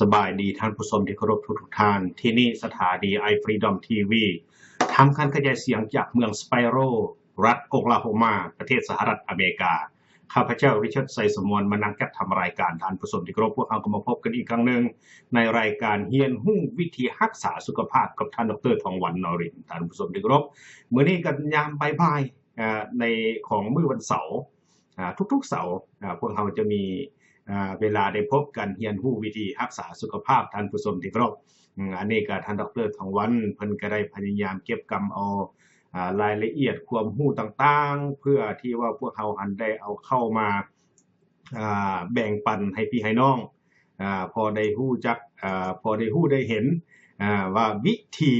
ສະບາຍດີທ່ານຜູ້ຊົມທີ່ເຄົາລົບທຸກໆທ່ານ. ທີ່ນີ້ສະຖານີ iFreedom ທີ ວີ ທຳການກະຈາຍສຽງຈາກເມືອງ Spiro ລັດ Oklahoma ປະເທດສະຫະລັດອາເມລິກາ. ຂ້າພະເຈົ້າ Richard ໄຊສະໝວນ ມານັ່ງຈັດທຳລາຍການ. ທ່ານຜູ້ຊົມທີ່ເຄົາລົບ, ພວກເຮົາກໍມາພົບກັນອີກຄັ້ງໜຶ່ງ ໃນລາຍການຮຽນຮູ້ວິທີຮັກສາສຸຂະພາບກັບທ່ານ ດຣ. ທອງວັນ ນອຣິນ. ທ່ານຜູ້ຊົມທີ່ເຄົາລົບ, ມື້ນີ້ກໍຍາມບ່າຍໆ ອາ ໃນຂອງມື້ວັນເສົາ ອາ ທຸກໆເສົາ ອາ ພວກເຮົາຈະມີ ອາ ເວລາໄດ້ພົບກັນ ຮຽນຮູ້ວິທີຮັກສາສຸຂະພາບ. ທ່ານຜູ້ຊົມທີ່ເຄົາລົບ, ອາ ອັນນີ້ກໍທ່ານ ດຣ. ທອງວັນ ເພິ່ນກໍໄດ້ພະຍາຍາມເກັບກຳເອົາ ອາ ລາຍລະອຽດຄວາມຮູ້ຕ່າງໆ ເພື່ອທີ່ວ່າພວກເຮົາຫັ້ນໄດ້ເອົາເຂົ້າມາ ອາ ແບ່ງປັນໃຫ້ພີ່ໃຫ້ນ້ອງ ອາ ພໍໄດ້ຮູ້ຈັກ ອາ ພໍໄດ້ຮູ້ໄດ້ເຫັນ ອາ ວ່າວິທີ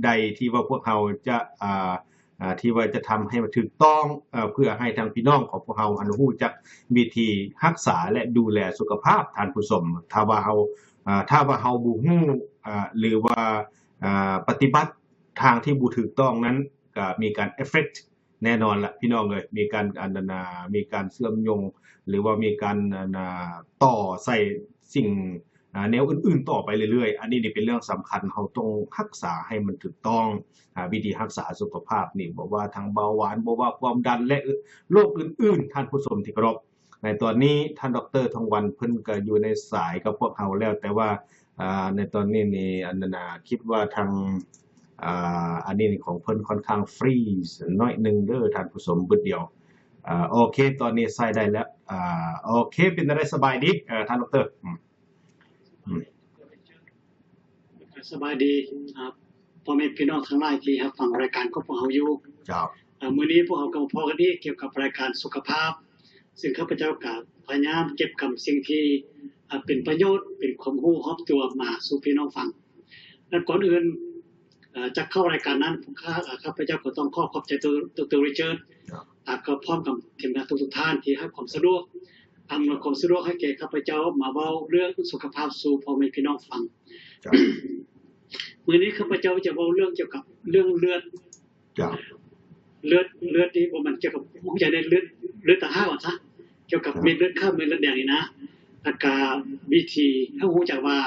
ໃດທີ່ວ່າພວກເຮົາຈະ ອາ ອາ ທີ່ວ່າຈະທຳໃຫ້ມັນຖືກຕ້ອງ ເພື່ອໃຫ້ທາງພີ່ນ້ອງຂອງພວກເຮົາຫັ້ນຮູ້ຈັກວິທີຮັກສາ ແລະ ດູແລສຸຂະພາບ. ທ່ານຜູ້ຊົມ ຖ້າວ່າເຮົາ ອາ ຖ້າວ່າເຮົາບໍ່ຮູ້ ອາ ຫຼືວ່າ ອາ ປະຕິບັດທາງທີ່ບໍ່ຖືກຕ້ອງນັ້ນ ກໍມີການ affect ແນ່ນອນລະ ພີ່ນ້ອງເອີຍ, ມີການ ອັນນັ້ນນາ ມີການເຊື່ອມໂຍງ ຫຼືວ່າມີການ ອັນນາ ຕໍ່ໃສ່ສິ່ງ ອາ ແນວອື່ນໆຕໍ່ໄປເລື້ອຍໆ. ອັນນີ້ນີ້ເປັນເລື່ອງສຳຄັນ, ເຮົາຕ້ອງຮັກສາໃຫ້ມັນຖືກຕ້ອງ ອາ ວິທີຮັກສາສຸຂະພາບນີ້ ບໍ່ວ່າທັງເບົາຫວານ, ບໍ່ວ່າຄວາມດັນ ແລະ ໂລກອື່ນໆ. ທ່ານຜູ້ຊົມທີ່ເຄົາລົບ, ໃນຕອນນີ້ທ່ານ ດຣ. ທອງວັນ ເພິ່ນກໍຢູ່ໃນສາຍກັບພວກເຮົາແລ້ວ, ແຕ່ວ່າ ອາ ໃນຕອນນີ້ນີ້ ອັນນັ້ນນາ ຄິດວ່າທາງ ອາ ອັນນີ້ຂອງເພິ່ນຄ່ອນຂ້າງຟຣີສໜ້ອຍໜຶ່ງເດີທ່ານຜູ້ຊົມ, ບຶດດຽວ. ອາ ໂອເຄ, ຕອນນີ້ໃຊ້ໄດ້ແລ້ວ. ອາ ໂອເຄ, ເປັນຈັ່ງໃດ ສະບາຍດີ ເອີ ທ່ານ ດຣ. ອືມ ອືມ ສະບາຍດີ ອາ ພໍ່ແມ່ພີ່ນ້ອງທັງຫຼາຍທີ່ຮັບຟັງລາຍການຂອງພວກເຮົາຢູ່. ເຈົ້າ. ອາ ມື້ນີ້ພວກເຮົາກໍມາພໍ້ກັນອີກກ່ຽວກັບລາຍການສຸຂະພາບ, ຊຶ່ງຂ້າພະເຈົ້າກໍພະຍາຍາມເກັບກຳສິ່ງທີ່ ອາ ເປັນປະໂຫຍດ, ເປັນຄວາມຮູ້ຮອບຕົວມາສູ່ພີ່ນ້ອງຟັງ. ແລະ ກ່ອນອື່ນ ເອີ ຈະເຂົ້າລາຍການນັ້ນ ຂ້າ ເອີ ຂ້າພະເຈົ້າກໍຕ້ອງຂໍຂອບໃຈ ດຣ. Richard ເຈົ້າ ອາ ກໍພ້ອມກັບທີມງານທຸກໆທ່ານທີ່ໃຫ້ຄວາມສະດວກ, ອຳນວຍຄວາມສະດວກໃຫ້ແກ່ຂ້າພະເຈົ້າມາເວົ້າເລື່ອງສຸຂະພາບສູ່ພໍ່ແມ່ພີ່ນ້ອງຟັງ. ເຈົ້າ. ມື້ນີ້ຂ້າພະເຈົ້າຈະເວົ້າເລື່ອງກ່ຽວກັບເລື່ອງເລືອດ. ເຈົ້າ. ເລືອດ ເລືອດນີ້ບໍ່ແມ່ນກ່ຽວກັບ ຮູ້ຈັກໃນເລືອດ ເລືອດຕ່າງຫາກວ່າຊະ, ກ່ຽວກັບ ເຈົ້າ ເມັດເລືອດຂາວ ເມັດເລືອດແດງນີ້ນະ. ແລ້ວກະວິທີໃຫ້ຮູ້ຈັກວ່າ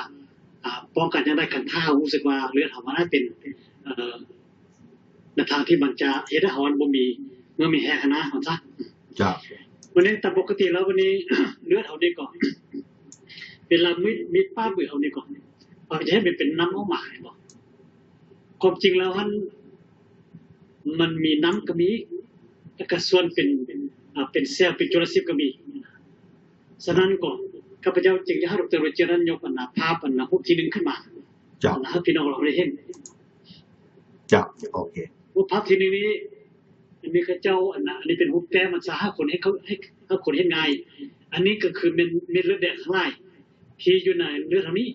ອາ ປ້ອງກັນຈັ່ງໃດ ຄັນຖ້າເຮົາຮູ້ສຶກວ່າເລືອດເຮົາມັນເປັນ ເອີ ໃນທາງທີ່ມັນຈະເຮັດໃຫ້ເຮົາບໍ່ມີ ເມື່ອມີແຮງຫັ້ນນະ ວ່າຊະ. ເຈົ້າ. ວັນນີ້ຕາມປົກກະຕິແລ້ວ ວັນນີ້ເລືອດເຮົານີ້ກໍ ເວລາມີດ ມີດປາດມືເຮົານີ້ກໍ ເຮົາຈະເຮັດໃຫ້ມັນເປັນນ້ຳອອກມາ ເຫັນບໍ່? ຄວາມຈິງແລ້ວຫັ້ນ ມັນມີນ້ຳກໍມີ ແລ້ວກໍສ່ວນເປັນ ເປັນ ເປັນແຊວ ເປັນຈຸລະຊີບກໍມີ. ສະນັ້ນກໍ ຂ້າພະເຈົ້າຈຶ່ງຢາກໃຫ້ ດຣ. Richard ນັ້ນຍົກອັນນາ ພາບອັນນາ ຮູບທີໜຶ່ງຂຶ້ນມາ. ເຈົ້າ. ໃຫ້ພີ່ນ້ອງເຮົາໄດ້ເຫັນ. ເຈົ້າ. ໂອເຄ. ຮູບພາບທີໜຶ່ງນີ້ ອັນນີ້ເຂົາເຈົ້າ ອັນນາ ອັນນີ້ເປັນຮູບແຕ້ມ ອັນຊະ ໃຫ້ຄົນເຮັດ ໃຫ້ ໃຫ້ຄົນເຮັດງ່າຍ. ອັນນີ້ກໍຄືເມັດ ເມັດເລືອດແດງທັງຫຼາຍ ທີ່ຢູ່ໃນເລືອດເຮົານີ້.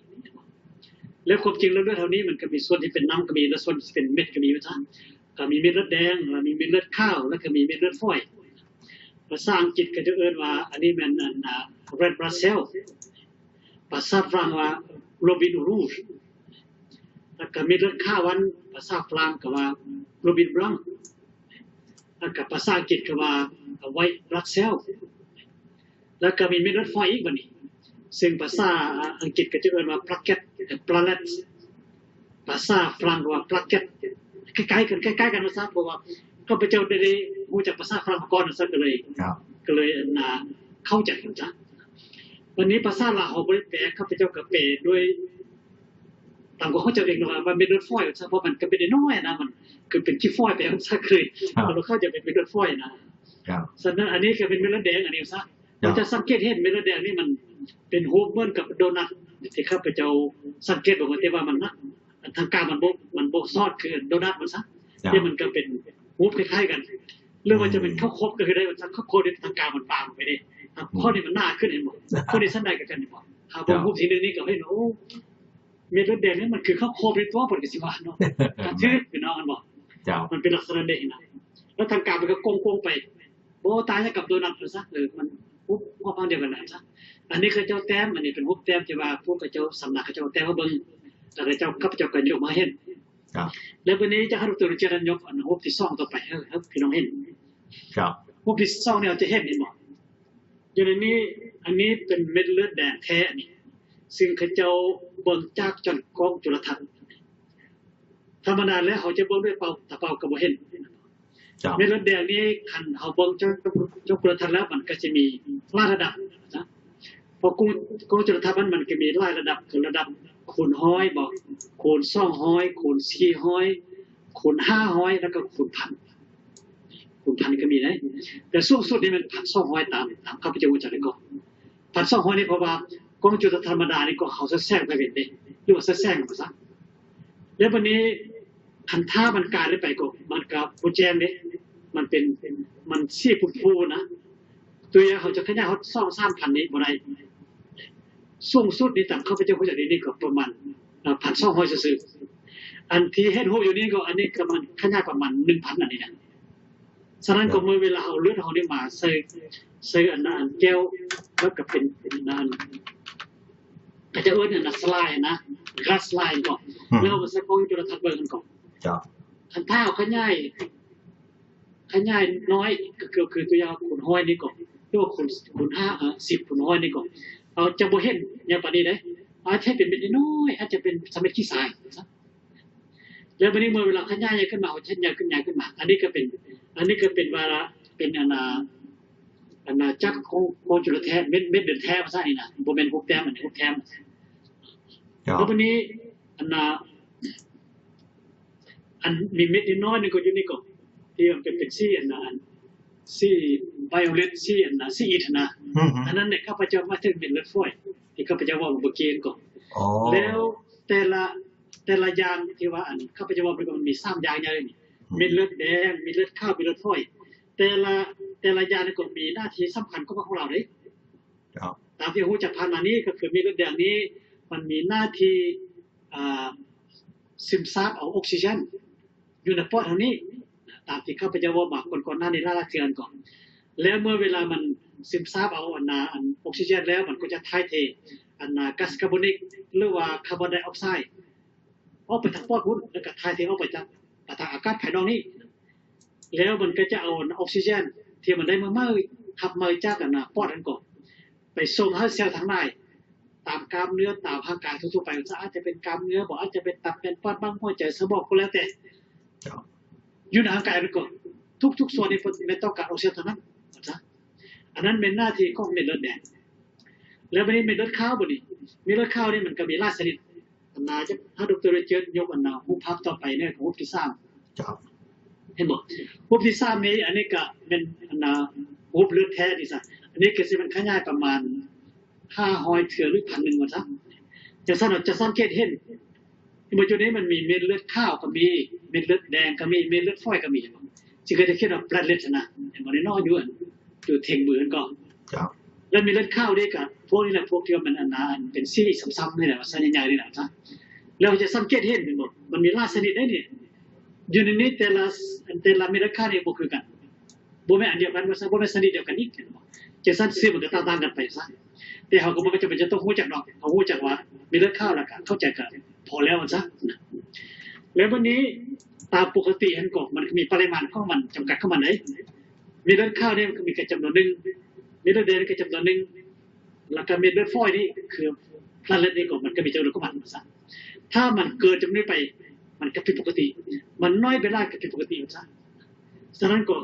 ແລະ ຄວາມຈິງແລ້ວເລືອດເຮົານີ້ມັນກໍມີສ່ວນທີ່ເປັນນ້ຳກໍມີ ແລະ ສ່ວນທີ່ເປັນເມັດກໍມີ ວ່າຊັ້ນ. ກໍມີເມັດເລືອດແດງ ແລ້ວມີເມັດເລືອດຂາວ ແລ້ວກໍມີເມັດເລືອດຝອຍ. ພາສາອັງກິດເຂົາເຈົ້າເອີ້ນວ່າ ອັນນີ້ແມ່ນ ອັນ ອາ red blood cell. ພາສາຝຣັ່ງວ່າ globule rouge. ແລ້ວກໍເມັດເລືອດຂາວ ອັນພາສາຝຣັ່ງກໍວ່າ globule blanc. ແລ້ວກໍພາສາອັງກິດກໍວ່າ white blood cell. ແລ້ວກໍມີເມັດເລືອດຝອຍອີກບັດນີ້ ຊຶ່ງພາສາອັງກິດກໍຈະເອີ້ນວ່າ plaquette ເອີ platelets, ພາສາຝຣັ່ງກໍວ່າ plaquettes. ຄ້າຍໆກັນ ຄ້າຍໆກັນວ່າຊະ ເພາະວ່າຂ້າພະເຈົ້າໄດ້ ໄດ້ຮູ້ຈັກພາສາຝຣັ່ງມາກ່ອນວ່າຊະ ກໍເລີຍ ກໍເລີຍ ອັນນາ ເຂົ້າໃຈວ່າຊະ. ບັດນີ້ພາສາລາວເຮົາບໍ່ໄດ້ແປ, ຂ້າພະເຈົ້າກໍແປດ້ວຍ ຕາມຄວາມເຂົ້າໃຈເອງວ່າ ມັນເປັນເລືອດຝອຍວ່າຊະ ເພາະມັນກໍເປັນນ້ອຍໆນະ ມັນຄືເປັນຂີ້ຝອຍໄປວ່າຊະ ຄືເຮົາເຂົ້າໃຈເປັນເລືອດຝອຍນະ. ສະນັ້ນ ອັນນີ້ກໍເປັນເມັດເລືອດແດງ ອັນນີ້ວ່າຊະ. ເຮົາຈະສັງເກດເຫັນເມັດເລືອດແດງນີ້ ມັນເປັນຮູບເໝືອນກັບໂດນັດ ທີ່ຂ້າພະເຈົ້າສັງເກດເບິ່ງ ແຕ່ວ່າມັນນະ ທາງກາງມັນບໍ່ ມັນບໍ່ຊອດຄືໂດນັດວ່າຊະ. ແຕ່ມັນກໍເປັນຮູບຄ້າຍໆກັນ ຫຼືວ່າຈະເປັນເຂົ້າໂຄບກໍຄືໄດ້ວ່າຊະ. ເຂົ້າໂຄບນີ້ທາງກາງມັນບາງໄປເດ້, ຂ້ອງນີ້ມັນໜາຂຶ້ນ ເຫັນບໍ່? ຂ້ອງນີ້ຊັ້ນໃດກໍຊັ້ນ ເຫັນບໍ່? ຖ້າເບິ່ງຮູບທີໜຶ່ງນີ້ກໍເຫັນວ່າ ໂອ້ ເມັດເລືອດແດງນີ້ມັນຄືເຂົ້າໂຄບເລີຍຕົວະ ເພິ່ນກໍຊິວ່າເນາະ. ກໍຖືກຢູ່ເນາະ ແມ່ນບໍ່? ເຈົ້າ. ມັນເປັນລັກສະນະນີ້ນະ. ແລ້ວທາງກາງມັນກໍກົງໆໄປ. ບໍ່ຕ່າງຫຍັງກັບໂດນັດວ່າຊະ. ເອີ ມັນຮູບ ຮູບອັນດຽວກັນນະຊະ. ອັນນີ້ເຂົາເຈົ້າແຕ້ມ, ອັນນີ້ເປັນຮູບແຕ້ມທີ່ວ່າພວກເຂົາເຈົ້າສຳນັກເຂົາເຈົ້າແຕ້ມມາເບິ່ງ. ແລ້ວເຂົາເຈົ້າ ຂ້າພະເຈົ້າກໍຍົກມາເຫັນ. ແລ້ວບັດນີ້ຈະໃຫ້ ດຣ. Richard ຍົກອັນຮູບທີສອງຕໍ່ໄປໃຫ້ ໃຫ້ພີ່ນ້ອງເຫັນ. ຮູບທີສອງນີ້ເຮົາຈະເຫັນ ເຫັນບໍ່? ຢູ່ໃນນີ້ ອັນນີ້ເປັນເມັດເລືອດແດງແທ້ ອັນນີ້ ຊຶ່ງເຂົາເຈົ້າເບິ່ງຈາກຈອນກ້ອງຈຸລະທັດ. ທຳມະດາແລ້ວເຮົາຈະເບິ່ງດ້ວຍເປົ່າ ຕາເປົ່າກໍບໍ່ເຫັນ. ເມັດເລືອດແດງນີ້ ຄັນເຮົາເບິ່ງຈາກຈອນກ້ອງຈຸລະທັດແລ້ວ ມັນກໍຈະມີຫຼາຍລະດັບນະ. ເພາະກ້ອງ ກ້ອງຈຸລະທັດມັນ ມັນກໍມີຫຼາຍລະດັບ ຄືລະດັບຄູນຮ້ອຍບໍ ຄູນສອງຮ້ອຍ ຄູນສີ່ຮ້ອຍ ຄູນຫ້າຮ້ອຍ ແລ້ວກໍຄູນພັນ. ຄູນພັນກໍມີໄດ໋ ແຕ່ສູງສຸດນີ້ແມ່ນພັນສອງຮ້ອຍ ຕາມ ຕາມຂ້າພະເຈົ້າຮູ້ຈັກໄດ້ກໍ ພັນສອງຮ້ອຍນີ້ ເພາະວ່າກ້ອງຈຸລະທັດທຳມະດານີ້ກໍເຮົາສະແສງໄປເຫັນເດ້ ຫຼືວ່າສະແສງວ່າຊັ້ນ. ແລ້ວບັດນີ້ ຄັນຖ້າມັນກາຍໄດ້ໄປກໍ ມັນກໍບໍ່ແຈ້ງເດ້ ມັນເປັນ ມັນສີຟູໆນະ. ຕົວຢ່າງເຮົາຈະຂະຫຍາຍຮອດສອງສາມພັນນີ້ບໍ່ໄດ້. ສູງສຸດນີ້ຕາມຂ້າພະເຈົ້າຮູ້ຈັກນີ້ກໍປະມານ ເອີ ພັນສອງຮ້ອຍຊື່ໆ. ອັນທີ່ເຫັນຮູບຢູ່ນີ້ກໍ ອັນນີ້ກໍມັນຂະຫຍາຍປະມານໜຶ່ງພັນອັນນີ້ນະ. ສະນັ້ນກໍເມື່ອເວລາເຮົາເລືອດເຮົານີ້ມາໃສ່ ໃສ່ອັນນັ້ນ ອັນແກ້ວ ແລ້ວກໍເປັນ ເປັນອັນນັ້ນ ເຂົາເຈົ້າເອີ້ນອັນນັ້ນ ສະລາຍນະ ກລາສສະລາຍກໍ ອືມ ແລ້ວເອົາມາໃສ່ກ້ອງຈຸລະທັດເບິ່ງກັນກໍ ເຈົ້າ ຄັນຖ້າເຮົາຂະຫຍາຍ ຂະຫຍາຍນ້ອຍ ກໍຄື ຄືຕົວຢ່າງຄູນຮ້ອຍນີ້ກໍ ຫຼືວ່າຄູນ ຄູນຫ້າ ເອີ ສິບຄູນຮ້ອຍນີ້ກໍ ເຮົາຈະບໍ່ເຫັນຫຍັງປານນີ້ເດ້ ອາດຈະເປັນເມັດນ້ອຍ ອາດຈະເປັນສະເມັດຂີ້ຊາຍ. ແລ້ວບັດນີ້ເມື່ອເວລາຂະຫຍາຍໃຫຍ່ຂຶ້ນມາ ເຮົາຈະເຫັນໃຫຍ່ຂຶ້ນ ໃຫຍ່ຂຶ້ນມາ. ອັນນີ້ກໍເປັນ ອັນນີ້ກໍເປັນວ່າ ເປັນອັນນ່າ ອັນນ່າ ຈາກຂອງ ຂອງຈຸລະແທ້ ເມັດ ເມັດເລືອດແທ້ວ່າຊັ້ນນີ້ນະ ບໍ່ແມ່ນຮູບແຕ້ມ ອັນນີ້ຮູບແຕ້ມ. ແລ້ວບັດນີ້ ອັນນ່າ ອັນມີເມັດນ້ອຍໆໜຶ່ງກໍຢູ່ນີ້ກໍ ທີ່ມັນເປັນ ເປັນສີອັນນ່າ ອັນ ສີໄວໂອເລັດ ສີອັນນ່າ ສີອິດຫັ້ນນະ. ອືຮຶ ອັນນັ້ນແຫຼະ ຂ້າພະເຈົ້າໝາຍເຖິງເມັດເລືອດຝອຍ ທີ່ຂ້າພະເຈົ້າເວົ້າເມື່ອກີ້ນີ້ກໍ. ອໍ ແລ້ວແຕ່ລະ ແຕ່ລະຢ່າງທີ່ວ່າ ອັນ ຂ້າພະເຈົ້າເວົ້າໄປກໍມັນມີສາມຢ່າງໃຫຍ່ນີ້ ອືມ ເມັດເລືອດແດງ ເມັດເລືອດຂາວ ເມັດເລືອດຝອຍ. ແຕ່ລະ ແຕ່ລະຢ່າງນີ້ກໍມີໜ້າທີ່ສຳຄັນຂອງ ຂອງລາວເດ້. ເຈົ້າ ຕາມທີ່ຮູ້ຈັກຜ່ານມານີ້ ກໍຄືເມັດເລືອດແດງນີ້ ມັນມີໜ້າທີ່ ອ່າ ຊຶມຊາບເອົາອົກຊີເຈນຢູ່ໃນປອດເຮົານີ້ ຕາມທີ່ຂ້າພະເຈົ້າເວົ້າມາກ່ອນໆໜ້ານີ້ຫຼາຍໆເທື່ອກ່ອນ. ແລ້ວເມື່ອເວລາມັນຊຶມຊາບເອົາອັນນ່າ ອັນ ອົກຊີເຈນແລ້ວ ມັນກໍຈະຖ່າຍເທ ອັນນ່າ ກາສຄາບອນນິກ ຫຼືວ່າຄາບອນໄດອອກໄຊ ອອກໄປທາງປອດພຸ້ນ ແລ້ວກໍຖ່າຍເທອອກໄປຈາກ ໄປທາງອາກາດພາຍນອກນີ້. ແລ້ວມັນກໍຈະເອົາອັນອອກຊີເຈນທີ່ມັນໄດ້ມາໃໝ່ ຮັບໃໝ່ຈາກອັນນ່າປອດຫັ້ນກໍ ໄປສົ່ງໃຫ້ເຊວທັງຫຼາຍ ຕາມກ້າມເນື້ອ ຕາມຮ່າງກາຍທົ່ວໆໄປ ອາດຈະເປັນກ້າມເນື້ອບໍ ອາດຈະເປັນຕັບ ແປນປອດ ມ້າງ ຫົວໃຈ ສະໝອງ ກໍແລ້ວແຕ່ ເຈົ້າ ຢູ່ໃນຮ່າງກາຍນັ້ນກໍ ທຸກໆສ່ວນນີ້ແມ່ນຕ້ອງການອອກຊີເຈນທັງນັ້ນວ່າຊະ. ອັນນັ້ນແມ່ນໜ້າທີ່ຂອງເມັດເລືອດແດງ. ແລ້ວບັດນີ້ເມັດເລືອດຂາວບັດນີ້ ເມັດເລືອດຂາວນີ້ມັນກໍມີຫຼາຍຊະນິດ ອັນນ່າ ຖ້າ ດຣ ຣິຈາດ ຍົກອັນນ່າ ຮູບພາບຕໍ່ໄປເນາະ ຮູບທີສາມ ເຈົ້າ ເຫັນບໍ່? ຮູບທີສາມນີ້ ອັນນີ້ກໍແມ່ນອັນນ່າ ຮູບເລືອດແທ້ນີ້ຊະ. ອັນນີ້ກໍຊິແມ່ນຂະຫຍາຍປະມານຫ້າຮ້ອຍເທື່ອ ຫຼື ພັນໜຶ່ງວ່າຊະ. ຈັ່ງຊັ້ນເຮົາຈະສັງເກດເຫັນ ເຫັນບໍ່? ຈຸດນີ້ມັນມີເມັດເລືອດຂາວກໍມີ ເມັດເລືອດແດງກໍມີ ເມັດເລືອດຝອຍກໍມີ ເຫັນບໍ່? ຊິເຂົາຈະຂຽນວ່າແປລດເລັດຫັ້ນນະ ເຫັນບໍ່? ນ້ອຍໆຢູ່ ຢູ່ເທິງມືຫັ້ນກໍ ເຈົ້າ ແລ້ວເມັດເລືອດຂາວເດ້ ກໍພວກນີ້ແຫຼະ ພວກທີ່ວ່າມັນອັນນ່າ ອັນເປັນສີຊ້ຳໆນີ້ແຫຼະ ວ່າຊັ້ນ ໃຫຍ່ໆນີ້ແຫຼະ ແລ້ວເຮົາຈະສັງເກດເຫັນ ເຫັນບໍ່? ມັນມີຫຼາຍຊະນິດເດ້ນີ້. ຢູ່ໃນນີ້ແຕ່ລະ ແຕ່ລະເມັດເລືອດຂາວນີ້ບໍ່ຄືກັນ ບໍ່ແມ່ນອັນດຽວກັນວ່າຊັ້ນ ບໍ່ແມ່ນຊະນິດດຽວກັນອີກ ເຫັນບໍ່? ຈັ່ງຊັ້ນຊື່ມັນກໍຕ່າງໆກັນໄປຊະ. ແຕ່ເຮົາກໍບໍ່ຈຳເປັນຈະຕ້ອງຮູ້ຈັກດອກ ເຮົາຮູ້ຈັກວ່າເມັດເລືອດຂາວ ແລ້ວກໍເຂົ້າໃຈກໍພໍແລ້ວວ່າຊະ. ແລ້ວບັດນີ້ຕາມປົກກະຕິຫັ້ນກໍ ມັນກໍມີປະລິມານຂອງມັນ ຈຳກັດຂອງມັນເດ້. ເມັດເລືອດຂາວນີ້ມັນກໍມີແຕ່ຈຳນວນໜຶ່ງ ເມັດເລືອດແດງນີ້ກໍຈຳນວນໜຶ່ງ ແລ້ວກໍເມັດເລືອດຝອຍນີ້ ຄືພລາດເລັດນີ້ກໍ ມັນກໍມີຈຳນວນຂອງມັນວ່າຊັ້ນ. ຖ້າມັນເກີນຈຳນວນນີ້ໄປ ມັນກໍຜິດປົກກະຕິ ມັນໜ້ອຍໄປຫຼາຍກໍຜິດປົກກະຕິວ່າຊັ້ນ. ສະນັ້ນກໍ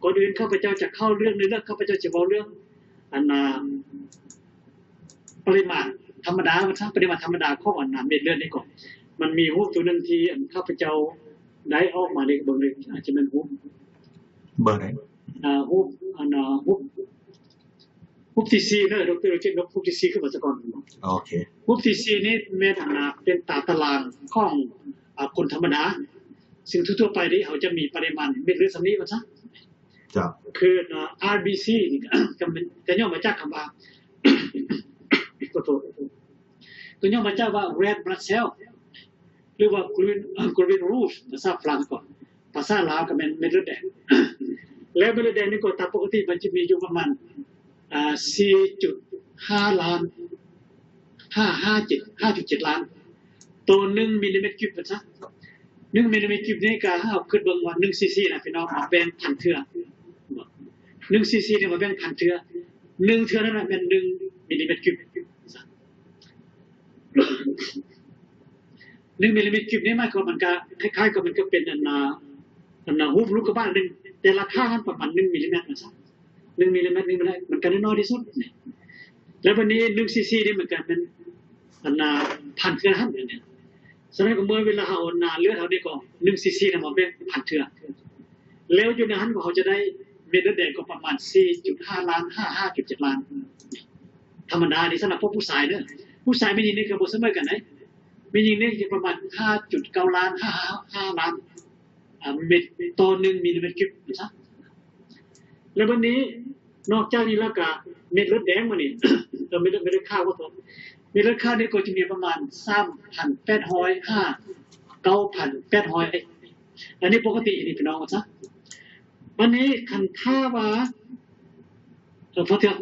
ກ່ອນອື່ນຂ້າພະເຈົ້າຈະເຂົ້າເລື່ອງໃນເລື່ອງ ຂ້າພະເຈົ້າຈະເວົ້າເລື່ອງ ອັນນ່າ ປະລິມານທຳມະດາວ່າຊັ້ນ ປະລິມານທຳມະດາຂອງອັນນ່າເມັດເລືອດນີ້ກໍ ມັນມີຮູບຕົວໜຶ່ງທີ່ ອັນ ຂ້າພະເຈົ້າໄດ້ອອກມາເລີຍ ເບິ່ງເລີຍ ອາດຈະແມ່ນຮູບ ເບິ່ງໄດ້ ອ່າ ຮູບ ອັນນ່າ ຮູບ ຮູບທີສີ່ເດີ ດຣ ເຈັດ ຮູບທີສີ່ຂຶ້ນມາສາກ່ອນ. ໂອເຄ ຮູບທີສີ່ນີ້ແມ່ນອັນນ່າ ເປັນຕາຕະລາງຂອງ ອາ ຄົນທຳມະດາ ຊຶ່ງທົ່ວໆໄປນີ້ເຮົາຈະມີປະລິມານເມັດເລືອດສ່ຳນີ້ວ່າຊະ. ເຈົ້າ ຄື ອາ ອາ ບີ ຊີ ນີ້ກໍ ກໍແມ່ນ ກໍຍ່ອມມາຈາກຄຳວ່າ ຂໍໂທດ ກໍຍ່ອມມາຈາກວ່າ ເຣດບລັດເຊວ ຫຼືວ່າ green ເອີ green roof ພາສາຝຣັ່ງກໍ ພາສາລາວກໍແມ່ນເມັດເລືອດແດງ. ແລ້ວເມັດເລືອດແດງນີ້ກໍຕາມປົກກະຕິມັນຈະມີຢູ່ປະມານ ອ່າ ສີ່ຈຸດຫ້າລ້ານ ຫ້າ ຫ້າເຈັດ ຫ້າຈຸດເຈັດລ້ານ ຕໍ່ໜຶ່ງມິນລີແມັດຄິວບວ່າຊະ. ໜຶ່ງມິນລີແມັດຄິວບນີ້ກໍ ເຮົາຄິດເບິ່ງວ່າໜຶ່ງຊີຊີນະ ພີ່ນ້ອງ ມາແບ່ງພັນເທື່ອ ໜຶ່ງຊີຊີນີ້ມາແບ່ງພັນເທື່ອ ໜຶ່ງເທື່ອນັ້ນນະແມ່ນໜຶ່ງມິນລີແມັດຄິວບ. ໜຶ່ງມິລລີແມັດຄິວບນີ້ ໝາຍຄວາມມັນກະຄ້າຍໆກັບ ມັນກະເປັນອັນນ່າ ອັນນ່າຮູບລູກກະບາດໜຶ່ງ ແຕ່ລະຂ້າງມັນປະມານໜຶ່ງມິລລີແມັດວ່າຊັ້ນ ໜຶ່ງມິລລີແມັດ ໜຶ່ງມິລລີແມັດ ມັນກະນ້ອຍທີ່ສຸດນີ້ ແລ້ວບັດນີ້ໜຶ່ງຊີຊີນີ້ ມັນກະແມ່ນອັນນ່າພັນເທື່ອຫັ້ນນີ້ ສະນັ້ນກໍເມື່ອເວລາເຮົາອັນນ່າເລືອດເຮົານີ້ກໍໜຶ່ງຊີຊີນຳມາແບ່ງພັນເທື່ອ ແລ້ວຢູ່ໃນຫັ້ນກໍເຮົາຈະໄດ້ເມັດເລືອດແດງກໍປະມານສີ່ຈຸດຫ້າລ້ານ ຫ້າ ຫ້າຈຸດເຈັດລ້ານ ທຳມະດານີ້ສຳລັບພວກຜູ້ຊາຍເດີ ຜູ້ຊາຍແມ່ນຍິງນີ້ກໍບໍ່ສະເໝີກັນໃດ ແມ່ນຍິງນີ້ຈະປະມານຫ້າຈຸດເກົ້າລ້ານ ຫ້າ ຫ້າລ້ານ ອາ ເມັດຕໍ່ໜຶ່ງມິລລີແມັດຄິວບຊັ້ນ ແລ້ວບັດນີ້ນອກຈາກນີ້ແລ້ວກະເມັດເລືອດແດງມານີ້ ເອີ ເມັດເລືອດ ເມັດເລືອດຂາວ ຂໍໂທດ ເມັດເລືອດຂາວນີ້ກໍຈະມີປະມານສາມພັນແປດຮ້ອຍຫາເກົ້າພັນແປດຮ້ອຍ ອັນນີ້ປົກກະຕິນີ້ພີ່ນ້ອງວ່າຊະ ບັດນີ້ຄັນຖ້າວ່າ ເອີ ພໍເທື່ອ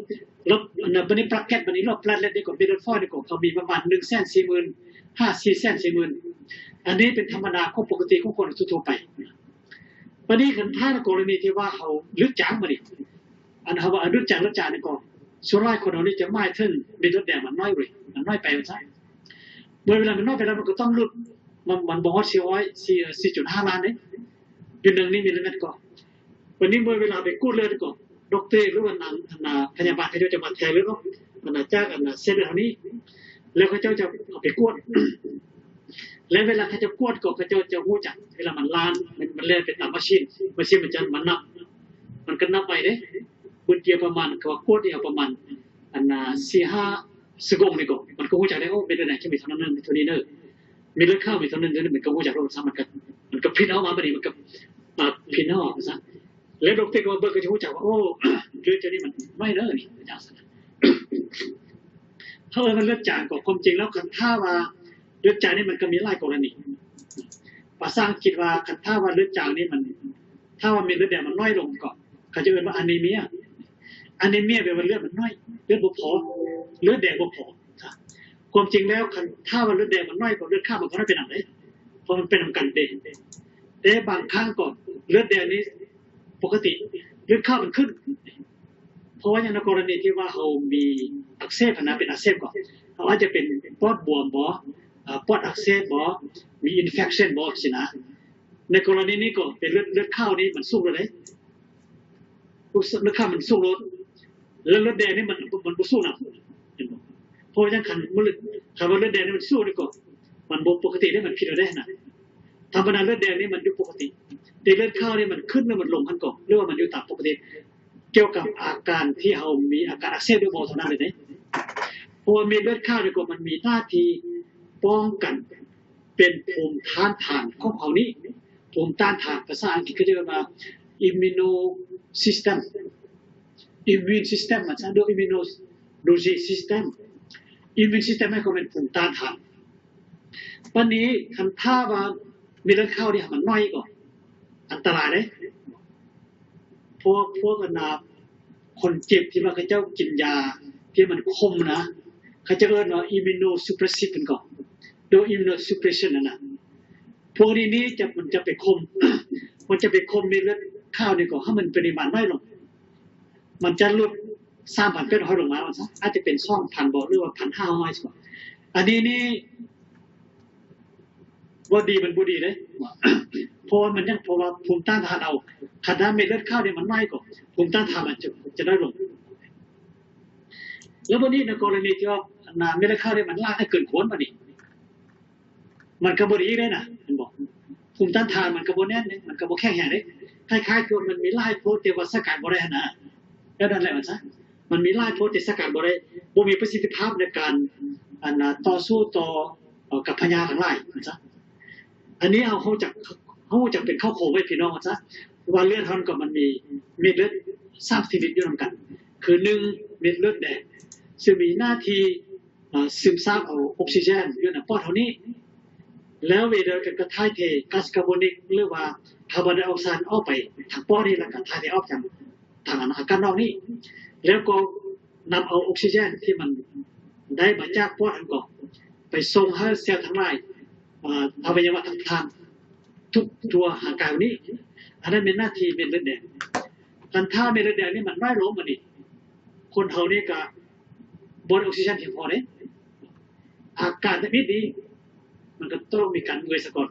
ລະ ອັນນັ້ນ ບັດນີ້ປາເກັດ ບັດນີ້ລະ ແປດເລັດນີ້ກໍ ເມັດເລືອດຝອຍນີ້ກໍ ເຂົາມີປະມານໜຶ່ງແສນສີ່ໝື່ນຫາສີ່ແສນສີ່ໝື່ນ ອັນນີ້ເປັນທຳມະດາຂອງປົກກະຕິຂອງຄົນທົ່ວໆໄປ ບັດນີ້ຄັນຖ້າໃນກໍລະນີທີ່ວ່າເຮົາເລືອດຈາງ ບັດນີ້ ອັນເຮົາວ່າເລືອດຈາງ ເລືອດຈາງນີ້ກໍ ສ່ວນຫຼາຍຄົນເຮົານີ້ຈະໝາຍເຖິງເມັດເລືອດແດງມັນໜ້ອຍເວີຍ ມັນໜ້ອຍໄປວ່າຊັ້ນ ເມື່ອເວລາມັນໜ້ອຍໄປແລ້ວ ມັນກໍຕ້ອງຫຼຸດ ມັນ ມັນບໍ່ຮອດສີ່ຮ້ອຍ ສີ່ ສີ່ຈຸດຫ້າລ້ານເດ້ ຢູ່ໜຶ່ງນີ້ມີເລັດກໍ ບັດນີ້ເມື່ອເວລາໄປກວດເລືອດກໍ ດັອກເຕີ ຫຼືວ່ານາງ ອັນນ່າ ພະຍາບານ ເຂົາເຈົ້າຈະມາແທກເລືອດອອກ ອັນນ່າ ຈາກ ອັນນ່າ ເສັ້ນເລືອດເຮົານີ້ ແລ້ວເຂົາເຈົ້າຈະເອົາໄປກວດ ແລະເວລາເຂົາເຈົ້າກວດກໍ ເຂົາເຈົ້າຈະຮູ້ຈັກ ເວລາມັນລ້ານ ມັນ ມັນແລ່ນໄປຕາມມາຊີນ ມາຊີນມັນຈະມານັບ ມັນກໍນັບໄປເດ້ ບຶດດຽວປະມານ ເຂົາວ່າກວດນີ້ເອົາປະມານ ອັນນ່າ ສີ່ຫ້າຊົ່ວໂມງນີ້ກໍ ມັນກໍຮູ້ຈັກໄດ້ ໂອ້ ເມັດເລືອດແດງຈະມີເທົ່ານັ້ນ ເທົ່ານີ້ເດີ ເມັດເລືອດຂາວມີເທົ່ານັ້ນ ເທົ່ານີ້ ມັນກໍຮູ້ຈັກໂລດ ມັນກໍ ມັນກໍພິມເອົາມາ ບັດນີ້ມັນກໍ ອ່າ ພິມເອົາຊະ ແລ້ວດັອກເຕີກໍມາເບິ່ງ ກໍຈະຮູ້ຈັກວ່າ ໂອ້ ເລືອດເຈົ້ານີ້ມັນໜ້ອຍເດີ ນີ້ ເຮົາເອີ້ນວ່າເລືອດຈາງ ກໍຄວາມຈິງແລ້ວ ຄັນຖ້າວ່າເລືອດຈາງນີ້ ມັນກໍມີຫຼາຍກໍລະນີ ພາສາອັງກິດວ່າ ຄັນຖ້າວ່າເລືອດຈາງນີ້ມັນ ຖ້າວ່າເມັດເລືອດແດງມັນໜ້ອຍລົງກໍ ເຂົາຈະເອີ້ນວ່າອານີເມຍ ອານີເມຍແປວ່າເລືອດມັນໜ້ອຍ ເລືອດບໍ່ພໍ ເລືອດແດງບໍ່ພໍ ຄວາມຈິງແລ້ວ ຄັນຖ້າວ່າເລືອດແດງມັນໜ້ອຍ ກໍເລືອດຂາວມັນກໍໜ້ອຍໄປນຳເດ້ ເພາະມັນໄປນຳກັນເດ້ ແຕ່ບາງຄັ້ງກໍເລືອດແດງນີ້ປົກກະຕິ ເລືອດຂາວມັນຂຶ້ນ ເພາະວ່າຫຍັງ ໃນກໍລະນີທີ່ວ່າເຮົາມີອັກເສບຫັ້ນນະ ເປັນອັກເສບກໍ ເຮົາອາດຈະເປັນປອດບວມບໍ ອາ ປອດອັກເສບບໍ ມີອິນເຟກຊັນບໍ ຊີ້ນະ ໃນກໍລະນີນີ້ກໍເປັນເລືອດ ເລືອດຂາວນີ້ມັນສູງໂລດເດ້ ເລືອດຂາວມັນສູງໂລດ ແລ້ວເລືອດແດງນີ້ມັນ ມັນບໍ່ສູງນຳ ເຫັນບໍ່ ເພາະວ່າຫຍັງ ຄັນ ຄັນວ່າເລືອດແດງນີ້ມັນສູງນີ້ກໍ ມັນບໍ່ປົກກະຕິເດ້ ມັນຜິດແລ້ວເດ້ຫັ້ນນະ ທຳມະດາເລືອດແດງນີ້ມັນຢູ່ປົກກະຕິ ແຕ່ເລືອດຂາວນີ້ມັນຂຶ້ນ ແລ້ວມັນລົງຫັ້ນກໍ ຫຼືວ່າມັນຢູ່ຕາມປົກກະຕິ ກ່ຽວກັບອາການທີ່ເຮົາມີອາການອັກເສບຫຼືບໍ່ເທົ່ານັ້ນເລີຍເດ້ ເພາະວ່າເມັດເລືອດຂາວນີ້ກໍມັນມີໜ້າທີ່ປ້ອງກັນ ເປັນພູມຕ້ານທານຂອງເຮົານີ້ ພູມຕ້ານທານ ພາສາອັງກິດເຂົາເອີ້ນວ່າ immuno system immune system ອາຈານ ຫຼື immunology system immune system ໝາຍຄວາມເປັນພູມຕ້ານທານ ບັດນີ້ຄັນຖ້າວ່າເມັດເລືອດຂາວນີ້ມັນໜ້ອຍກໍອັນຕະລາຍເດ້ ພວກ ພວກອັນນ່າ ຄົນເຈັບທີ່ວ່າເຂົາເຈົ້າກິນຢາທີ່ມັນຂົມນະ ເຂົາເຈົ້າເອີ້ນວ່າ immunosuppressive ຫັ້ນກໍ ໂດຍ immunosuppression ຫັ້ນນະ ພວກນີ້ນີ້ຈະ ມັນຈະໄປຂົ່ມ ມັນຈະໄປຂົ່ມເມັດເລືອດຂາວນີ້ກໍໃຫ້ມັນປະລິມານນ້ອຍລົງ ມັນຈະຫຼຸດສາມພັນແປດຮ້ອຍລົງມາວ່າຊັ້ນ ອາດຈະເປັນສອງພັນບໍ ຫຼືວ່າພັນຫ້າຮ້ອຍ ອັນນີ້ນີ້ ບໍ່ດີ ມັນບໍ່ດີເດ້ ເພາະວ່າມັນຍັງ ເພາະວ່າພູມຕ້ານທານເຮົາ ຄັນຖ້າເມັດເລືອດຂາວນີ້ມັນໜ້ອຍກໍ ພູມຕ້ານທານມັນຈະ ຈະນ້ອຍລົງ ແລ້ວບັດນີ້ໃນກໍລະນີທີ່ວ່າ ອັນນ່າ ເມັດເລືອດຂາວນີ້ມັນຫຼາຍເກີນຄວນ ບັດນີ້ ມັນກໍບໍ່ດີເດ້ນະ ແມ່ນບໍ່? ພູມຕ້ານທານມັນກໍບໍ່ແໜ້ນເດ້ ມັນກໍບໍ່ແຂງແຮງເດ້ ຄ້າຍໆຄືວ່າມັນມີຫຼາຍໂພດ ແຕ່ວ່າສະກັດບໍ່ໄດ້ຫັ້ນນະ ແບບນັ້ນແຫຼະວ່າຊະ ມັນມີຫຼາຍໂພດ ແຕ່ສະກັດບໍ່ໄດ້ ບໍ່ມີປະສິດທິພາບໃນການ ອັນນ່າ ຕໍ່ສູ້ຕໍ່ ເອີ ກັບພະຍາດທັງຫຼາຍວ່າຊະ ອັນນີ້ເຮົາຮູ້ຈັກ ເຮົາຮູ້ຈັກເປັນເຄົ້າໂຄງໄວ້ພີ່ນ້ອງວ່າຊະ ວ່າເລືອດເຮົາກໍມັນມີເມັດເລືອດສາມຊະນິດຢູ່ນຳກັນ ຄືໜຶ່ງ ເມັດເລືອດແດງ ຊຶ່ງມີໜ້າທີ່ ເອີ ຊຶມຊາບເອົາອົກຊີເຈນຢູ່ໃນປອດເຮົານີ້ ແລ້ວເວລາເດີນກັນກໍຖ່າຍເທກາສຄາບອນນິກ ຫຼືວ່າຄາບອນໄດອອກໄຊດອອກໄປທາງປອດນີ້ ແລ້ວກໍຖ່າຍເທອອກທາງ ທາງອາກາດນອກນີ້ ແລ້ວກໍນຳເອົາອົກຊີເຈນທີ່ມັນໄດ້ມາຈາກປອດຫັ້ນກໍໄປສົ່ງໃຫ້ເຊວທັງຫຼາຍ ເອີ ອະໄວຍະວະຕ່າງໆ ທຸກທົ່ວຮ່າງກາຍເຮົານີ້ ອັນນັ້ນແມ່ນໜ້າທີ່ເມັດເລືອດແດງ ຄັນຖ້າເມັດເລືອດແດງນີ້ມັນນ້ອຍລົງ ບາດນີ້ຄົນເຮົານີ້ກໍບໍ່ໄດ້ອົກຊີເຈນພຽງພໍເດ້ ອາການທຳອິດນີ້ ມັນກໍຕ້ອງມີການເມື່ອຍສາກ່ອນ.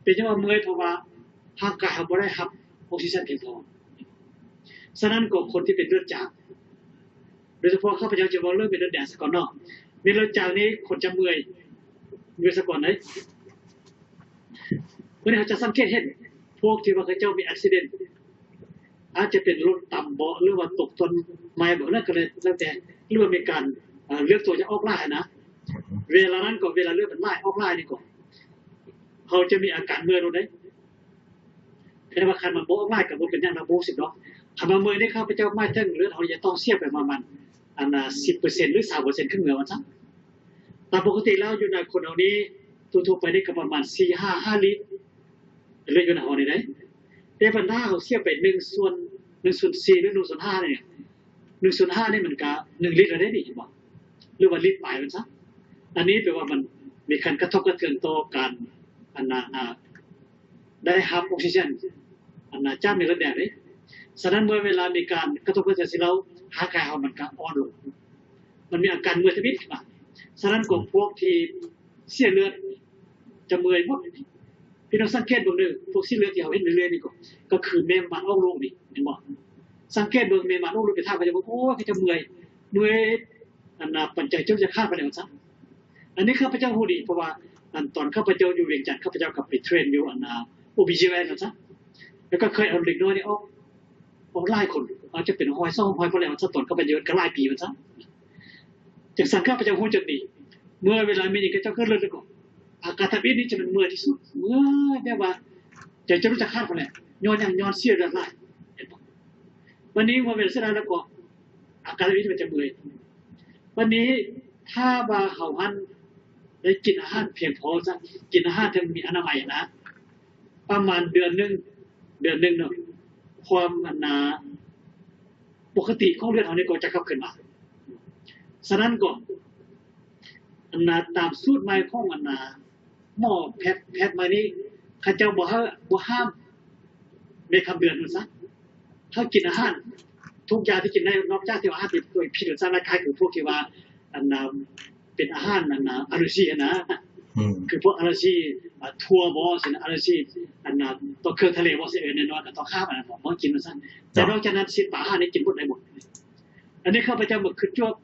ເປັນຫຍັງວ່າເມື່ອຍ? ເພາະວ່າຮ່າງກາຍເຮົາບໍ່ໄດ້ຮັບອອກຊີເຈນພຽງພໍ. ສະນັ້ນກໍຄົນທີ່ເປັນເລືອດຈາງ ໂດຍສະເພາະຂ້າພະເຈົ້າຈະເວົ້າເລື່ອງເມັດເລືອດແດງສາກ່ອນເນາະ. ເມັດເລືອດຈາງນີ້ຄົນຈະເມື່ອຍ ເມື່ອຍສາກ່ອນເດ້. ມື້ນີ້ເຮົາຈະສັງເກດເຫັນພວກທີ່ວ່າເຂົາເຈົ້າມີແອັກຊີເດັນ ອາດຈະເປັນລົດຕຳເບາະ ຫຼືວ່າຕົກຕົ້ນໄມ້ເບາະ ແລ້ວກໍແລ້ວແຕ່ ຫຼືວ່າມີການ ເອີ ເລືອດຕົວຈະອອກຫຼາຍນະ. ເວລານັ້ນກໍເວລາເລືອດມັນຫຼາຍ ອອກຫຼາຍນີ້ກໍ ເຮົາຈະມີອາການເມື່ອຍໂລດເດ້. ແຕ່ວ່າຄັນມັນບໍ່ອອກຫຼາຍກໍບໍ່ເປັນຫຍັງ ເຮົາບໍ່ຮູ້ສຶກດອກ. ຄຳວ່າເມື່ອຍນີ້ ຂ້າພະເຈົ້າໝາຍເຖິງເລືອດເຮົາຈະຕ້ອງເສຍໄປປະມານ ອັນນ່າ ສິບເປີເຊັນ ຫຼື ຊາວເປີເຊັນ ຂຶ້ນເໝືອວ່າຊັ້ນ. ຕາມປົກກະຕິແລ້ວຢູ່ໃນຄົນເຮົານີ້ ທົ່ວໆໄປນີ້ກໍປະມານສີ່ຫ້າ ຫ້າລິດ ເລືອດຢູ່ໃນເຮົານີ້ເດ້. ແຕ່ບັນດາເຮົາເສຍໄປໜຶ່ງສ່ວນ ໜຶ່ງສ່ວນສີ່ ຫຼື ໜຶ່ງສ່ວນຫ້ານີ້ ໜຶ່ງສ່ວນຫ້ານີ້ມັນກະໜຶ່ງລິດແລ້ວເດ້ນີ້ ເຫັນບໍ່? ຫຼືວ່າລິດປາຍວ່າຊັ້ນ. ອັນນີ້ແປວ່າມັນມີການກະທົບກະເທືອນຕໍ່ການ ອັນນ່າ ອາ ໄດ້ຮັບອອກຊີເຈນ ອັນນ່າ ຈາກເມັດເລືອດແດງເດ້. ສະນັ້ນເມື່ອເວລາມີການກະທົບກະເທືອນຊິເຫຼົ່າ ຮ່າງກາຍເຮົາມັນກະອ່ອນລົງ ມັນມີອາການເມື່ອຍທຳອິດຂຶ້ນມາ. ສະນັ້ນກໍພວກທີ່ເສຍເລືອດຈະເມື່ອຍໝົດ. ພີ່ນ້ອງສັງເກດເບິ່ງເດີ ພວກເສຍເລືອດທີ່ເຮົາເຫັນເລື້ອຍໆນີ້ກໍ ກໍຄືແມ່ມາດອອກລູກນີ້ ເຫັນບໍ່? ສັງເກດເບິ່ງແມ່ມາດອອກລູກ ໄປຖາມເຂົາເຈົ້າເບິ່ງ ໂອ້ຍ ເຂົາເຈົ້າເມື່ອຍ ເມື່ອຍ ອັນນ່າ ປັນໃຈຈົນຈະຂາດປານໃດວ່າຊັ້ນ. ອັນນີ້ຂ້າພະເຈົ້າຮູ້ດີ ເພາະວ່າ ອັນຕອນຂ້າພະເຈົ້າຢູ່ວຽງຈັນ ຂ້າພະເຈົ້າກໍໄປເທຣນຢູ່ ອັນນ່າ ໂອບີຈີໄອ ວ່າຊັ້ນ. ແລ້ວກໍເຄີຍເອົາເດັກນ້ອຍນີ້ອອກ ອອກຫຼາຍຄົນ ອາດຈະເປັນຮ້ອຍ ສອງຮ້ອຍ ພໍແລ້ວວ່າຊັ້ນ ຕອນຂ້າພະເຈົ້າກໍຫຼາຍປີວ່າຊັ້ນ. ຈັ່ງຊັ້ນຂ້າພະເຈົ້າຮູ້ຈັກດີ ເມື່ອເວລາແມ່ຍິງເຂົາເຈົ້າເກີດເລືອດແລ້ວກໍ ອາການທຳອິດນີ້ຈະແມ່ນເມື່ອຍທີ່ສຸດ ເມື່ອຍແບບວ່າໃຈຈະຫຼຸດຈະຂາດພຸ້ນແຫຼະ. ຍ້ອນຫຍັງ? ຍ້ອນເສຍເລືອດຫຼາຍ ເຫັນບໍ່? ບັດນີ້ເມື່ອເວລາເສຍເລືອດຫຼາຍແລ້ວກໍ ອາການທຳອິດມັນຈະເມື່ອຍ. ບັດນີ້ຖ້າວ່າເຮົາຫັ້ນໄດ້ກິນອາຫານພຽງພໍຊະ ກິນອາຫານທີ່ມີອະນາໄມນະ ປະມານເດືອນໜຶ່ງ ເດືອນໜຶ່ງເນາະ ຄວາມ ອັນນ່າ ປົກກະຕິຂອງເລືອດເຮົານີ້ກໍຈະກັບຄືນມາ. ສະນັ້ນກໍ ອັນນ່າ ຕາມສູດໃໝ່ຂອງ ອັນນ່າ ໝໍແພດ ແພດໃໝ່ນີ້ ເຂົາເຈົ້າບໍ່ໃຫ້ ບໍ່ຫ້າມເມັດຄຳເດືອນວ່າຊັ້ນ. ເຮົາກິນອາຫານທຸກຢ່າງທີ່ກິນໄດ້ ນອກຈາກທີ່ວ່າອາຫານທີ່ຕົວເອງຜິດວ່າຊັ້ນ ຄ້າຍໆຄືພວກທີ່ວ່າ ອັນນ່າ ເປັນອາຫານ ອັນນ່າ ອາເລີຈີຫັ້ນນະ ອືມ ຄືພວກອາເລີຈີ ອ່າ ຖົ່ວບໍ ຊີ້ນະ ອາເລີຈີ ອັນນ່າ ຕໍ່ເຄື່ອງທະເລບໍ ຊີ້ ເອີ ແນ່ນອນກໍຕ້ອງຫ້າມ ອັນນັ້ນບໍ່ ບໍ່ກິນວ່າຊັ້ນ. ແຕ່ນອກຈາກນັ້ນ ຊະນິດປາອາຫານນີ້ກິນໝົດໄດ້ໝົດ. ອັນນີ້ຂ້າພະເຈົ້າມາຄິດຈວບ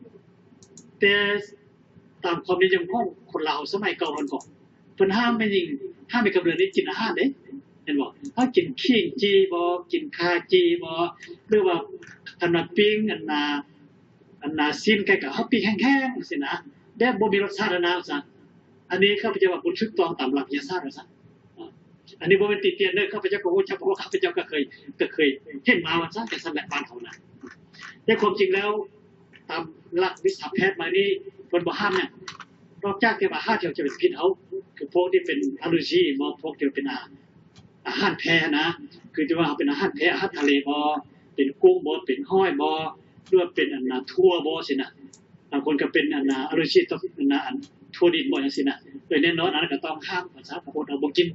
ແຕ່ຕາມຄວາມນິຍົມຂອງຄົນລາວສະໄໝເກົ່າຫັ້ນກໍ ເພິ່ນຫ້າມແມ່ຍິງ ຫ້າມແມ່ຄຳເດືອນນີ້ກິນອາຫານເດ້ ເຫັນບໍ່? ເຮົາກິນຂີງຈີບໍ ກິນຂາຈີບໍ ຫຼືວ່າ ອັນນ່າ ປີ້ງ ອັນນ່າ ອັນນ່າ ຊີ້ນໄກ່ກໍເຮົາປີ້ງແຫ້ງໆ ຊີ້ນະ ແບບບໍ່ມີລົດຊາດຫັ້ນນະ ວ່າຊັ້ນ. ອັນນີ້ຂ້າພະເຈົ້າວ່າບໍ່ຖືກຕ້ອງຕາມຫຼັກວິທະຍາສາດ ວ່າຊັ້ນ. ອັນນີ້ບໍ່ແມ່ນຕິຕຽນເດີ ຂ້າພະເຈົ້າກໍຮູ້ຈັກ ເພາະວ່າຂ້າພະເຈົ້າກໍເຄີຍ ກໍເຄີຍເຫັນມາວ່າຊັ້ນ ຈັ່ງຊັ້ນແຫຼະ ບ້ານເຮົານະ. ແຕ່ຄວາມຈິງແລ້ວ ຕາມຫຼັກວິຊາແພດມານີ້ ເພິ່ນບໍ່ຫ້າມຫຍັງ ນອກຈາກແຕ່ວ່າອາຫານທີ່ຈະເປັນພິດເຮົາ ຄືພວກທີ່ເປັນອາເລີຈີບໍ ພວກທີ່ເປັນອາ ອາຫານແພ້ນະ ຄືທີ່ວ່າເຮົາເປັນອາຫານແພ້ ອາຫານທະເລບໍ ເປັນກຸ້ງບໍ ເປັນຫອຍບໍ ຫຼືວ່າເປັນ ອັນນ່າ ຖົ່ວບໍ ຊີ້ນະ. ບາງຄົນກໍເປັນ ອັນນ່າ ອາເລີຈີຕໍ່ ອັນນ່າ ອັນຖົ່ວດິນບໍ ຈັ່ງຊີ້ນະ. ໂດຍແນ່ນອນ ອັນນັ້ນກໍຕ້ອງຫ້າມ ພາສາຂອງຄົນເຮົາບໍ່ກິນ.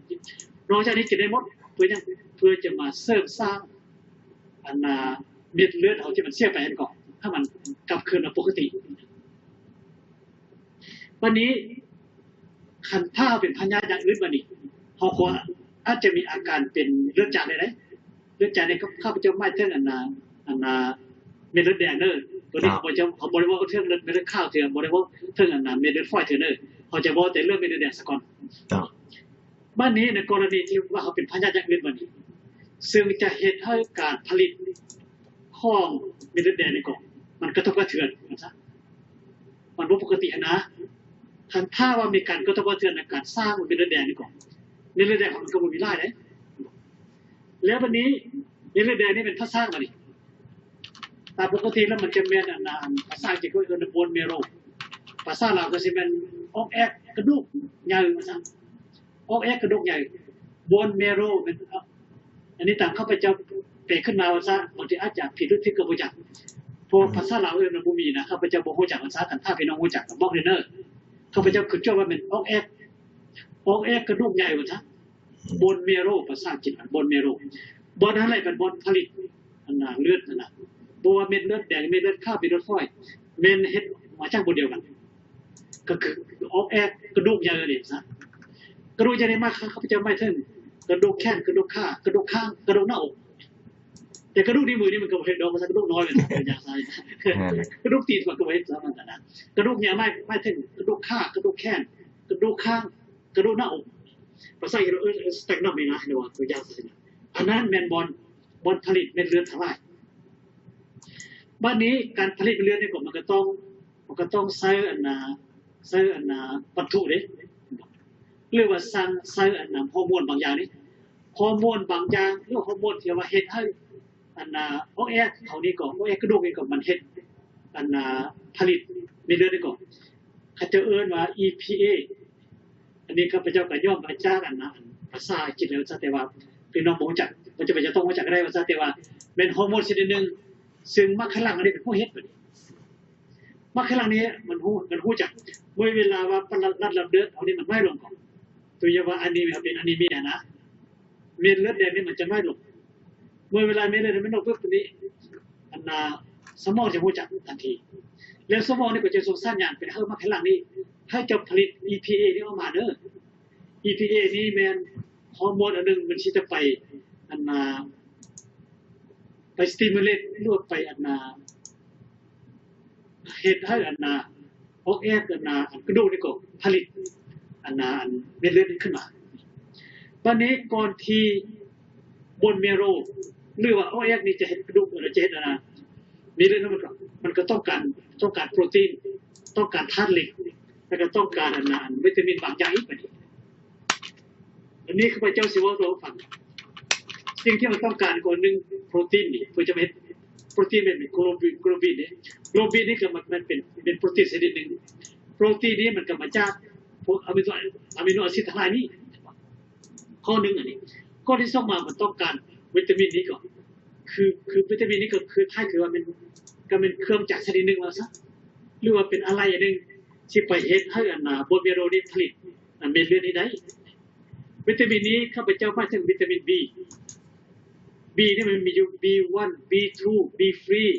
ນອກຈາກນີ້ກິນໄດ້ໝົດ ເພື່ອຫຍັງ? ເພື່ອຈະມາເສີມສ້າງ ອັນນ່າ ເມັດເລືອດເຮົາທີ່ມັນເສຍໄປຫັ້ນກໍໃຫ້ມັນກັບຄືນມາປົກກະຕິ. ບັດນີ້ ຄັນຖ້າເຮົາເປັນພະຍາດຢ່າງອື່ນ ບັດນີ້ເຮົາກໍອາດຈະມີອາການເປັນເລືອດຈາງໄດ້ເດ້. ເລືອດຈາງນີ້ ຂ້າພະເຈົ້າໝາຍເຖິງ ອັນນ່າ ອັນນ່າ ເມັດເລືອດແດງເດີ. ຕົວນີ້ ເຮົາບໍ່ໄດ້ເວົ້າເຖິງເລືອດ ເມັດເລືອດຂາວເທື່ອ ບໍ່ໄດ້ເວົ້າເຖິງ ອັນນ່າ ເມັດເລືອດຝອຍເທື່ອເນາະ. ເຮົາຈະເວົ້າແຕ່ເລື່ອງເມັດເລືອດແດງສາກ່ອນ. ບັດນີ້ໃນກໍລະນີທີ່ວ່າເຮົາເປັນພະຍາດຢ່າງອື່ນບັດນີ້ ຊຶ່ງຈະເຮັດໃຫ້ການຜະລິດຂອງເມັດເລືອດແດງນີ້ກໍ ມັນກະທົບກະເທືອນ ມັນບໍ່ປົກກະຕິຫັ້ນນະ. ຄັນຖ້າວ່າມີການກະທົບກະເທືອນໃນການສ້າງເມັດເລືອດແດງນີ້ກໍ ເມັດເລືອດແດງຂອງມັນກໍບໍ່ມີຫຼາຍເດ້. ແລ້ວບັດນີ້ ເມັດເລືອດແດງນີ້ແມ່ນພາສາອັງກິດ ຕາມປົກກະຕິແລ້ວມັນຈະແມ່ນ ອັນນ່າ ພາສາອັງກິດເຂົາເອີ້ນວ່າ ໂບນແມໂຣ ພາສາລາວກໍຊິແມ່ນອອກແອກກະດູກໃຫຍ່ວ່າຊັ້ນ. ອອກແອກກະດູກໃຫຍ່ ໂບນແມໂຣ ແມ່ນ ອັນນີ້ຕາມຂ້າພະເຈົ້າແປຂຶ້ນມາວ່າຊະ ບາງທີອາດຈະຜິດຫຼືຖືກກໍບໍ່ຈັກ ເພາະພາສາລາວອື່ນມັນບໍ່ມີນະ ຂ້າພະເຈົ້າບໍ່ຮູ້ຈັກວ່າຊະ. ຄັນຖ້າພີ່ນ້ອງຮູ້ຈັກກໍບອກແດ່ເນີ. ຂ້າພະເຈົ້າຄິດວ່າແມ່ນອອກແອກ ອອກແອກກະດູກໃຫຍ່ວ່າຊະ. ໂບນແມໂຣ ພາສາອັງກິດ ໂບນແມໂຣ ບ່ອນຫັ້ນແຫຼະເປັນບ່ອນຜະລິດ ອັນນ່າ ເລືອດຫັ້ນນະ. ບໍ່ວ່າເມັດເລືອດແດງ ເມັດເລືອດຂາວ ເມັດເລືອດຝອຍ ແມ່ນເຮັດມາຈາກບ່ອນດຽວກັນ ກໍຄືອອກແອກກະດູກໃຫຍ່ນີ້ຊະ. ກະດູກຢ່າງໃດມາ ຂ້າພະເຈົ້າໝາຍເຖິງກະດູກແຂນ, ກະດູກຂາ, ກະດູກຄາງ, ກະດູກໜ້າອົກ. ແຕ່ກະດູກນິ້ວມືນີ້ມັນກໍບໍ່ເຮັດດອກ, ມັນກະດູກນ້ອຍແມ່ນບໍ່? ຢ່າໃສ່. ກະດູກຕີນມັນກໍບໍ່ເຮັດຊ້ຳຫັ້ນນະ. ກະດູກນີ້ໝາຍ, ໝາຍເຖິງກະດູກຂາ, ກະດູກແຂນ, ກະດູກຄາງ, ກະດູກໜ້າອົກ. ພາສາອັງກິດເອີ້ນ sternum ນີ້ນະ, ຫຼືວ່າຕົວຢ່າງຊັ້ນນະ. ອັນນັ້ນແມ່ນບ່ອນ, ບ່ອນຜະລິດເມັດເລືອດທັງຫຼາຍ. ບາດນີ້ການຜະລິດເມັດເລືອດນີ້ກໍ ມັນກໍຕ້ອງ, ມັນກໍຕ້ອງໃຊ້ອັນນາ, ໃຊ້ອັນນາວັດຖຸເດ້ ຫຼືວ່າສ້າງ, ໃຊ້ອັນນາຮໍໂມນບາງຢ່າງນີ້, ຮໍໂມນບາງຢ່າງ ຫຼືຮໍໂມນທີ່ວ່າເຮັດໃຫ້ອັນນາອອກແອກເຮົານີ້ກໍ, ອອກແອກກະດູກນີ້ກໍ ມັນເຮັດອັນນາຜະລິດເມັດເລືອດນີ້ກໍ ເຂົາເຈົ້າເອີ້ນວ່າ EPA. ອັນນີ້ຂ້າພະເຈົ້າກໍຍ້ອນມາຈາກອັນນາ ອັນພາສາອັງກິດແລ້ວຊະ, ແຕ່ວ່າພີ່ນ້ອງບໍ່ຮູ້ຈັກ, ບໍ່ຈຳເປັນຈະຕ້ອງຮູ້ຈັກກໍໄດ້ວ່າຊະ, ແຕ່ວ່າແມ່ນຮໍໂມນຊະນິດໜຶ່ງ ຊຶ່ງໝາກໄຂ່ຫຼັງອັນນີ້ເປັນຜູ້ເຮັດ. ບາດນີ້ໝາກໄຂ່ຫຼັງນີ້ມັນຮູ້, ມັນຮູ້ຈັກເມື່ອເວລາວ່າປະລັດລຳເລືອດເຮົານີ້ມັນນ້ອຍລົງກໍ, ຕົວຢ່າງວ່າອານີເມຍ, ເປັນອານີເມຍນະ, ເມັດເລືອດແດງນີ້ມັນຈະນ້ອຍລົງ. ເມື່ອເວລາເມັດເລືອດມັນນ້ອຍລົງປຶບນີ້ ອັນນາສະໝອງຈະຮູ້ຈັກທັນທີ ແລ້ວສະໝອງນີ້ກໍຈະສົ່ງສັນຍານໄປໃຫ້ໝາກໄຂ່ຫຼັງນີ້ ໃຫ້ເຈົ້າຜະລິດ EPA ນີ້ອອກມາເດີ. EPA ນີ້ແມ່ນຮໍໂມນອັນໜຶ່ງ ມັນຊິຈະໄປ ອັນນາ ໄປ stimulate ຫຼືວ່າໄປ ອັນນາ ເຮັດໃຫ້ ອັນນາ ອອກແອກ ອັນນາ ອັນກະດູກນີ້ກໍຜະລິດ ອັນນາ ອັນເມັດເລືອດນີ້ຂຶ້ນມາ. ບາດນີ້ກ່ອນທີ່ bone marrow ຫຼືວ່າອອກແອກນີ້ຈະເຮັດກະດູກ ຫຼືຈະເຮັດ ອັນນາ ເມັດເລືອດ ມັນກໍ ມັນກໍຕ້ອງການ, ຕ້ອງການໂປຣຕີນ, ຕ້ອງການທາດເຫຼັກ ແລ້ວກໍຕ້ອງການ ອັນນາ ອັນວິຕາມິນບາງຢ່າງອີກ. ບາດນີ້ ອັນນີ້ຂ້າພະເຈົ້າຊິເວົ້າສູ່ຟັງ. ສິ່ງທີ່ມັນຕ້ອງການກໍໜຶ່ງ ໂປຣຕີນນີ້ ເພື່ອຈະເຮັດ ໂປຣຕີນແມ່ນ globin, globin ນີ້ globin ນີ້ກໍມັນ ມັນເປັນ ເປັນໂປຣຕີນຊະນິດໜຶ່ງ. ໂປຣຕີນນີ້ມັນກໍມາຈາກພວກອາມິໂນ ອາມິໂນອາຊິດທັງຫຼາຍນີ້ ຂໍ້ໜຶ່ງ. ອັນນີ້ ຂໍ້ທີສອງມາ ມັນຕ້ອງການວິຕາມິນນີ້ກໍ ຄື ຄືວິຕາມິນນີ້ກໍຄື ຄ້າຍຄືວ່າແມ່ນ ກໍແມ່ນເຄື່ອງຈັກຊະນິດໜຶ່ງວ່າຊະ ຫຼືວ່າເປັນອາໄລອັນໜຶ່ງ ທີ່ໄປເຮັດໃຫ້ ອັນນາ bone marrow ນີ້ຜະລິດ ອັນເມັດເລືອດນີ້ໄດ້. ວິຕາມິນນີ້ ຂ້າພະເຈົ້າໝາຍເຖິງວິຕາມິນ B. B ນີ້ມັນມີຢູ່ B one, B two, B three,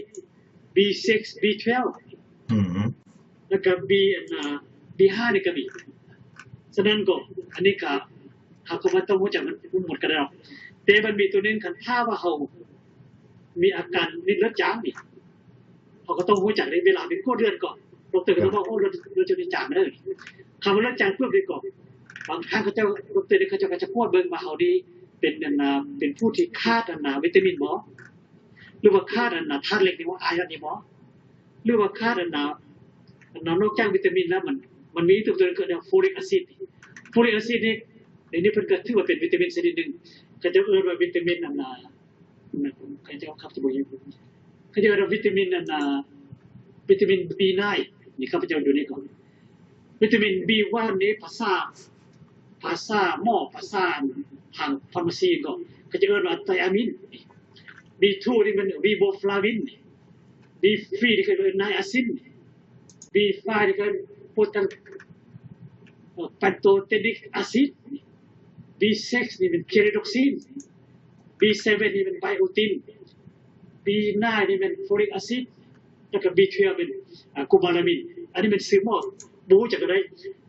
B six, B twelve ອືມ ແລ້ວກໍ B ອັນນາ B five ນີ້ກໍມີ. ສະນັ້ນກໍ ອັນນີ້ກໍ ເຮົາກໍບໍ່ຕ້ອງຮູ້ຈັກມັນໝົດກໍໄດ້ດອກ. ແຕ່ມັນມີຕົວໜຶ່ງ ຄັນຖ້າວ່າເຮົາມີອາການເມັດເລືອດຈາງນີ້ ເຮົາກໍຕ້ອງຮູ້ຈັກເດ້. ເວລາໄປກວດເລືອດກໍ ດັອກເຕີກໍຕ້ອງບອກ ໂອ້ ເລືອດ ເລືອດເຈົ້ານີ້ຈາງເດີ. ຄຳວ່າເລືອດຈາງປຶບນີ້ກໍ ບາງຄັ້ງເຂົາເຈົ້າ ດັອກເຕີນີ້ເຂົາເຈົ້າກໍຈະກວດເບິ່ງວ່າເຮົານີ້ເປັນ ອັນນາ ເປັນຜູ້ທີ່ຂາດ ອັນນາ ວິຕາມິນບໍ່ ຫຼືວ່າຂາດ ອັນນາ ທາດເຫຼັກນີ້ບໍ່ ອາຍອນນີ້ບໍ່ ຫຼືວ່າຂາດ ອັນນາ ອັນນາ ນອກຈາກວິຕາມິນແລ້ວ ມັນ ມັນມີອີກຕົວໜຶ່ງ ເອີ້ນວ່າ folic acid. Folic acid ນີ້ ໃນນີ້ເພິ່ນກໍຖືວ່າເປັນວິຕາມິນຊະນິດໜຶ່ງ ເຂົາເຈົ້າເອີ້ນວ່າວິຕາມິນ ອັນນາ ເຂົາເຈົ້າ ຂ້າພະເຈົ້າບໍ່ຮູ້ ເຂົາເຈົ້າເອີ້ນວ່າວິຕາມິນ ອັນນາ ວິຕາມິນ B nine ນີ້ ຂ້າພະເຈົ້າຢູ່ໃນກ່ອນ. ວິຕາມິນ B one ນີ້ ພາສາ ພາສາໝໍ ພາສາທາງ pharmacy ກໍ ເຂົາເຈົ້າເອີ້ນວ່າໄທອາມິນ. B two ນີ້ແມ່ນ riboflavin. B three ນີ້ກໍເອີ້ນ niacin. B five ນີ້ກໍ pantothenolic acid. B six ນີ້ແມ່ນ pyridoxine. B seven ນີ້ແມ່ນ biotin. B nine ນີ້ແມ່ນ folic acid ແລ້ວກໍ B twelve ແມ່ນ ອາ cobalamin. ອັນນີ້ແມ່ນຊື່ໝໍ ບໍ່ຮູ້ຈັກກໍໄດ້.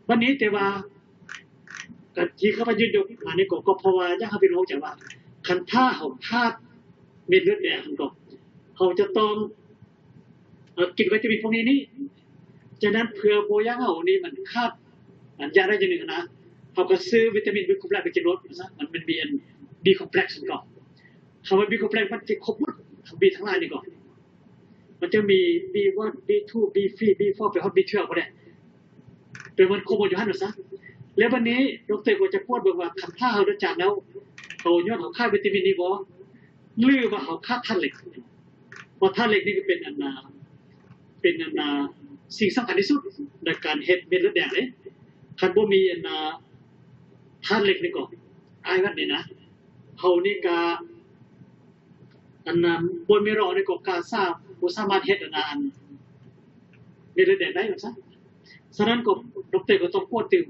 ບັດນີ້ແຕ່ວ່າ ການທີ່ຂ້າພະເຈົ້າຍົກມານີ້ກໍ ກໍເພາະວ່າຢາກໃຫ້ພີ່ນ້ອງຮູ້ຈັກວ່າ ຄັນຖ້າເຮົາຂາດເມັດເລືອດແດງ ກໍເຮົາຈະຕ້ອງ ເອີ ກິນວິຕາມິນພວກນີ້ນີ້. ສະນັ້ນເພື່ອບໍ່ຢາກເຮົານີ້ມັນຂາດ ອັນຢາກໄດ້ຢ່າງໜຶ່ງນະ ເຮົາກໍຊື້ວິຕາມິນ B complex ໄປກິນໂລດ ມັນ ມັນມີອັນ B complex ມັນກໍ ຄຳວ່າ B complex ມັນຊິຄົບໝົດ B ທັງຫຼາຍນີ້ກໍ ມັນຈະມີ B one B two B three B four ໄປຮອດ B twelve ພຸ້ນແຫຼະ ແຕ່ມັນຄົບໝົດຢູ່ຫັ້ນວ່າຊະ. ແລ້ວບັດນີ້ ດັອກເຕີກໍຈະກວດເບິ່ງວ່າ ຄັນຖ້າເຮົາເລືອດຈາງແລ້ວ ເຮົາຍ້ອນເຮົາຂາດວິຕາມິນນີ້ບໍ່ ຫຼືວ່າເຮົາຂາດທາດເຫຼັກ? ເພາະທາດເຫຼັກນີ້ກໍເປັນອັນນາ ເປັນອັນນາ ສິ່ງສຳຄັນທີ່ສຸດໃນການເຮັດເມັດເລືອດແດງເດ້. ຄັນບໍ່ມີອັນນາ ທາດເຫຼັກນີ້ກໍ ອາຍວັດນີ້ນະ ເຮົານີ້ກະ ອັນນາ bone marrow ນີ້ກໍກະສາ ບໍ່ສາມາດເຮັດອັນນາ ອັນເມັດເລືອດແດງໄດ້ວ່າຊັ້ນ. ສະນັ້ນກໍ ດັອກເຕີກໍຕ້ອງກວດຕື່ມ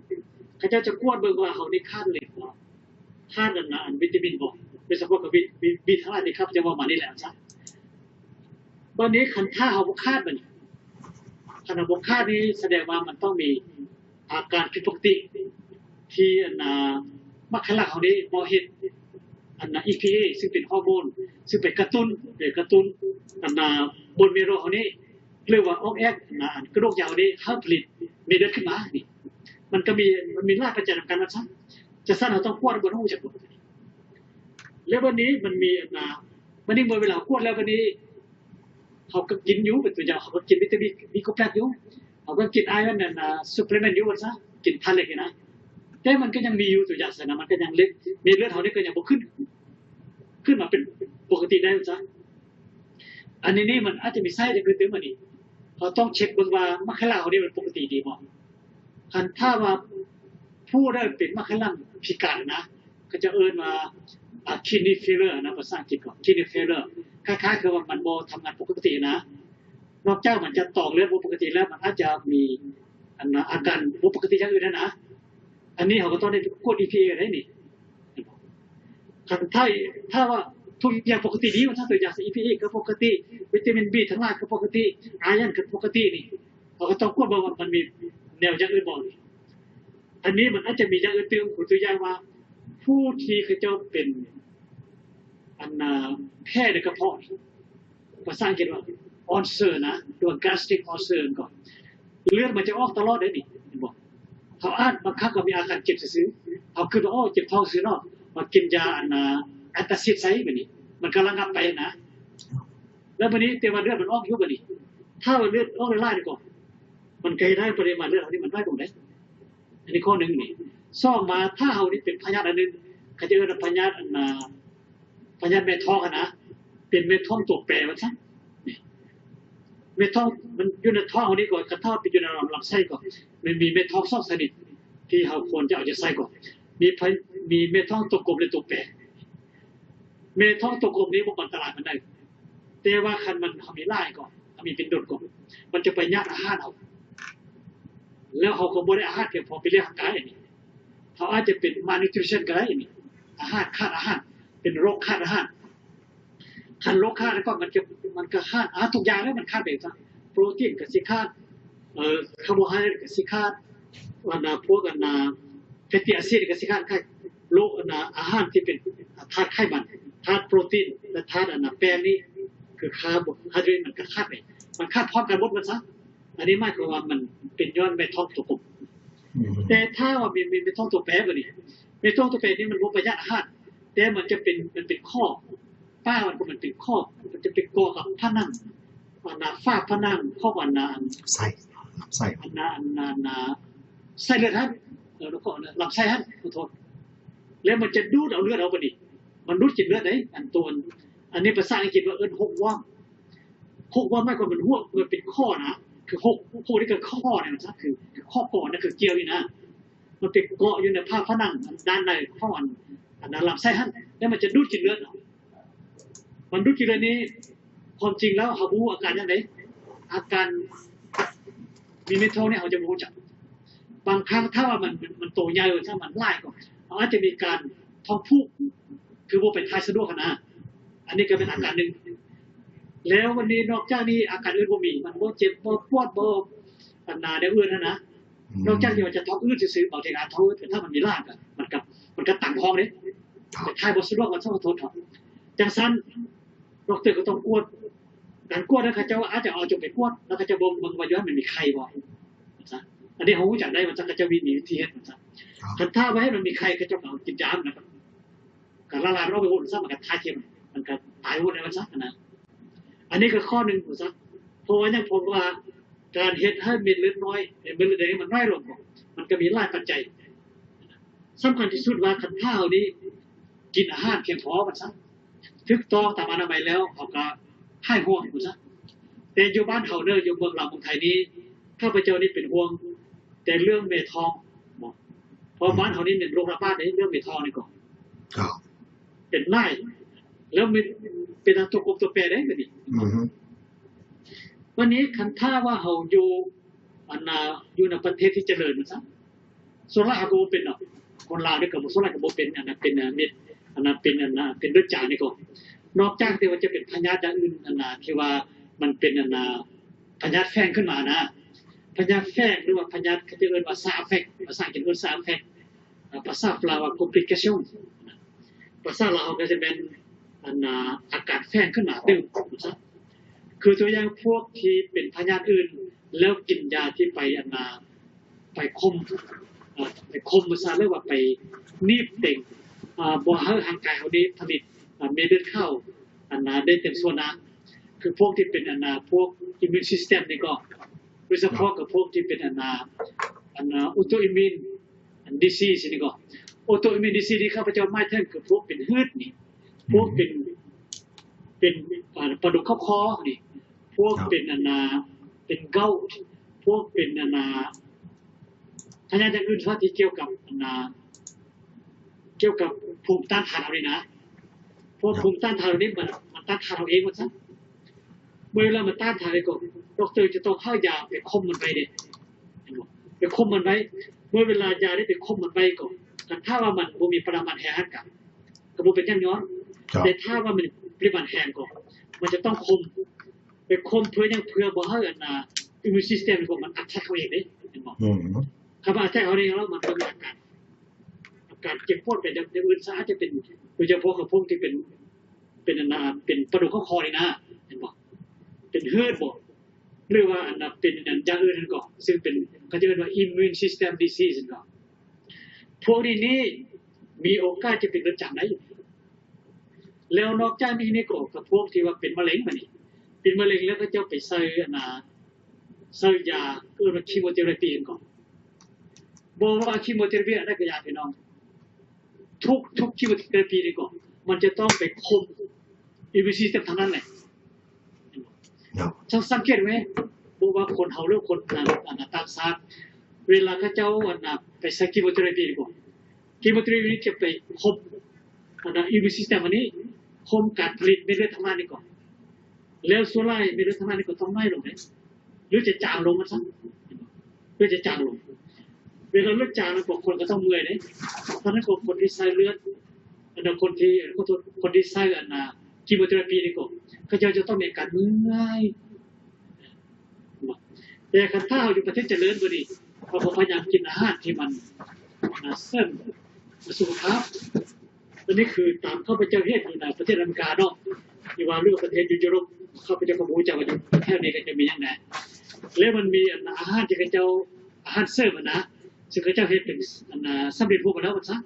ເຂົາເຈົ້າຈະກວດເບິ່ງວ່າເຮົານີ້ຂາດເຫຼັກບໍ່ ຂາດອັນນາ ອັນວິຕາມິນບໍ່ ໂດຍສະເພາະກໍ B ທັງຫຼາຍທີ່ຂ້າພະເຈົ້າເວົ້າມານີ້ແຫຼະວ່າຊັ້ນ. ບັດນີ້ຄັນຖ້າເຮົາບໍ່ຂາດ ບັດນີ້ ຄັນເຮົາບໍ່ຂາດນີ້ ສະແດງວ່າມັນຕ້ອງມີອາການຜິດປົກກະຕິ ທີ່ອັນນ່າ ໝາກໄຂ່ຫຼັງເຮົານີ້ບໍ່ເຮັດອັນນ່າ ອີພີເອ ຊຶ່ງເປັນຮໍໂມນ ຊຶ່ງໄປກະຕຸ້ນ ໄປກະຕຸ້ນອັນນ່າ ໂບນແມໂຣເຮົານີ້ ຫຼືວ່າອອກແອກອັນນ່າ ອັນກະດູກຍາງເຮົານີ້ ໃຫ້ຜະລິດເມັດເລືອດຂຶ້ນມານີ້ ມັນກໍມີ ມັນມີຫຼາຍປັດໄຈນຳກັນວ່າຊັ້ນ. ຈັ່ງຊັ້ນເຮົາຕ້ອງກວດ ບໍ່ຮູ້ຈັກ ແລ້ວບັດນີ້ມັນມີອັນນ່າ ບັດນີ້ເມື່ອເວລາເຮົາກວດແລ້ວ ບັດນີ້ເຮົາກໍກິນຢູ່ ເປັນຕົວຢ່າງ ເຮົາກໍກິນວິຕາມິນບີຄອມເພລັກຢູ່ ເຮົາກໍກິນໄອອອນ ອັນນ່າ ຊັບພລີເມັນຢູ່ວ່າຊະ ກິນທາດເຫຼັກນີ້ນະ ແຕ່ມັນກໍຍັງມີຢູ່ ຕົວຢ່າງຊັ້ນນະ ມັນກໍຍັງເລັກ ເມັດເລືອດເຮົານີ້ກໍຍັງບໍ່ຂຶ້ນ ຂຶ້ນມາເປັນປົກກະຕິໄດ້ວ່າຊະ. ອັນນີ້ນີ້ມັນອາດຈະມີສາເຫດອື່ນຕື່ມ ອັນນີ້ເຮົາຕ້ອງເຊັກເບິ່ງວ່າໝາກໄຂ່ຫຼັງເຮົານີ້ມັນປົກກະຕິດີບໍ່. ຄັນຖ້າວ່າຜູ້ໃດເປັນໝາກໄຂ່ຫຼັງພິການນະ ເຂົາເຈົ້າເອີ້ນວ່າ ອ່າ kidney failure ນະ ພາສາອັງກິດກໍ kidney failure ຄ້າຍໆຄືວ່າມັນບໍ່ທຳງານປົກກະຕິນະ ນອກຈາກມັນຈະຕອງເລືອດບໍ່ປົກກະຕິແລ້ວ ມັນອາດຈະມີອັນນາ ອາການບໍ່ປົກກະຕິຢ່າງອື່ນນະ. ອັນນີ້ເຮົາກໍຕ້ອງໄດ້ກວດ ອີພີເອ ໄດ້ນີ້ ຄັນຖ້າ ຖ້າວ່າທຸກຢ່າງປົກກະຕິດີ ວ່າຖ້າຕົວຢ່າງ ອີພີເອ ກໍປົກກະຕິ ວິຕາມິນບີທັງຫຼາຍກໍປົກກະຕິ ໄອອອນກໍປົກກະຕິນີ້ ເຮົາກໍຕ້ອງກວດເບິ່ງວ່າມັນມີແນວຢ່າງອື່ນບໍ່ນີ້. ອັນນີ້ມັນອາດຈະມີຢ່າງອື່ນຕື່ມ ຕົວຢ່າງວ່າ ຜູ້ທີ່ເຂົາເຈົ້າເປັນ ອັນນາ ແຜໃນກະເພາະ ພາສາອັງກິດວ່າ ulcer ນະ ຫຼືວ່າ gastric ulcer ກໍ ເລືອດມັນຈະອອກຕະຫຼອດເດ້ນີ້ ເຫັນບໍ່? ເຮົາອາດ ບາງຄັ້ງກໍມີອາການເຈັບຊື່ໆ ເຮົາຄິດວ່າ ໂອ້ ເຈັບທ້ອງຊື່ເນາະ ມາກິນຢາອັນນາ ແອນຕາຊິດໃສ່ ບາດນີ້ມັນກໍລະງັບໄປນະ. ແລ້ວບາດນີ້ ແຕ່ວ່າເລືອດມັນອອກຢູ່ ບາດນີ້ ຖ້າວ່າເລືອດອອກຫຼາຍໆ ນີ້ກໍ ມັນກໍເຮັດໃຫ້ປະລິມານເລືອດເຮົານີ້ມັນນ້ອຍລົງເດ້. ອັນນີ້ຂໍ້ໜຶ່ງນີ້. ສອງມາ ຖ້າເຮົານີ້ເປັນພະຍາດອັນໜຶ່ງ ເຂົາຈະເອີ້ນວ່າພະຍາດອັນນາ ພະຍາດແມ່ທ້ອງຫັ້ນນະ ເປັນແມ່ທ້ອງຕົວແປວ່າຊັ້ນ. ແມ່ທ້ອງມັນຢູ່ໃນທ້ອງເຮົານີ້ກໍ ຄັນຖ້າເປັນຢູ່ໃນລຳ ລຳໄສ້ກໍ ມັນມີແມ່ທ້ອງສອງຊະນິດ ທີ່ເຮົາຄວນຈະເອົາໃຈໃສ່ກໍ ມີພະ ມີແມ່ທ້ອງຕົວກົມ ແລະ ຕົວແປ. ແມ່ທ້ອງຕົວກົມນີ້ບໍ່ອັນຕະລາຍປານໃດ ແຕ່ວ່າຄັນມັນ ເຮົາມີຫຼາຍກໍ ເຮົາມີເປັນດົນກໍ ມັນຈະໄປຍາດອາຫານເຮົາ ແລ້ວເຮົາກໍບໍ່ໄດ້ອາຫານພຽງພໍໄປລ້ຽງຮ່າງກາຍ. ອັນນີ້ເຮົາອາດຈະເປັນ malnutrition ກໍໄດ້. ອັນນີ້ອາຫານ ຂາດອາຫານ ເປັນໂລກຂາດອາຫານ. ຄັນໂລກຂາດແລ້ວກໍ ມັນຈະ ມັນກໍຂາດ ອາ ທຸກຢ່າງແລ້ວມັນຂາດໄປຊະ. ໂປຣຕີນກໍຊິຂາດ ເອີ ຄາໂບໄຮເດຣດກໍຊິຂາດ ອັນນາ ພວກອັນນາ ແຟດຕິອາຊິດກໍຊິຂາດໄຂ ໂລກອັນນາ ອາຫານທີ່ເປັນທາດໄຂມັນ ທາດໂປຣຕີນ ແລະ ທາດອັນນາ ແປ້ງນີ້ ຄືຄາໂບໄຮເດຣດມັນກໍຂາດໄປ ມັນຂາດພ້ອມກັນໝົດວ່າຊະ. ອັນນີ້ໝາຍຄວາມວ່າມັນເປັນຍ້ອນແມ່ທ້ອງຕົວກົມ. ອືມ ແຕ່ຖ້າວ່າມີ ມີແມ່ທ້ອງຕົວແປ ບາດນີ້ ແມ່ທ້ອງຕົວແປນີ້ມັນບໍ່ໄປຍາດອາຫານ ແຕ່ມັນຈະເປັນ ມັນເປັນຂໍ້ ປ້າມັນກໍມັນເປັນຂໍ້ ມັນຈະໄປເກາະກັບຜະໜັງ ອັນນາ ຝາຜະໜັງຂອງອັນນາ ລຳໄສ້ ລຳໄສ້ ອັນນາ ອັນນາ ອັນນາ ເສັ້ນເລືອດຫັ້ນ ເອີ ແລ້ວກໍລຳໄສ້ຫັ້ນ ຂໍໂທດ ແລ້ວມັນຈະດູດເອົາເລືອດເຮົາ ບາດນີ້ ມັນດູດກິນເລືອດເດ້. ອັນຕົວ ອັນນີ້ພາສາອັງກິດວ່າເອີ້ນ hookworm. Hookworm ໝາຍຄວາມມັນ hook ມັນເປັນຂໍ້ນະ ຄື hook hook ນີ້ກໍຂໍ້ນີ້ນະ ຄື ຄືຂໍ້ກໍນະ ຄືກ່ຽວນີ້ນະ ມັນໄປເກາະຢູ່ໃນຝາຜະໜັງດ້ານໃນຂອງອັນ ອັນນັ້ນລຳໄສ້ຫັ້ນ ແລ້ວມັນຈະດູດກິນເລືອດເຮົາ. ມັນດູດກິນເລືອດນີ້ ຄວາມຈິງແລ້ວເຮົາບໍ່ຮູ້ອາການຫຍັງເດ້ ອາການມີເມັດທ້ອງນີ້ເຮົາຈະບໍ່ຮູ້ຈັກ. ບາງຄັ້ງຖ້າວ່າມັນ ມັນ ມັນໂຕໃຫຍ່ວ່າຊັ້ນ ມັນຫຼາຍກໍ ເຮົາອາດຈະມີການທ້ອງຜູກ ຄືບໍ່ໄປຖ່າຍສະດວກຫັ້ນນະ. ອັນນີ້ກໍເປັນອາການໜຶ່ງ. ແລ້ວວັນນີ້ນອກຈາກນີ້ອາການອື່ນບໍ່ມີ ມັນບໍ່ເຈັບບໍ່ປວດບໍ່ອັນນາແນວອື່ນຫັ້ນນະ. ອືມ ນອກຈາກທີ່ວ່າຈະທ້ອງອືດຊື່ໆ ບາງເທື່ອອາດທ້ອງອືດ ແຕ່ຖ້າມັນມີຫຼາຍກໍ ມັນກໍ ມັນກໍຕັນທ້ອງເດ້ ເຈົ້າ ໄປຖ່າຍບໍ່ສະດວກ ມັນສະທົນເນາະ. ຈັ່ງຊັ້ນ ດັອກເຕີກໍຕ້ອງກວດ ການກວດນັ້ນເຂົາເຈົ້າອາດຈະເອົາຈົງໄປກວດ ແລ້ວເຂົາເຈົ້າເບິ່ງ ເບິ່ງວ່າຢູ່ຫັ້ນມັນມີໄຂ່ບໍ່ ວ່າຊັ້ນ. ອັນນີ້ເຮົາຮູ້ຈັກໄດ້ວ່າຊັ້ນ ເຂົາເຈົ້າມີ ມີວິທີເຮັດວ່າຊັ້ນ. ຄັນຖ້າວ່າເຫັນມັນມີໄຂ່ ເຂົາເຈົ້າກໍເອົາກິນຢາ ແລ້ວກໍ ກະລະລາຍອອກໄປໝົດ ມັນກໍຖ່າຍເທ ມັນກໍຕາຍໝົດແລ້ວ ວ່າຊັ້ນນະ. ອັນນີ້ກໍຂໍ້ໜຶ່ງວ່າຊັ້ນ. ເພາະວ່າຫຍັງ? ເພາະວ່າການເຮັດໃຫ້ເມັດເລືອດນ້ອຍ ເມັດເລືອດແດງມັນນ້ອຍລົງ ມັນກໍມີຫຼາຍປັດໄຈ. ສຳຄັນທີ່ສຸດວ່າ ຄັນຖ້າເຮົານີ້ກິນອາຫານພຽງພໍວ່າຊັ້ນ ຖືກຕ້ອງຕາມອະນາໄມແລ້ວ ເຮົາກໍຫາຍຫ່ວງວ່າຊັ້ນ. ແຕ່ຢູ່ບ້ານເຮົາເດີ ຢູ່ເມືອງລາວເມືອງໄທນີ້ ຂ້າພະເຈົ້ານີ້ເປັນຫ່ວງແຕ່ເລື່ອງແມ່ທ້ອງ ເນາະ ເພາະ ອືມ ບ້ານເຮົານີ້ແມ່ນໂລກລະບາດເດ້ ເລື່ອງແມ່ທ້ອງນີ້ກໍ ເປັນຫຼາຍ ແລ້ວເປັນ ເປັນຕົວກົບຕົວແປເດ້ ບາດນີ້. ອືຮຶ ບາດນີ້ຄັນຖ້າວ່າເຮົາຢູ່ ອັນນ່າ ຢູ່ໃນປະເທດທີ່ຈະເລີນວ່າຊັ້ນ ສ່ວນຫຼາຍເຮົາກໍບໍ່ເປັນດອກ ຄົນລາວນີ້ກໍບໍ່ ສ່ວນຫຼາຍກໍບໍ່ເປັນ ອັນນັ້ນເປັນເມັດ ອັນນັ້ນເປັນ ອັນນັ້ນເປັນເລືອດຈາງນີ້ກໍ ນອກຈາກທີ່ວ່າຈະເປັນພະຍາດຢ່າງອື່ນ ອັນນ່າ ທີ່ວ່າມັນເປັນ ອັນນ່າ ພະຍາດແຝງຂຶ້ນມານະ ພະຍາດແຝງ ຫຼືວ່າພະຍາດ ເຂົາຈະເອີ້ນວ່າ side effect ພາສາອັງກິດເອີ້ນ side effect. ພາສາຝຣັ່ງວ່າ complication ພາສາລາວເຮົາກໍຈະແມ່ນ ອັນນ່າ ອາການແຝງຂຶ້ນມາຕື່ມ ຄືຕົວຢ່າງພວກທີ່ເປັນພະຍາດອື່ນ ແລ້ວກິນຢາທີ່ໄປ ອັນນ່າ ໄປຂົ່ມ ເອີ ໄປຂົ່ມປະສາດ ຫຼືວ່າໄປໜີບເຕັງ ເອີ ບໍ່ໃຫ້ຮ່າງກາຍເຮົານີ້ຜະລິດ ເອີ ເມັດເລືອດຂາວ ອັນນ່າ ໄດ້ເຕັມສ່ວນນະ ຄືພວກທີ່ເປັນ ອັນນ່າ ພວກ immune system ນີ້ກໍ ໂດຍສະເພາະກັບພວກທີ່ເປັນ ອັນນ່າ ອັນນ່າ autoimmune disease ນີ້ກໍ autoimmune disease ທີ່ຂ້າພະເຈົ້າໝາຍເຖິງຄືພວກເປັນຮືດນີ້ ພວກເປັນ ເປັນ ອາ ປະດູກເຂົ້າຄໍນີ້ ພວກເປັນ ອັນນ່າ ເປັນ gout ພວກເປັນ ອັນນ່າ ພະຍາດຢ່າງອື່ນທີ່ກ່ຽວກັບ ອັນນ່າ ກ່ຽວກັບພູມຕ້ານທານເຮົານີ້ນະ ເພາະວ່າພູມຕ້ານທານເຮົານີ້ມັນ ມັນຕ້ານທານເຮົາເອງວ່າຊັ້ນ ເມື່ອເວລາມັນຕ້ານທານແລ້ວກໍ ດັອກເຕີຈະຕ້ອງໃຫ້ຢາໄປຂົ່ມມັນໄວ້ເດ້ ເຫັນບໍ່? ໄປຂົ່ມມັນໄວ້ ເມື່ອເວລາຢາໄດ້ໄປຂົ່ມມັນໄວ້ກໍ ຄັນຖ້າວ່າມັນບໍ່ມີປະລິມານແຮງຫັ້ນກະ ກໍບໍ່ເປັນຫຍັງຍ້ອນ ແຕ່ຖ້າວ່າມັນປະລິມານແຮງກໍ ມັນຈະຕ້ອງຂົ່ມ ໄປຂົ່ມເພື່ອຫຍັງ? ເພື່ອບໍ່ໃຫ້ ອັນນ່າ immune system ຂອງມັນ attack ເຮົາເອງເດ້ ເຫັນບໍ່? ຄັນວ່າ attack ເຮົາເອງແລ້ວ ມັນກໍມີອາການ ອາການເຈັບປວດໄປຢ່າງອື່ນຊະ ອາດຈະເປັນ ໂດຍສະເພາະກັບພວກທີ່ເປັນ ເປັນ ອັນນ່າ ເປັນປະດູກເຂົ້າຄໍນີ້ນະ ເຫັນບໍ່? ເປັນຮືດບໍ ຫຼືວ່າ ອັນນ່າ ເປັນ ອັນ ຢ່າງອື່ນຫັ້ນກໍ ຊຶ່ງເປັນ ເຂົາຈະເອີ້ນວ່າ immune system disease ຫັ້ນກໍ ພວກນີ້ນີ້ ມີໂອກາດຈະເປັນເລືອດຈາງໄດ້ ແລ້ວນອກຈາກນີ້ນີ້ກໍ ກັບພວກທີ່ວ່າເປັນມະເຮັງບາດນີ້ ເປັນມະເຮັງແລ້ວເຂົາເຈົ້າໄປໃສ່ ອັນນ່າ ໃສ່ຢາ ເອີ້ນວ່າ chemotherapy ຫັ້ນກໍ ບໍ່ວ່າ chemotherapy ອັນໃດກໍຢ່າ ພີ່ນ້ອງ ທຸກ ທຸກ chemotherapy ນີ້ກໍ ມັນຈະຕ້ອງໄປຂົ່ມ immune system ທັງນັ້ນແຫຼະ ເຫັນບໍ່? ເຈົ້າສັງເກດໄວ້ ບໍ່ວ່າຄົນເຮົາ ຫຼືຄົນ ອັນ ອັນຕ່າງຊາດ ເວລາເຂົາເຈົ້າ ອັນ ໄປໃສ່ chemotherapy ນີ້ກໍ chemotherapy ນີ້ຈະໄປຂົ່ມ ອັນ immune system ອັນນີ້ ຂົ່ມການຜະລິດເມັດເລືອດທັງຫຼາຍນີ້ກໍ ແລ້ວສ່ວນຫຼາຍເມັດເລືອດທັງຫຼາຍນີ້ກໍຕ້ອງໜ້ອຍລົງເດ້ ຫຼືຈະຈາງລົງວ່າຊັ້ນ ຫຼືຈະຈາງລົງ ເວລາເລືອດຈາງແລ້ວບາງຄົນກໍຕ້ອງເມື່ອຍເດ້ ສະນັ້ນກໍຄົນທີ່ໃສ່ເລືອດ ອັນ ຄົນທີ່ ຂໍໂທດ ຄົນທີ່ໃສ່ ອັນ chemotherapy ນີ້ກໍ ເຂົາເຈົ້າຈະຕ້ອງມີອາການເມື່ອຍ ແຕ່ຄັນຖ້າເຮົາຢູ່ປະເທດຈະເລີນກວ່ານີ້ ເຮົາກໍພະຍາຍາມກິນອາຫານທີ່ມັນ ອາ ເສີມສຸຂະພາບ ອັນນີ້ຄືຕາມຂ້າພະເຈົ້າເຫັນຢູ່ໃນປະເທດອາເມລິກາເນາະ ຫຼືວ່າ ຫຼືປະເທດຢູ່ຢູໂຣບ ຂ້າພະເຈົ້າກໍບໍ່ຮູ້ຈັກວ່າຢູ່ແຖວນີ້ກໍຈະມີຫຍັງແດ່ ແລ້ວມັນມີ ອັນ ອາຫານທີ່ເຂົາເຈົ້າ ອາຫານເສີມຫັ້ນນະ ຊຶ່ງເຂົາເຈົ້າເຮັດເປັນ ອັນ ສຳເລັດຮູບມາແລ້ວວ່າຊັ້ນ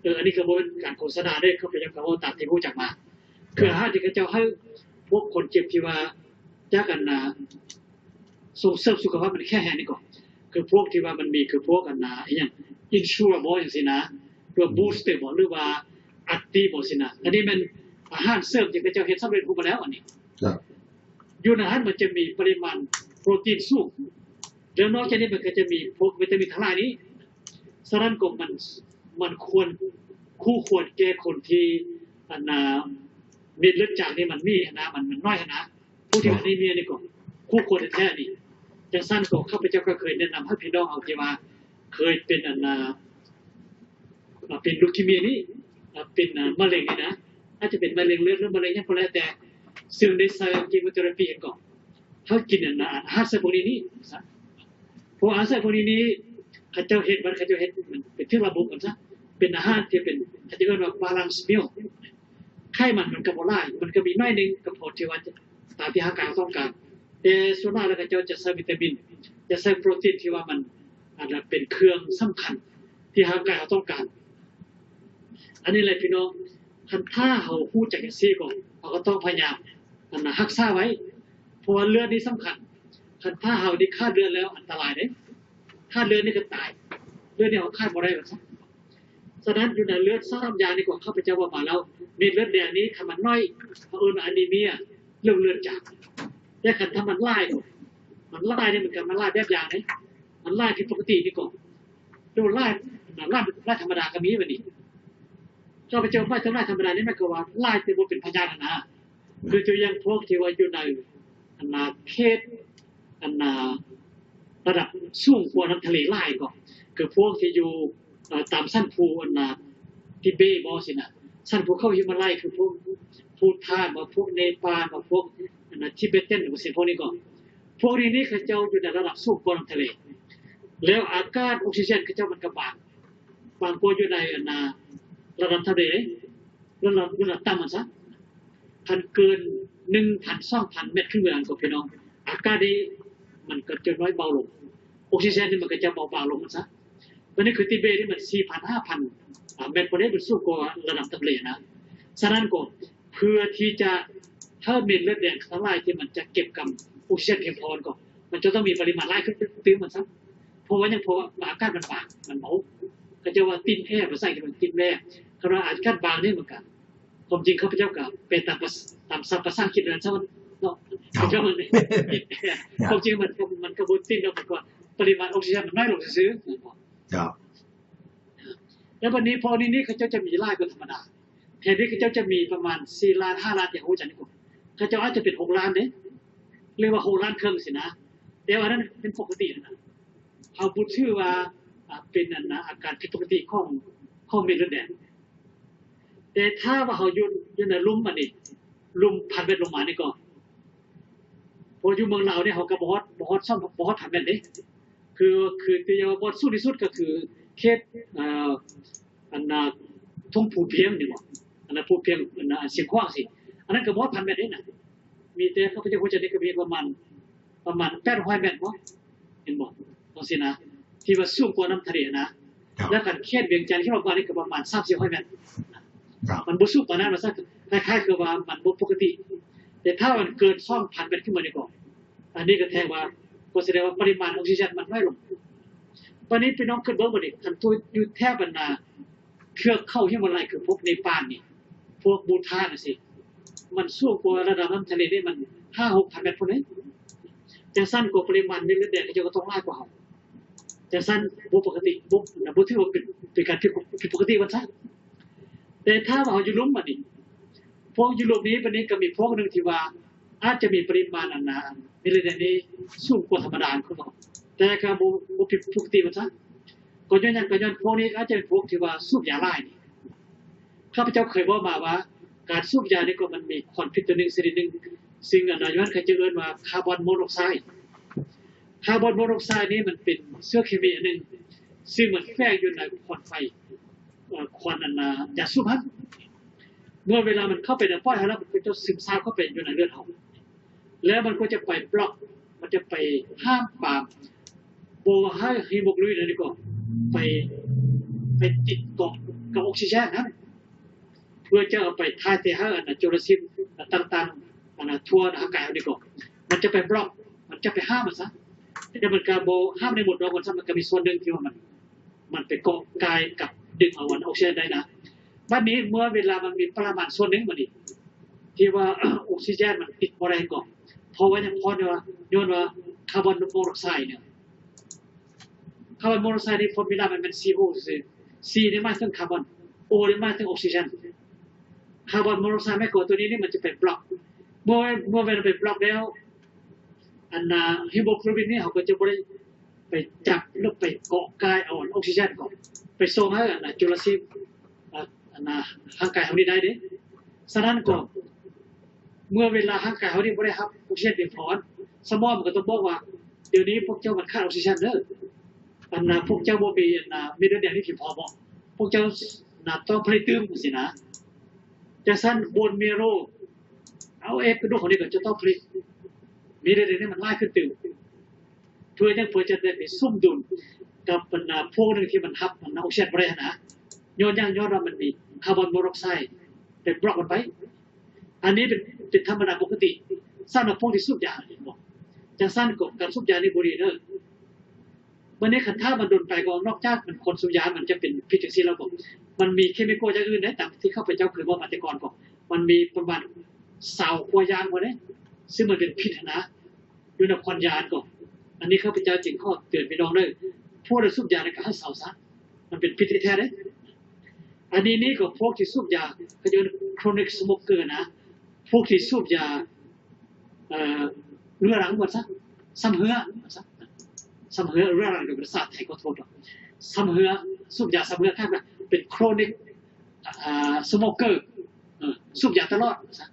ເອີ ອັນນີ້ກໍບໍ່ແມ່ນການໂຄສະນາເດ້ ຂ້າພະເຈົ້າກໍເວົ້າຕາມທີ່ຮູ້ຈັກມາ ຄືອາຫານທີ່ເຂົາເຈົ້າໃຫ້ພວກຄົນເຈັບທີ່ວ່າຈາກ ອັນ ສົ່ງເສີມສຸຂະພາບມັນແຂງແຮງນີ້ກໍ ຄືພວກທີ່ວ່າມັນມີ ຄືພວກ ອັນ ອີ່ຫຍັງ insure ບໍ ຈັ່ງຊີ້ນະ ຫຼືວ່າ booster ບໍ ຫຼືວ່າ anti ບໍ ຊີ້ນະ ອັນນີ້ແມ່ນອາຫານເສີມທີ່ເຂົາເຈົ້າເຮັດສຳເລັດຮູບມາແລ້ວ ອັນນີ້ ຢູ່ໃນຫັ້ນມັນຈະມີປະລິມານໂປຣຕີນສູງ ແລ້ວນອກຈາກນີ້ມັນກໍຈະມີພວກວິຕາມິນທັງຫຼາຍນີ້ ສະນັ້ນກໍມັນ ມັນຄວນ ຄູ່ຄວນແກ່ຄົນທີ່ ອັນ ເມັດເລືອດຈາງນີ້ມັນມີຫັ້ນນະ ມັນ ມັນໜ້ອຍຫັ້ນນະ ຜູ້ທີ່ອານີເມຍນີ້ກໍຄູ່ຄວນແທ້ໆນີ້ ຈັ່ງຊັ້ນກໍຂ້າພະເຈົ້າກໍເຄີຍແນະນຳໃຫ້ພີ່ນ້ອງເຮົາທີ່ວ່າເຄີຍເປັນ ອັນ ເປັນລູຄີເມຍນີ້ ເປັນມະເຮັງນີ້ນະ ອາດຈະເປັນມະເຮັງເລືອດ ຫຼືມະເຮັງຫຍັງກໍແລ້ວແຕ່ ຊຶ່ງໄດ້ໃສ່ chemotherapy ຫຍັງກໍ ເຮົາກິນ ອັນ ອາຫານເສີມພວກນີ້ນີ້ ເພາະອາຫານເສີມພວກນີ້ນີ້ ເຂົາເຈົ້າເຮັດ ມັນ ເຂົາເຈົ້າເຮັດ ມັນເປັນເຖິງລະບົບກັນຊະ ເປັນອາຫານທີ່ເປັນ ເຂົາເຈົ້າເອີ້ນວ່າ balance meal ໄຂມັນມັນກໍບໍ່ຫຼາຍ ມັນກໍມີໜ້ອຍໜຶ່ງ ກໍພໍທີ່ວ່າຈະ ຕາມທີ່ຮ່າງກາຍເຮົາຕ້ອງການ ແຕ່ສ່ວນຫຼາຍແລ້ວເຂົາເຈົ້າຈະໃສ່ວິຕາມິນ ຈະໃສ່ໂປຣຕີນທີ່ວ່າມັນ ອັນ ເປັນເຄື່ອງສຳຄັນທີ່ຮ່າງກາຍເຮົາຕ້ອງການ. ອັນນີ້ແຫຼະພີ່ນ້ອງ ຄັນຖ້າເຮົາຮູ້ຈັກຈັ່ງຊີ້ກໍ ເຮົາກໍຕ້ອງພະຍາຍາມ ອັນ ຮັກສາໄວ້ ເພາະວ່າເລືອດນີ້ສຳຄັນ ຄັນຖ້າເຮົານີ້ຂາດເລືອດແລ້ວອັນຕະລາຍເດ້ ຂາດເລືອດນີ້ກໍຕາຍ ເລືອດນີ້ເຮົາຂາດບໍ່ໄດ້ວ່າຊັ້ນ. ສະນັ້ນຢູ່ໃນເລືອດສາມຢ່າງນີ້ຂອງຂ້າພະເຈົ້າເວົ້າມາແລ້ວ ເມັດເລືອດແດງນີ້ຄັນມັນໜ້ອຍ ເຂົາເອີ້ນວ່າອານີເມຍ ເລື່ອງເລືອດຈາງ ແຕ່ຄັນຖ້າມັນຫຼາຍ ມັນຫຼາຍນີ້ມັນກໍມັນຫຼາຍແບບຢ່າງເດ້ ມັນຫຼາຍຜິດປົກກະຕິນີ້ກໍ ໂດຍຫຼາຍ ຫຼາຍ ຫຼາຍທຳມະດາກໍມີບັດນີ້ ຂ້າພະເຈົ້າໝາຍເຖິງຫຼາຍທຳມະດານີ້ ໝາຍຄວາມວ່າຫຼາຍແຕ່ບໍ່ເປັນພະຍາດຫັ້ນນະ ຄືຕົວຢ່າງພວກທີ່ວ່າຢູ່ໃນ ອັນນາ ເຂດ ອັນນາ ລະດັບສູງກວ່ານ້ຳທະເລຫຼາຍກໍ ຄືພວກທີ່ຢູ່ ເອີ ຕາມຊັ້ນພູ ອັນນາ ທິເບດບໍຊີ້ນະ ຊັ້ນພູເຂົາຫິມາໄລ ຄືພວກພູຖານບໍ ພວກເນປານບໍ ພວກ ອັນນາ ທິເບຕັນ ບໍ່ຊີ້ ພວກນີ້ກໍ ພວກນີ້ນີ້ເຂົາເຈົ້າຢູ່ໃນລະດັບສູງກວ່ານ້ຳທະເລ ແລ້ວອາກາດ ອອກຊີເຈນເຂົາເຈົ້າມັນກໍບາງ ບາງກວ່າຢູ່ໃນອັນນາ ລະດັບທະເລ ລະດັບ ລະດັບຕ່ຳຫັ້ນຊະ. ຄັນເກີນໜຶ່ງພັນ ສອງພັນແມັດຂຶ້ນໄປຫັ້ນກໍ ພີ່ນ້ອງ ອາກາດນີ້ມັນກໍຈະນ້ອຍເບົາລົງ, ອົກຊີເຈນນີ້ມັນກໍຈະເບົາບາງລົງຊັ້ນຊະ. ບັດນີ້ຄືຕິເບດນີ້ມັນສີ່ພັນ ຫ້າພັນ ອາ ແມັດ ບໍ່ໄດ້ ມັນສູງກວ່າລະດັບທະເລນະ. ສະນັ້ນກໍເພື່ອທີ່ຈະໃຫ້ເມັດເລືອດແດງທັງຫຼາຍທີ່ມັນຈະເກັບກຳອົກຊີເຈນພຽງພໍກໍ ມັນຈະຕ້ອງມີປະລິມານຫຼາຍຂຶ້ນຕື່ມມັນຊະ. ເພາະວ່າຫຍັງ? ເພາະວ່າອາກາດມັນບາງ ມັນເບົາ. ເຂົາເຈົ້າວ່າຕິນແອ ພາສາອັງກິດວ່າຕິນແອ. ຄັນວ່າອາກາດບາງນີ້ມັນກະ ຄວາມຈິງຂ້າພະເຈົ້າກໍແປຕາມ ຕາມສັບພາສາອັງກິດນັ້ນຊະເນາະ. ເຂົາເຈົ້າວ່າຕິນແອ. ຄວາມຈິງມັນ ມັນກໍບໍ່ຕິນດອກ ມັນກໍປະລິມານອົກຊີເຈນມັນນ້ອຍລົງຊື່ໆ. ເຈົ້າ. ແລ້ວບັດນີ້ພວກນີ້ນີ້ເຂົາເຈົ້າຈະມີຫຼາຍກວ່າທຳມະດາ. ແທນທີ່ເຂົາເຈົ້າຈະມີປະມານສີ່ລ້ານ ຫ້າລ້ານ ຢາກຮູ້ຈັກນີ້ກໍ ເຂົາເຈົ້າອາດຈະເປັນຫົກລ້ານເດ້ ຫຼືວ່າຫົກລ້ານເຄິ່ງຊີ້ນະ. ແຕ່ວ່ານັ້ນເປັນປົກກະຕິນະ. ເຮົາບໍ່ຖືວ່າ ອາ ເປັນອັນນາ ອາການຜິດປົກກະຕິຂອງ ຂອງເມັດເລືອດແດງ. ແຕ່ຖ້າວ່າເຮົາຢູ່ ຢູ່ໃນລຸ່ມອັນນີ້ ລຸ່ມພັນແມັດລົງມານີ້ກໍ ເພາະຢູ່ເມືອງລາວນີ້ເຮົາກໍບໍ່ຮອດ ບໍ່ຮອດຊ່ອງ ບໍ່ຮອດພັນແມັດເດ້. ຄື ຄືທີ່ວ່າບ່ອນສູງທີ່ສຸດກໍຄືເຂດ ເອີ ອັນນາ ທົ່ງພູພຽງນີ້ບໍ ອັນນາ ພູພຽງ ອັນນາ ຊຽງຂວາງຊີ້. ອັນນັ້ນກໍບໍ່ຮອດພັນແມັດເດ້ນະ. ມີແຕ່ຂ້າພະເຈົ້າຮູ້ຈັກນີ້ກໍມີປະມານ ປະມານແປດຮ້ອຍແມັດບໍ ເຫັນບໍ່ ຈັ່ງຊີ້ນະ ທີ່ວ່າສູງກວ່ານ້ຳທະເລນະ. ແລ້ວຄັນເຂດວຽງຈັນເຂດບາງກອກນີ້ກໍປະມານສາມສີ່ຮ້ອຍແມັດ. ມັນບໍ່ສູງປານນັ້ນວ່າຊັ້ນ ຄ້າຍໆຄືວ່າມັນບໍ່ປົກກະຕິ. ແຕ່ຖ້າມັນເກີນສອງພັນແມັດຂຶ້ນມານີ້ກໍ ອັນນີ້ກໍແທງວ່າ ກໍສະແດງວ່າປະລິມານອົກຊີເຈນມັນນ້ອຍລົງ. ບັດນີ້ພີ່ນ້ອງຄິດເບິ່ງບັດນີ້ ຄັນຕົວຢູ່ແຖບອັນນາ ເທືອກເຂົາຫິມາໄລ ຄືພວກເນປານນີ້ ພວກບູທານຈັ່ງຊີ້ ມັນສູງກວ່າລະດັບນ້ຳທະເລນີ້ມັນຫ້າຫົກພັນແມັດພຸ້ນເດ້. ຈັ່ງຊັ້ນກໍປະລິມານເມັດເລືອດແດງເຂົາເຈົ້າກໍຕ້ອງຫຼາຍກວ່າເຮົາ. ຈັ່ງຊັ້ນບໍ່ປົກກະຕິ ບໍ່ ບໍ່ຖືວ່າເປັນ ເປັນການຜິດ ຜິດປົກກະຕິວ່າຊັ້ນ. ແຕ່ຖ້າວ່າເຮົາຢູ່ລຸ່ມບັດນີ້ ພວກຢູ່ລຸ່ມນີ້ ບັດນີ້ກໍມີພວກໜຶ່ງທີ່ວ່າ ອາດຈະມີປະລິມານອັນນາ ເມັດເລືອດແດງນີ້ສູງກວ່າທຳມະດາ ແຕ່ກໍບໍ່ ບໍ່ຜິດປົກກະຕິວ່າຊັ້ນ. ກໍຍ້ອນຫຍັງ? ກໍຍ້ອນພວກນີ້ອາດຈະເປັນພວກທີ່ວ່າສູບຢາຫຼາຍນີ້. ຂ້າພະເຈົ້າເຄີຍເວົ້າມາວ່າ ການສູບຢານີ້ກໍມັນມີຄວັນພິດຕົວໜຶ່ງຊະນິດໜຶ່ງ ຊຶ່ງອັນນາ ຢູ່ຫັ້ນເຂົາຈະເອີ້ນວ່າຄາບອນໂມໂນອອກໄຊ. ຄາບອນໂມໂນອອກໄຊນີ້ມັນເປັນເຊື້ອເຄມີອັນໜຶ່ງ ຊຶ່ງມັນແຝງຢູ່ໃນຄວັນໄຟ ເອີ ຄວັນອັນນາ ຢາສູບຫັ້ນ. ເມື່ອເວລາມັນເຂົ້າໄປໃນປອດເຮົາແລ້ວ ມັນກໍຈະຊຶມຊາບເຂົ້າໄປຢູ່ໃນເລືອດເຮົາ ແລ້ວມັນກໍຈະໄປບລັອກ ມັນຈະໄປຫ້າມປາມ ບໍ່ໃຫ້ຮີໂມໂກລບິນອັນນີ້ກໍໄປ ໄປຕິດເກາະກັບອົກຊີເຈນຫັ້ນ ເພື່ອຈະເອົາໄປຖ່າຍເທໃຫ້ອັນນາ ຈຸລະຊີບຕ່າງໆ ອັນນາ ທົ່ວຮ່າງກາຍເຮົານີ້ກໍ ມັນຈະໄປບລັອກ ມັນຈະໄປຫ້າມມັນຊະ. ແຕ່ມັນກໍບໍ່ຫ້າມໄດ້ໝົດດອກ ມັນຊະ ມັນກໍມີສ່ວນໜຶ່ງທີ່ວ່າມັນ ມັນໄປເກາະກ່າຍກັບດຶງເອົາອັນອອກຊີເຈນໄດ້ນະ. ບັດນີ້ເມື່ອເວລາມັນມີປະລິມານສ່ວນໜຶ່ງບັດນີ້ ທີ່ວ່າອອກຊີເຈນມັນຕິດບໍ່ໄດ້ກໍ ເພາະວ່າຫຍັງ? ເພາະວ່າ ຍ້ອນວ່າຄາບອນໂມໂນອອກໄຊນີ້ ຄາບອນໂມໂນອອກໄຊນີ້ຟອຣ໌ມູລາມັນແມ່ນ ຊີໂອ ຊື່ໆ. ຊີນີ້ໝາຍເຖິງຄາບອນ ໂອນີ້ໝາຍເຖິງອອກຊີເຈນ. ຄາບອນໂມໂນອອກໄຊ ແມ່ນກໍຕົວນີ້ນີ້ມັນຈະໄປບລັອກ ເມື່ອ ເມື່ອເວລາໄປບລັອກແລ້ວ ອັນນາ ຮີໂມໂກລບິນນີ້ເຮົາກໍຈະບໍ່ໄດ້ໄປຈັບ ຫຼືໄປເກາະກ່າຍເອົາອັນອອກຊີເຈນກໍໄປສົ່ງໃຫ້ອັນນາ ຈຸລະຊີບ ອາ ອັນນາ ຮ່າງກາຍເຮົານີ້ໄດ້ເດ້. ສະນັ້ນກໍ ເມື່ອເວລາຮ່າງກາຍເຮົານີ້ບໍ່ໄດ້ຮັບອອກຊີເຈນພຽງພໍ ສະໝອງມັນກໍຕ້ອງບອກວ່າ ດຽວນີ້ພວກເຈົ້າມັນຂາດອອກຊີເຈນເດີ ອັນນາ ພວກເຈົ້າບໍ່ມີອັນນາ ເມັດເລືອດແດງນີ້ພຽງພໍບໍ ພວກເຈົ້ານາ ຕ້ອງຜະລິດຕື່ມ ຈັ່ງຊີ້ນະ. ຈັ່ງຊັ້ນ ໂບນແມໂຣ ເອົາເອັກກະດູກເຮົານີ້ກໍຈະຕ້ອງຜະລິດເມັດເລືອດແດງນີ້ມັນຫຼາຍຂຶ້ນຕື່ມ ເພື່ອຫຍັງ? ເພື່ອຈະໄດ້ໄປສົມດຸນກັບອັນນາ ພວກໜຶ່ງທີ່ມັນຮັບອັນນາ ອອກຊີເຈນບໍ່ໄດ້ຫັ້ນນະ. ຍ້ອນຫຍັງ? ຍ້ອນວ່າມັນມີຄາບອນໂມໂນອອກໄຊໄປບລັອກມັນໄວ້. ອັນນີ້ເປັນ ເປັນທຳມະດາປົກກະຕິ ສຳລັບພວກທີ່ສູບຢາ ເຫັນບໍ່? ຈັ່ງຊັ້ນກໍການສູບຢານີ້ບໍ່ດີເດີ. ບັດນີ້ຄັນຖ້າມັນດົນໄປກໍ ນອກຈາກມັນຄົນສູບຢາມັນຈະເປັນພິດຈັ່ງຊີ້ແລ້ວກໍ ມັນມີເຄມີກອນຢ່າງອື່ນໃດ໋ ຕາມທີ່ຂ້າພະເຈົ້າເຄີຍເວົ້າມາແຕ່ກ່ອນກໍ ມັນມີປະມານຊາວກວ່າຢ່າງພຸ້ນເດ້ ຊຶ່ງມັນເປັນພິດຫັ້ນນະ ຢູ່ໃນຄວັນຢາຫັ້ນກໍ. ອັນນີ້ຂ້າພະເຈົ້າຈຶ່ງຂໍເຕືອນພີ່ນ້ອງເດີ ພວກໃດສູບຢານີ້ກໍໃຫ້ເຊົາຊະ ມັນເປັນພິດແທ້ໆເດ້. ອັນນີ້ນີ້ກໍພວກທີ່ສູບຢາ ເຂົາເອີ້ນ chronic smoker ນະ ພວກທີ່ສູບຢາ ເອີ ເຮືອລັງວ່າຊະ ຊຳເຮືອວ່າຊະ ຊຳເຮືອ ເຮືອລັງ ເປັນພາສາໄທ ຂໍໂທດເນາະ ຊຳເຮືອ ສູບຢາຊຳເຮືອ ຖ້າເປັນ chronic ອາ smoker ເອີ ສູບຢາຕະຫຼອດວ່າຊະ.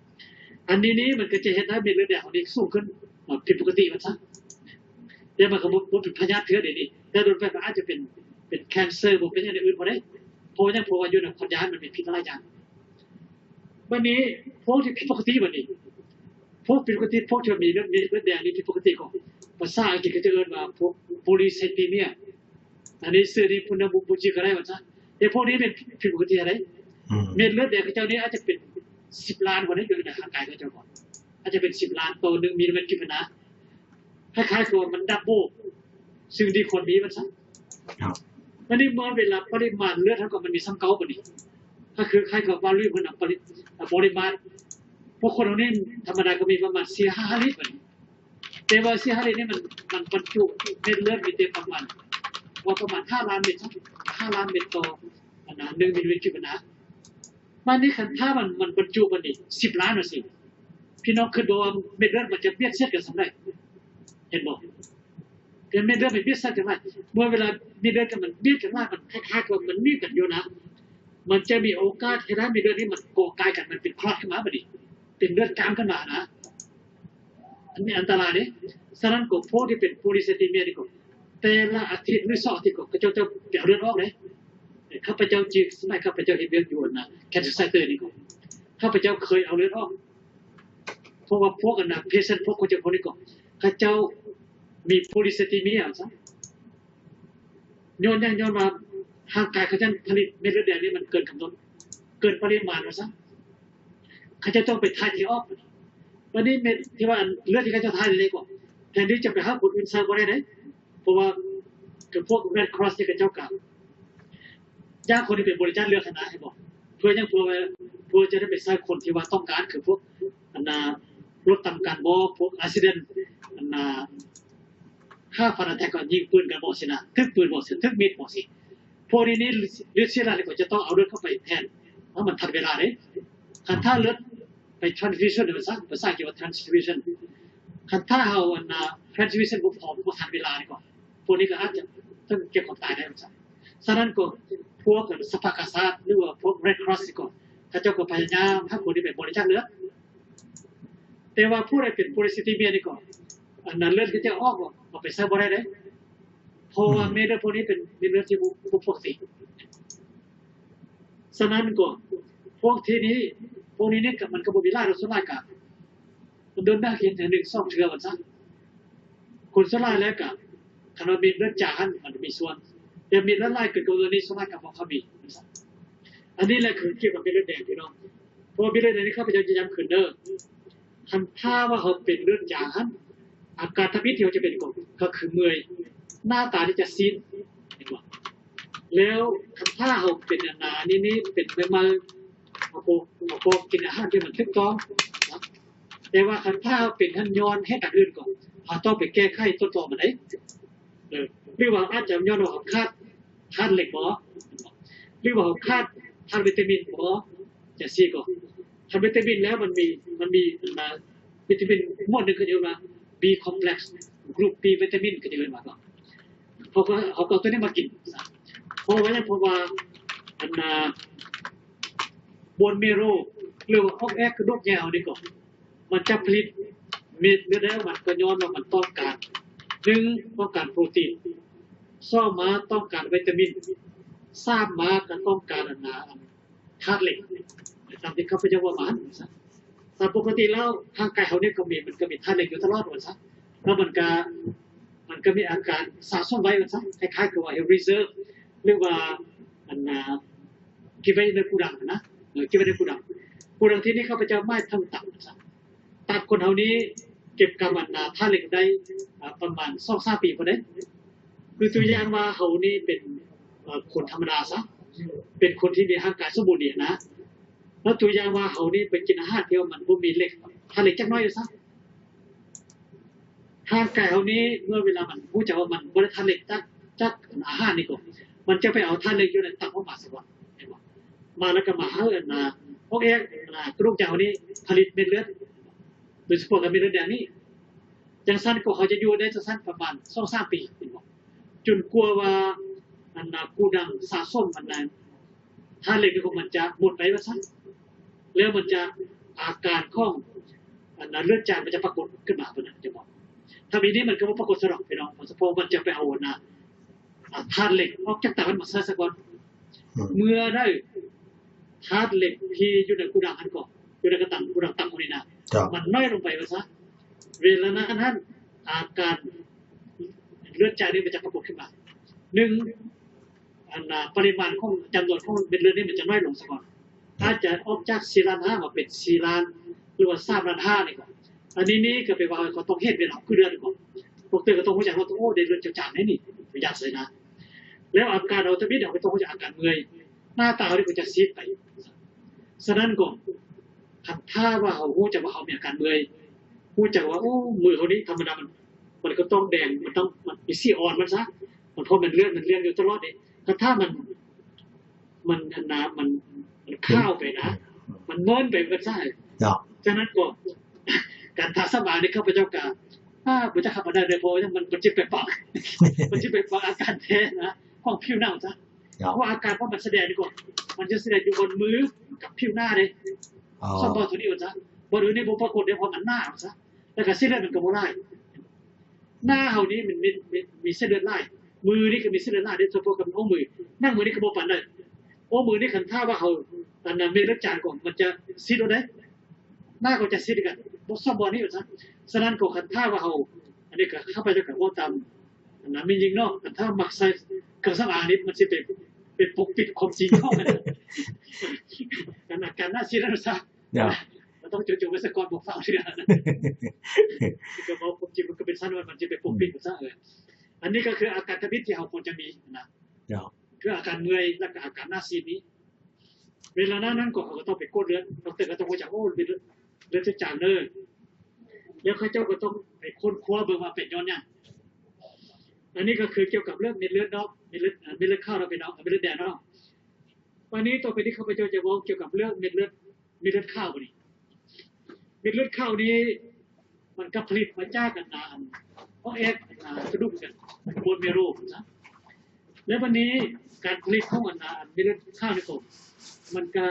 ອັນນີ້ນີ້ມັນກໍຈະເຮັດໃຫ້ເມັດເລືອດແດງເຮົານີ້ສູງຂຶ້ນ ເອີ ຜິດປົກກະຕິວ່າຊະ. ແຕ່ມັນກໍບໍ່ ບໍ່ເປັນພະຍາດເທື່ອດຽວນີ້ ແຕ່ໂດນໄປມັນອາດຈະເປັນ ເປັນ cancer ບໍ່ ເປັນຫຍັງອື່ນບໍ່ໄດ້. າະຫຍັງ? ເພາະວ່າຢູ່ໃນຄວາມຢາກມັນມີພິດຫຼາຍຢ່າງ. ບັດນີ້ພວກທີ່ຜິດປົກກະຕິ ບັດນີ້ພວກຜິດປົກກະຕິ ພວກທີ່ວ່າມີເລືອດ ມີເລືອດແດງນີ້ຜິດປົກກະຕິ ກໍພາສາອັງກິດເຂົາຈະເອີ້ນວ່າພວກ polycythemia ອັນນີ້ຊື່ນີ້ຜູ້ນຳບໍ່ຈື່ກໍໄດ້ວ່າຊັ້ນ. ແຕ່ພວກນີ້ແມ່ນຜິດປົກກະຕິໃດ໋. ອືມ ເມັດເລືອດແດງເຂົາເຈົ້ານີ້ອາດຈະເປັນສິບລ້ານກວ່າໃດ໋ ຢູ່ໃນຮ່າງກາຍເຂົາເຈົ້າ ອາດຈະເປັນສິບລ້ານຕໍ່ໜຶ່ງມິລລິແມັດຄີບເປັນນາ ຄ້າຍໆກັບວ່າມັນດັບເບິນສິ່ງທີ່ຄວນມີວ່າຊັ້ນ. ຄັບ ບັດນີ້ເມື່ອເວລາປະລິມານເລືອດເຮົາກໍມັນມີສ່ຳເກົ່າບັດນີ້ ກໍຄືຄ້າຍກັບວ່າ volume ເພິ່ນນະ ປະລິ ອາ ປະລິມານ ພວກຄົນເຮົານີ້ທຳມະດາກໍມີປະມານສີ່ຫ້າລິດບັດນີ້. ແຕ່ວ່າສີ່ຫ້າລິດນີ້ມັນ ມັນບັນຈຸເມັດເລືອດມີແຕ່ປະມານ ວ່າປະມານຫ້າລ້ານເມັດ ຫ້າລ້ານເມັດຕໍ່ ອັນນະ ໜຶ່ງມິລລິແມັດຄີບເປັນນາ. ບັດນີ້ຄັນຖ້າມັນ ມັນບັນຈຸບັດນີ້ສິບລ້ານວ່າຊີ້ ພີ່ນ້ອງຄິດເບິ່ງວ່າເມັດເລືອດມັນຈະບຽດສຽດກັນສ່ຳໃດ ເຫັນບໍ່? ເປັນເມັດເລືອດມັນບຽດສຽດກັນຫຼາຍ ເມື່ອເວລາເມັດເລືອດກັນມັນບຽດກັນຫຼາຍ ມັນຄ້າຍໆກັບມັນໜີບກັນຢູ່ນະ ມັນຈະມີໂອກາດເຮັດໃຫ້ເມັດເລືອດນີ້ມັນກໍ່ກາຍກັນ ມັນເປັນຄລັອດຂຶ້ນມາບັດນີ້ ເປັນເລືອດກ້າມຂຶ້ນມານະ. ອັນນີ້ອັນຕະລາຍເດ້. ສະນັ້ນກໍພວກທີ່ເປັນ polycythemia ນີ້ກໍ ແຕ່ລະອາທິດ ຫຼື ສອງອາທິດກໍເຂົາເຈົ້າຈະໄປເອົາເລືອດອອກເດ້. ຂ້າພະເຈົ້າຈື່ ສະໄໝຂ້າພະເຈົ້າເຮັດວຽກຢູ່ອັນນະ cancer center ນີ້ກໍ ຂ້າພະເຈົ້າເຄີຍເອົາເລືອດອອກ ເພາະວ່າພວກອັນນະ patient ພວກຄົນເຈັບພວກນີ້ກໍ ເຂົາເຈົ້າມີ polycythemia ວ່າຊັ້ນ. ຍ້ອນຫຍັງ? ຍ້ອນວ່າຮ່າງກາຍເຂົາເຈົ້າຜະລິດເມັດເລືອດແດງນີ້ມັນເກີນກຳນົດ ເກີນປະລິມານວ່າຊັ້ນ ເຂົາເຈົ້າຕ້ອງໄປຖ່າຍເທອອກ. ບັດນີ້ເມັດທີ່ວ່າເລືອດທີ່ເຂົາເຈົ້າຖ່າຍນີ້ກໍ ແທນທີ່ຈະໄປຫາຄົນອື່ນໃຊ້ບໍ່ໄດ້ເດ້ ເພາະວ່າຄືພວກ Red Cross ນີ້ເຂົາເຈົ້າກໍ ຢາກຄົນທີ່ເປັນບໍລິຈາກເລືອດຫັ້ນນະ ເຫັນບໍ່? ເພື່ອຫຍັງ? ເພື່ອວ່າ ເພື່ອຈະໄດ້ໄປໃຊ້ຄົນທີ່ວ່າຕ້ອງການ ຄືພວກອັນນາລົດຕຳກັນບໍ ພວກ accident ອັນນາ heart attack ກໍຍິງປືນກັນບໍຊີ້ນະ ຖືກປືນບໍຊີ້ ຖືກມີດບໍຊີ້ ພວກນີ້ນີ້ Lucila ນີ້ກໍຈະຕ້ອງເອົາເລືອດເຂົ້າໄປແທນ ເພາະມັນທັນເວລາເດ້. ຄັນຖ້າເລືອດໄປ transfusion ເນາະ ພາສາ ພາສາອັງກິດວ່າ transfusion ຄັນຖ້າເຮົາອັນນາ transfusion ບໍ່ພ້ອມ ບໍ່ທັນເວລານີ້ກໍ ພວກນີ້ກໍອາດຈະເຖິງແກ່ຄວາມຕາຍໄດ້ວ່າຊັ້ນ. ສະນັ້ນກໍພວກສະພາກາຊາດ ຫຼືວ່າພວກ Red Cross ນີ້ກໍ ເຂົາເຈົ້າກໍພະຍາຍາມຫາຄົນທີ່ໄປບໍລິຈາກເລືອດ ແຕ່ວ່າຜູ້ໃດເປັນ polycythemia ນີ້ກໍ ອັນນັ້ນເລືອດກໍຈະອອກ ເອົາໄປໃຊ້ບໍ່ໄດ້ເດ້ ເພາະວ່າ ອືມ ເມັດເລືອດພວກນີ້ເປັນເມັດເລືອດທີ່ບໍ່ ບໍ່ປົກກະຕິ. ສະນັ້ນກໍພວກທີ່ນີ້ ພວກນີ້ນີ້ກໍ ມັນກໍບໍ່ມີຫຼາຍດອກ ສ່ວນຫຼາຍກໍ ມັນໂດນໜ້າເຫັນເທື່ອໜຶ່ງສອງເທື່ອວ່າຊັ້ນ. ຄົນສ່ວນຫຼາຍແລ້ວກໍ ຄັນວ່າມີເລືອດຈາງຫັ້ນ ມັນຈະມີສ່ວນ ແຕ່ມີເລືອດຫຼາຍເກີນກວ່ານີ້ ສ່ວນຫຼາຍກໍບໍ່ຄ່ອຍມີວ່າຊັ້ນ. ອັນນີ້ແຫຼະຄືກ່ຽວກັບເມັດເລືອດແດງພີ່ນ້ອງ ເພາະວ່າເມັດເລືອດແດງນີ້ ຂ້າພະເຈົ້າຈະຢ້ຳຄືນເດີ ຄັນຖ້າວ່າເຮົາເປັນເລືອດຈາງຫັ້ນ ອາການທຳອິດທີ່ເຮົາຈະເປັນກໍ ກໍຄືເມື່ອຍ ໜ້າຕານີ້ຈະຊີດ ເຫັນບໍ່? ແລ້ວຄັນຖ້າເຮົາເປັນອັນນາ ນີ້ ນີ້ເປັນໃໝ່ໆ ເຮົາກໍ ເຮົາກໍກິນອາຫານທີ່ມັນຖືກຕ້ອງນະ ແຕ່ວ່າຄັນຖ້າເຮົາເປັນຫັ້ນຍ້ອນເຫດການອື່ນກໍ ເຮົາຕ້ອງໄປແກ້ໄຂຕົ້ນຕໍມັນເດ້ ເອີ ຫຼືວ່າອາດຈະຍ້ອນວ່າເຮົາຂາດທາດເຫຼັກບໍ ຫຼືວ່າເຮົາຂາດທາດວິຕາມິນບໍ ຈັ່ງຊີ້ກໍ ທາດວິຕາມິນແລ້ວມັນມີ ມັນມີອັນນາ ວິຕາມິນໝວດໜຶ່ງ ເຂົາເອີ້ນວ່າ B complex group B ວິຕາມິນ ເຂົາເອີ້ນວ່າ ເຮົາກໍ ເຮົາກໍເອົາຕົວນີ້ມາກິນ ເພາະວ່າຫຍັງ? ເພາະວ່າອັນນາ bone marrow ຫຼືວ່າອອກແອກກະດູກໃຫຍ່ເຮົານີ້ກໍ ມັນຈະຜະລິດເມັດເລືອດແດງ ມັນກໍຍ້ອນວ່າມັນຕ້ອງການ ໜຶ່ງ ຕ້ອງການໂປຣຕີນ ສອງ ມາຕ້ອງການວິຕາມິນ ສາມ ມາກໍຕ້ອງການອັນນາ ທາດເຫຼັກ ຕາມທີ່ຂ້າພະເຈົ້າເວົ້າມາຫັ້ນ ຕາມປົກກະຕິແລ້ວ ຮ່າງກາຍເຮົານີ້ກໍມີ ມັນກໍມີທາດເຫຼັກຢູ່ຕະຫຼອດວ່າຊັ້ນ ແລ້ວມັນກໍ ມັນກໍມີອາການສະສົມໄວ້ວ່າຊັ້ນ ຄ້າຍໆຄືວ່າ reserve ຫຼືວ່າ ອັນນາ ເກັບໄວ້ໃນໂກດັງນະ ເອີ ເກັບໄວ້ໃນໂກດັງ ໂກດັງທີ່ນີ້ຂ້າພະເຈົ້າໝາຍເຖິງຕັບວ່າຊັ້ນ ຕັບຄົນເຮົານີ້ເກັບກຳອັນນາ ທາດເຫຼັກໄດ້ ອາ ປະມານສອງສາມປີພຸ້ນເດ້ ຄືຕົວຢ່າງວ່າເຮົານີ້ເປັນ ເອີ ຄົນທຳມະດາຊະ ເປັນຄົນທີ່ມີຮ່າງກາຍສົມບູນດີນະ ແລ້ວຕົວຢ່າງວ່າເຮົານີ້ໄປກິນອາຫານທີ່ວ່າມັນບໍ່ມີເຫຼັກ ທາດເຫຼັກຈັກໜ້ອຍຊະ ຮ່າງກາຍເຮົານີ້ເມື່ອເວລາມັນຮູ້ຈັກວ່າມັນບໍ່ໄດ້ທາດເຫຼັກຈາກ ຈາກອາຫານນີ້ກໍ ມັນຈະໄປເອົາທາດເຫຼັກຢູ່ໃນຕັບອອກມາຊະກ່ອນ ເຫັນບໍ່? ມາແລ້ວກໍມາໃຫ້ອັນນາ ອອກແອກ ອັນນາ ກະດູກໃຈເຮົານີ້ຜະລິດເມັດເລືອດ ໂດຍສະເພາະກັບເມັດເລືອດແດງນີ້ ຈັ່ງຊັ້ນກໍເຮົາຈະຢູ່ໄດ້ຈັ່ງຊັ້ນປະມານສອງສາມປີ ເຫັນບໍ່? ຈົນກວ່າວ່າ ອັນນາ ໂກດັງສະສົມ ອັນນາ ທາດເຫຼັກຂອງມັນຈະໝົດໄປວ່າຊັ້ນ ແລ້ວມັນຈະ ອາການຂອງ ອັນນາ ເລືອດຈາງມັນຈະປາກົດຂຶ້ນມາ ເພິ່ນນະ ຈະບອກ ຖ້າມີນີ້ມັນກໍບໍ່ປາກົດຊະດອກ ພີ່ນ້ອງ ເພາະມັນຈະໄປເອົາ ອັນນາ ອາ ທາດເຫຼັກອອກຈາກຕັບມັນມາໃຊ້ຊະກ່ອນ ອືມ ເມື່ອໃດທາດເຫຼັກທີ່ຢູ່ໃນໂກດັງຫັ້ນກໍ ຢູ່ໃນກະຕັງ ໂກດັງຕັງຄົນນີ້ນະ ມັນນ້ອຍລົງໄປວ່າຊະ ເວລານັ້ນຫັ້ນ ອາການເລືອດຈາກນີ້ມັນຈະປາກົດຂຶ້ນມາ. ໜຶ່ງ ອັນນ່າ ປະລິມານຂອງ ຈຳນວນຂອງເມັດເລືອດນີ້ມັນຈະນ້ອຍລົງສາກ່ອນ ອາດຈະອອກຈາກສີ່ລ້ານຫ້າມາເປັນສີ່ລ້ານ ຫຼືວ່າສາມລ້ານຫ້ານີ້ກໍ ອັນນີ້ນີ້ກໍແປວ່າເຂົາຕ້ອງເຫັນເວລາຄືເດືອນກໍ ພວກເຕີກໍຕ້ອງຮູ້ຈັກວ່າ ໂອ້ ໄດ້ເລືອດຈາງໆແດ່ນີ້ ຢາກໃສ່ນະ ແລ້ວອາການອອໂຕເມດເຮົາກໍຕ້ອງຮູ້ຈັກອາການເມື່ອຍ ໜ້າຕາເຮົານີ້ກໍຈະຊີດໄປ. ສະນັ້ນກໍ ຄັນຖ້າວ່າເຮົາຮູ້ຈັກວ່າເຮົາມີອາການເມື່ອຍ ຮູ້ຈັກວ່າ ໂອ້ ມືເຮົານີ້ທຳມະດາມັນ ມັນກໍຕ້ອງແດງ ມັນຕ້ອງ ມັນມີສີອ່ອນມັນຊະ ມັນ ເພາະມັນເລືອດມັນລ້ຽງຢູ່ຕະຫຼອດເດ້ ຄັນຖ້າມັນ ມັນ ອັນນ່າ ມັນ ມັນຂາວໄປນະ ມັນເມີນໄປເບິດຊະ ເຈົ້າ ສະນັ້ນກໍ ການທາສຳອາງນີ້ ຂ້າພະເຈົ້າກໍ ອາ ບໍ່ຈັກຮັບປານໃດເດີ ເພາະວ່າມັນ ມັນຊິໄປປະ ມັນຊິໄປປະອາການແທ້ນະ ຂອງຜິວໜັງຊະ ເພາະວ່າອາການຂອງມັນສະແດງນີ້ກໍ ມັນຈະສະແດງຢູ່ບົນມືກັບຜິວໜ້າເດ້ ສອງບ່ອນໂຕນີ້ວ່າຊະ ບ່ອນອື່ນນີ້ບໍ່ປາກົດເດ້ ເພາະມັນໜາວ່າຊະ ແລ້ວກໍເສັ້ນເລືອດມັນກໍບໍ່ຫຼາຍ. ໜ້າເຮົານີ້ມັນມີ ມີ ມີເສັ້ນເລືອດຫຼາຍ ມືນີ້ກໍມີເສັ້ນເລືອດຫຼາຍເດ້ ສະເພາະກັບໂອ້ມື ໜັງມືນີ້ກໍບໍ່ປານໃດ ໂອ້ມືນີ້ ຄັນຖ້າວ່າເຮົາ ອັນນັ້ນ ເມັດເລືອດຈາງກໍ ມັນຈະຊີດໂລດເດ້ ໜ້າກໍຈະຊີດຄືກັນ ບໍ່ສອງບ່ອນນີ້ວ່າຊະ. ສະນັ້ນກໍ ຄັນຖ້າວ່າເຮົາ ອັນນີ້ກໍ ຂ້າພະເຈົ້າກໍເວົ້າຕາມ ອັນນັ້ນ ແມ່ນຍິງເນາະ ຄັນຖ້າມັກໃສ່ເຄື່ອງສຳອາງນີ້ ມັນຊິໄປ ໄປປົກປິດຄວາມຈິງຂອງມັນ ອັນນັ້ນ ການໜ້າຊີດນັ້ນວ່າຊະ ເຈົ້າ ມັນຕ້ອງໂຈະໆໄວ້ສາກ່ອນ ບໍ່ຟ້າວເທື່ອ ກໍເວົ້າຄວາມຈິງ ມັນກໍເປັນຊັ້ນວ່າ ມັນຈະໄປປົກປິດມັນຊະ ເອີ ອັນນີ້ກໍຄືອາການທຳອິດທີ່ເຮົາຄວນຈະມີນະ ເຈົ້າ ຄືອາການເມື່ອຍ ແລ້ວກໍອາການໜ້າຊີດນີ້ ເວລານັ້ນນັ້ນກໍ ເຮົາກໍຕ້ອງໄປກວດເລືອດ ດອກເຕີກໍຕ້ອງຮູ້ຈັກ ໂອ້ ເລືອດ ເລືອດຈາງເດີ ແລ້ວເຂົາເຈົ້າກໍຕ້ອງໄປຄົ້ນຄວ້າເບິ່ງວ່າເປັນຍ້ອນຫຍັງ. ອັນນີ້ກໍຄືກ່ຽວກັບເລື່ອງເມັດເລືອດນອກ ເມັດເລືອດ ເມັດເລືອດຂາວເນາະ ພີ່ນ້ອງ ເມັດເລືອດແດງເນາະ ບາດນີ້ຕໍ່ໄປນີ້ຂ້າພະເຈົ້າຈະເວົ້າກ່ຽວກັບເລື່ອງເມັດເລືອດ ເມັດເລືອດຂາວບາດນີ້ ເມັດເລືອດຂາວນີ້ ມັນກໍຜະລິດມາຈາກອັນນ່າ ອໍແອກ ອັນນ່າ ກະດູກກັນ ໂບນແມໂຣນະ ແລ້ວບາດນີ້ການຜະລິດຂອງອັນນ່າ ເມັດເລືອດຂາວນີ້ກໍ ມັນກໍ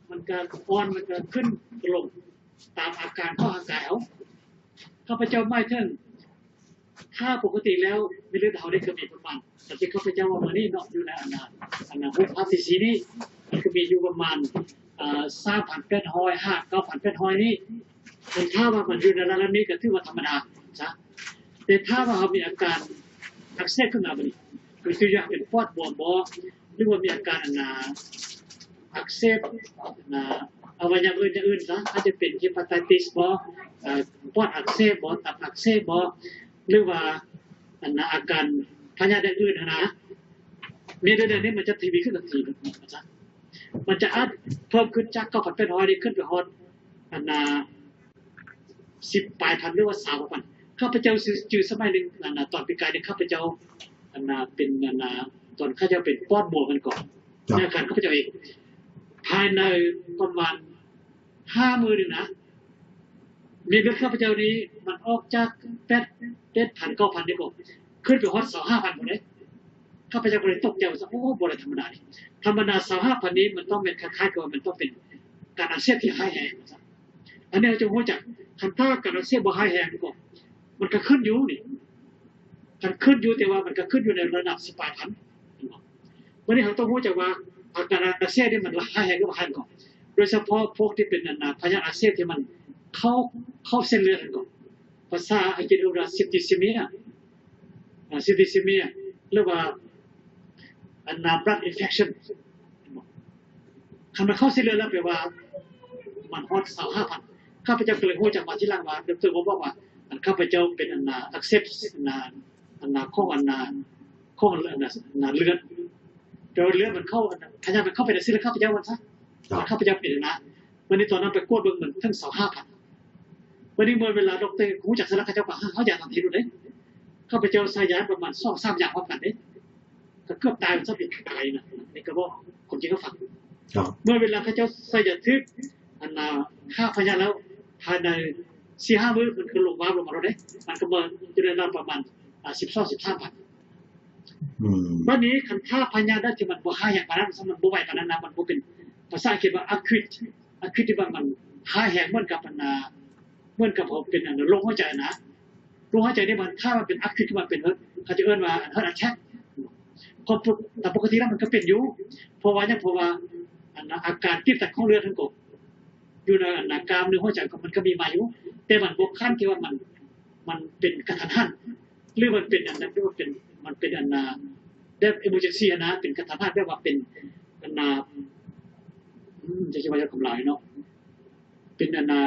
ມັນກໍອ່ອນ ມັນກໍຂຶ້ນກໍລົງຕາມອາການຂອງຮ່າງກາຍເຮົາ ຂ້າພະເຈົ້າໝາຍເຖິງ ຖ້າປົກກະຕິແລ້ວ ເມັດເລືອດເຮົານີ້ກໍມີປະມານ ຕາມທີ່ຂ້າພະເຈົ້າເວົ້າມານີ້ເນາະ ຢູ່ໃນອັນນ່າ ອັນນ່າ ຮູບພາບທີ່ສີ່ນີ້ ມັນກໍມີຢູ່ປະມານ ເອີ ສາມພັນແປດຮ້ອຍຫາເກົ້າພັນແປດຮ້ອຍນີ້ ຄັນຖ້າວ່າມັນຢູ່ໃນລະດັບນີ້ກໍຖືວ່າທຳມະດາຊະ ແຕ່ຖ້າວ່າເຮົາມີອາການອັກເສບຂຶ້ນມາບາດນີ້ ຄືຕົວຢ່າງເປັນປອດບວມບໍ ຫຼືວ່າມີອາການອັນນ່າ ອັກເສບ ອາ ອະໄວຍະວະອື່ນໆຊະ ອາດຈະເປັນເຮປາໄຕຕິສບໍ ອາ ປອດອັກເສບບໍ ຕັບອັກເສບບໍ ຫຼືວ່າ ອັນນ່າ ອາການພະຍາດຢ່າງອື່ນຫັ້ນນະ ເມັດເລືອດແດງນີ້ມັນຈະທະວີຂຶ້ນທັນທີ ມັນຈະອາດເພີ່ມຂຶ້ນຈາກເກົ້າພັນແປດຮ້ອຍນີ້ ຂຶ້ນໄປຮອດ ອັນນ່າ ສິບປາຍພັນ ຫຼືວ່າຊາວປາຍພັນ. ຂ້າພະເຈົ້າຈື່ ຈື່ສະໄໝໜຶ່ງ ອັນນ່າ ຕອນປີກາຍນີ້ ຂ້າພະເຈົ້າ ອັນນ່າ ເປັນ ອັນນ່າ ຕອນຂ້າພະເຈົ້າເປັນປອດບວມຫັ້ນກໍ ໃນອາການຂ້າພະເຈົ້າເອງ ພາຍໃນປະມານຫ້າມື້ນີ້ນະ ເມັດເລືອດຂ້າພະເຈົ້ານີ້ ມັນອອກຈາກແປດ ແປດພັນ ເກົ້າພັນນີ້ກໍ ຂຶ້ນໄປຮອດຊາວຫ້າພັນພຸ້ນເດ້. ຂ້າພະເຈົ້າກໍເລີຍຕົກໃຈວ່າ ໂອ້ ບໍ່ໄດ້ທຳມະດາເດ້ ທຳມະດາຊາວຫ້າພັນນີ້ ມັນຕ້ອງແມ່ນຄ້າຍໆກັບວ່າ ມັນຕ້ອງເປັນການອັກເສບທີ່ຮ້າຍແຮງ. ອັນນີ້ເຮົາຈະຮູ້ຈັກ ຄັນຖ້າການອັກເສບບໍ່ຮ້າຍແຮງກໍ ມັນກໍຂຶ້ນຢູ່ນີ້ ຄັນຂຶ້ນຢູ່ ແຕ່ວ່າມັນກໍຂຶ້ນຢູ່ໃນລະດັບສິບປາຍພັນ ເຫັນບໍ່? ບັດນີ້ເຮົາຕ້ອງຮູ້ຈັກວ່າ ອາການອັກເສບນີ້ມັນຮ້າຍແຮງຫຼືບໍ່ຮ້າຍແຮງກ່ອນ ໂດຍສະເພາະພວກທີ່ເປັນ ອັນນ່າ ພະຍາດອັກເສບທີ່ມັນເຂົ້າ ເຂົ້າເສັ້ນເລືອດຫັ້ນກໍ ພາສາອັງກິດເອີ້ນວ່າ ເຊັບຕິເຊເມຍ ອາ ເຊັບຕິເຊເມຍ ຫຼືວ່າ ອັນນ່າ ບລັດອິນເຟກຊັນ ເຫັນບໍ່? ຄັນມັນເຂົ້າເສັ້ນເລືອດແລ້ວ ແປວ່າມັນຮອດຊາວຫ້າພັນ. ຂ້າພະເຈົ້າກໍເລີຍຮູ້ຈັກມາທີຫຼັງວ່າ ດອກເຕີມາບອກວ່າ ອັນຂ້າພະເຈົ້າເປັນ ອັນນ່າ ອັກເສບ ອັນນ່າ ອັນນ່າ ຂອງ ອັນນ່າ ຂອງ ອັນນ່າ ອັນນ່າ ເລືອດ ແປວ່າເລືອດມັນເຂົ້າ ອັນນ່າ ພະຍາດມັນເຂົ້າໄປໃນເສັ້ນເລືອດຂ້າພະເຈົ້າວ່າຊະ ຂ້າພະເຈົ້າເປັນ ອັນນ່າ ບາດນີ້ຕອນນັ້ນໄປກວດເບິ່ງ ມັນເຖິງຊາວຫ້າພັນ. ບາດນີ້ເມື່ອເວລາດອກເຕີຮູ້ຈັກຊັ້ນແລ້ວ ເຂົາເຈົ້າກໍ ເຮົາຢາທັນທີໂລດເດ້. ຂ້າພະເຈົ້າໃສ່ຢາປະມານສອງສາມຢ່າງພ້ອມກັນເດ້ ກໍເກືອບຕາຍ ມັນຊອບເປັນຕາຍນະ. ອັນນີ້ກໍເວົ້າຄວາມຈິງໃຫ້ຟັງ. ເມື່ອເວລາເຂົາເຈົ້າໃສ່ຢາຖືກ ອັນນ່າ ຂ້າພະຍາດແລ້ວ ພາຍໃນສີ່ຫ້າມື້ ມັນກໍລົງວາບລົງມາໂລດເດ້. ມັນກໍມາຢູ່ໃນລະດັບປະມານ ອາ ສິບສອງ ສິບສາມພັນ. ອືມ ບາດນີ້ຄັນຖ້າພະຍາດໃດທີ່ມັນບໍ່ຮ້າຍແຮງປານນັ້ນ ມັນບໍ່ໄວປານນັ້ນນະ ມັນບໍ່ເປັນ ພາສາອັງກິດວ່າ acute acute ທີ່ວ່າມັນຮ້າຍແຮງເໝືອນກັບ ອັນນ່າ ເໝືອນກັບເຮົາເປັນ ອັນ ໂລກຫົວໃຈນະ ໂລກຫົວໃຈນີ້ມັນ ຖ້າມັນເປັນ acute ຄືວ່າເປັນ ເຂົາຈະເອີ້ນວ່າ heart attack. ກໍປົກ ຕາມປົກກະຕິແລ້ວມັນກໍເປັນຢູ່. ເພາະວ່າຫຍັງ? ເພາະວ່າ ອັນນ່າ ອາການຕີບຕັນຂອງເລືອດຫັ້ນກໍຢູ່ໃນ ອັນນ່າ ກ້າມເນື້ອຫົວໃຈ ກໍມັນກໍມີມາຢູ່, ແຕ່ມັນບໍ່ຂັ້ນທີ່ວ່າມັນ ມັນເປັນກະທັນຫັນ ຫຼືມັນເປັນອັນນັ້ນ ຫຼືວ່າເປັນ ມັນເປັນອັນນ່າ ແບບ emergency ຫັ້ນນະ, ເປັນກະທັນຫັນ ແບບວ່າເປັນອັນນ່າ ອືມ ຈະ ຈະວ່າຢ່າງກຳລາວເນາະ ເປັນອັນນ່າ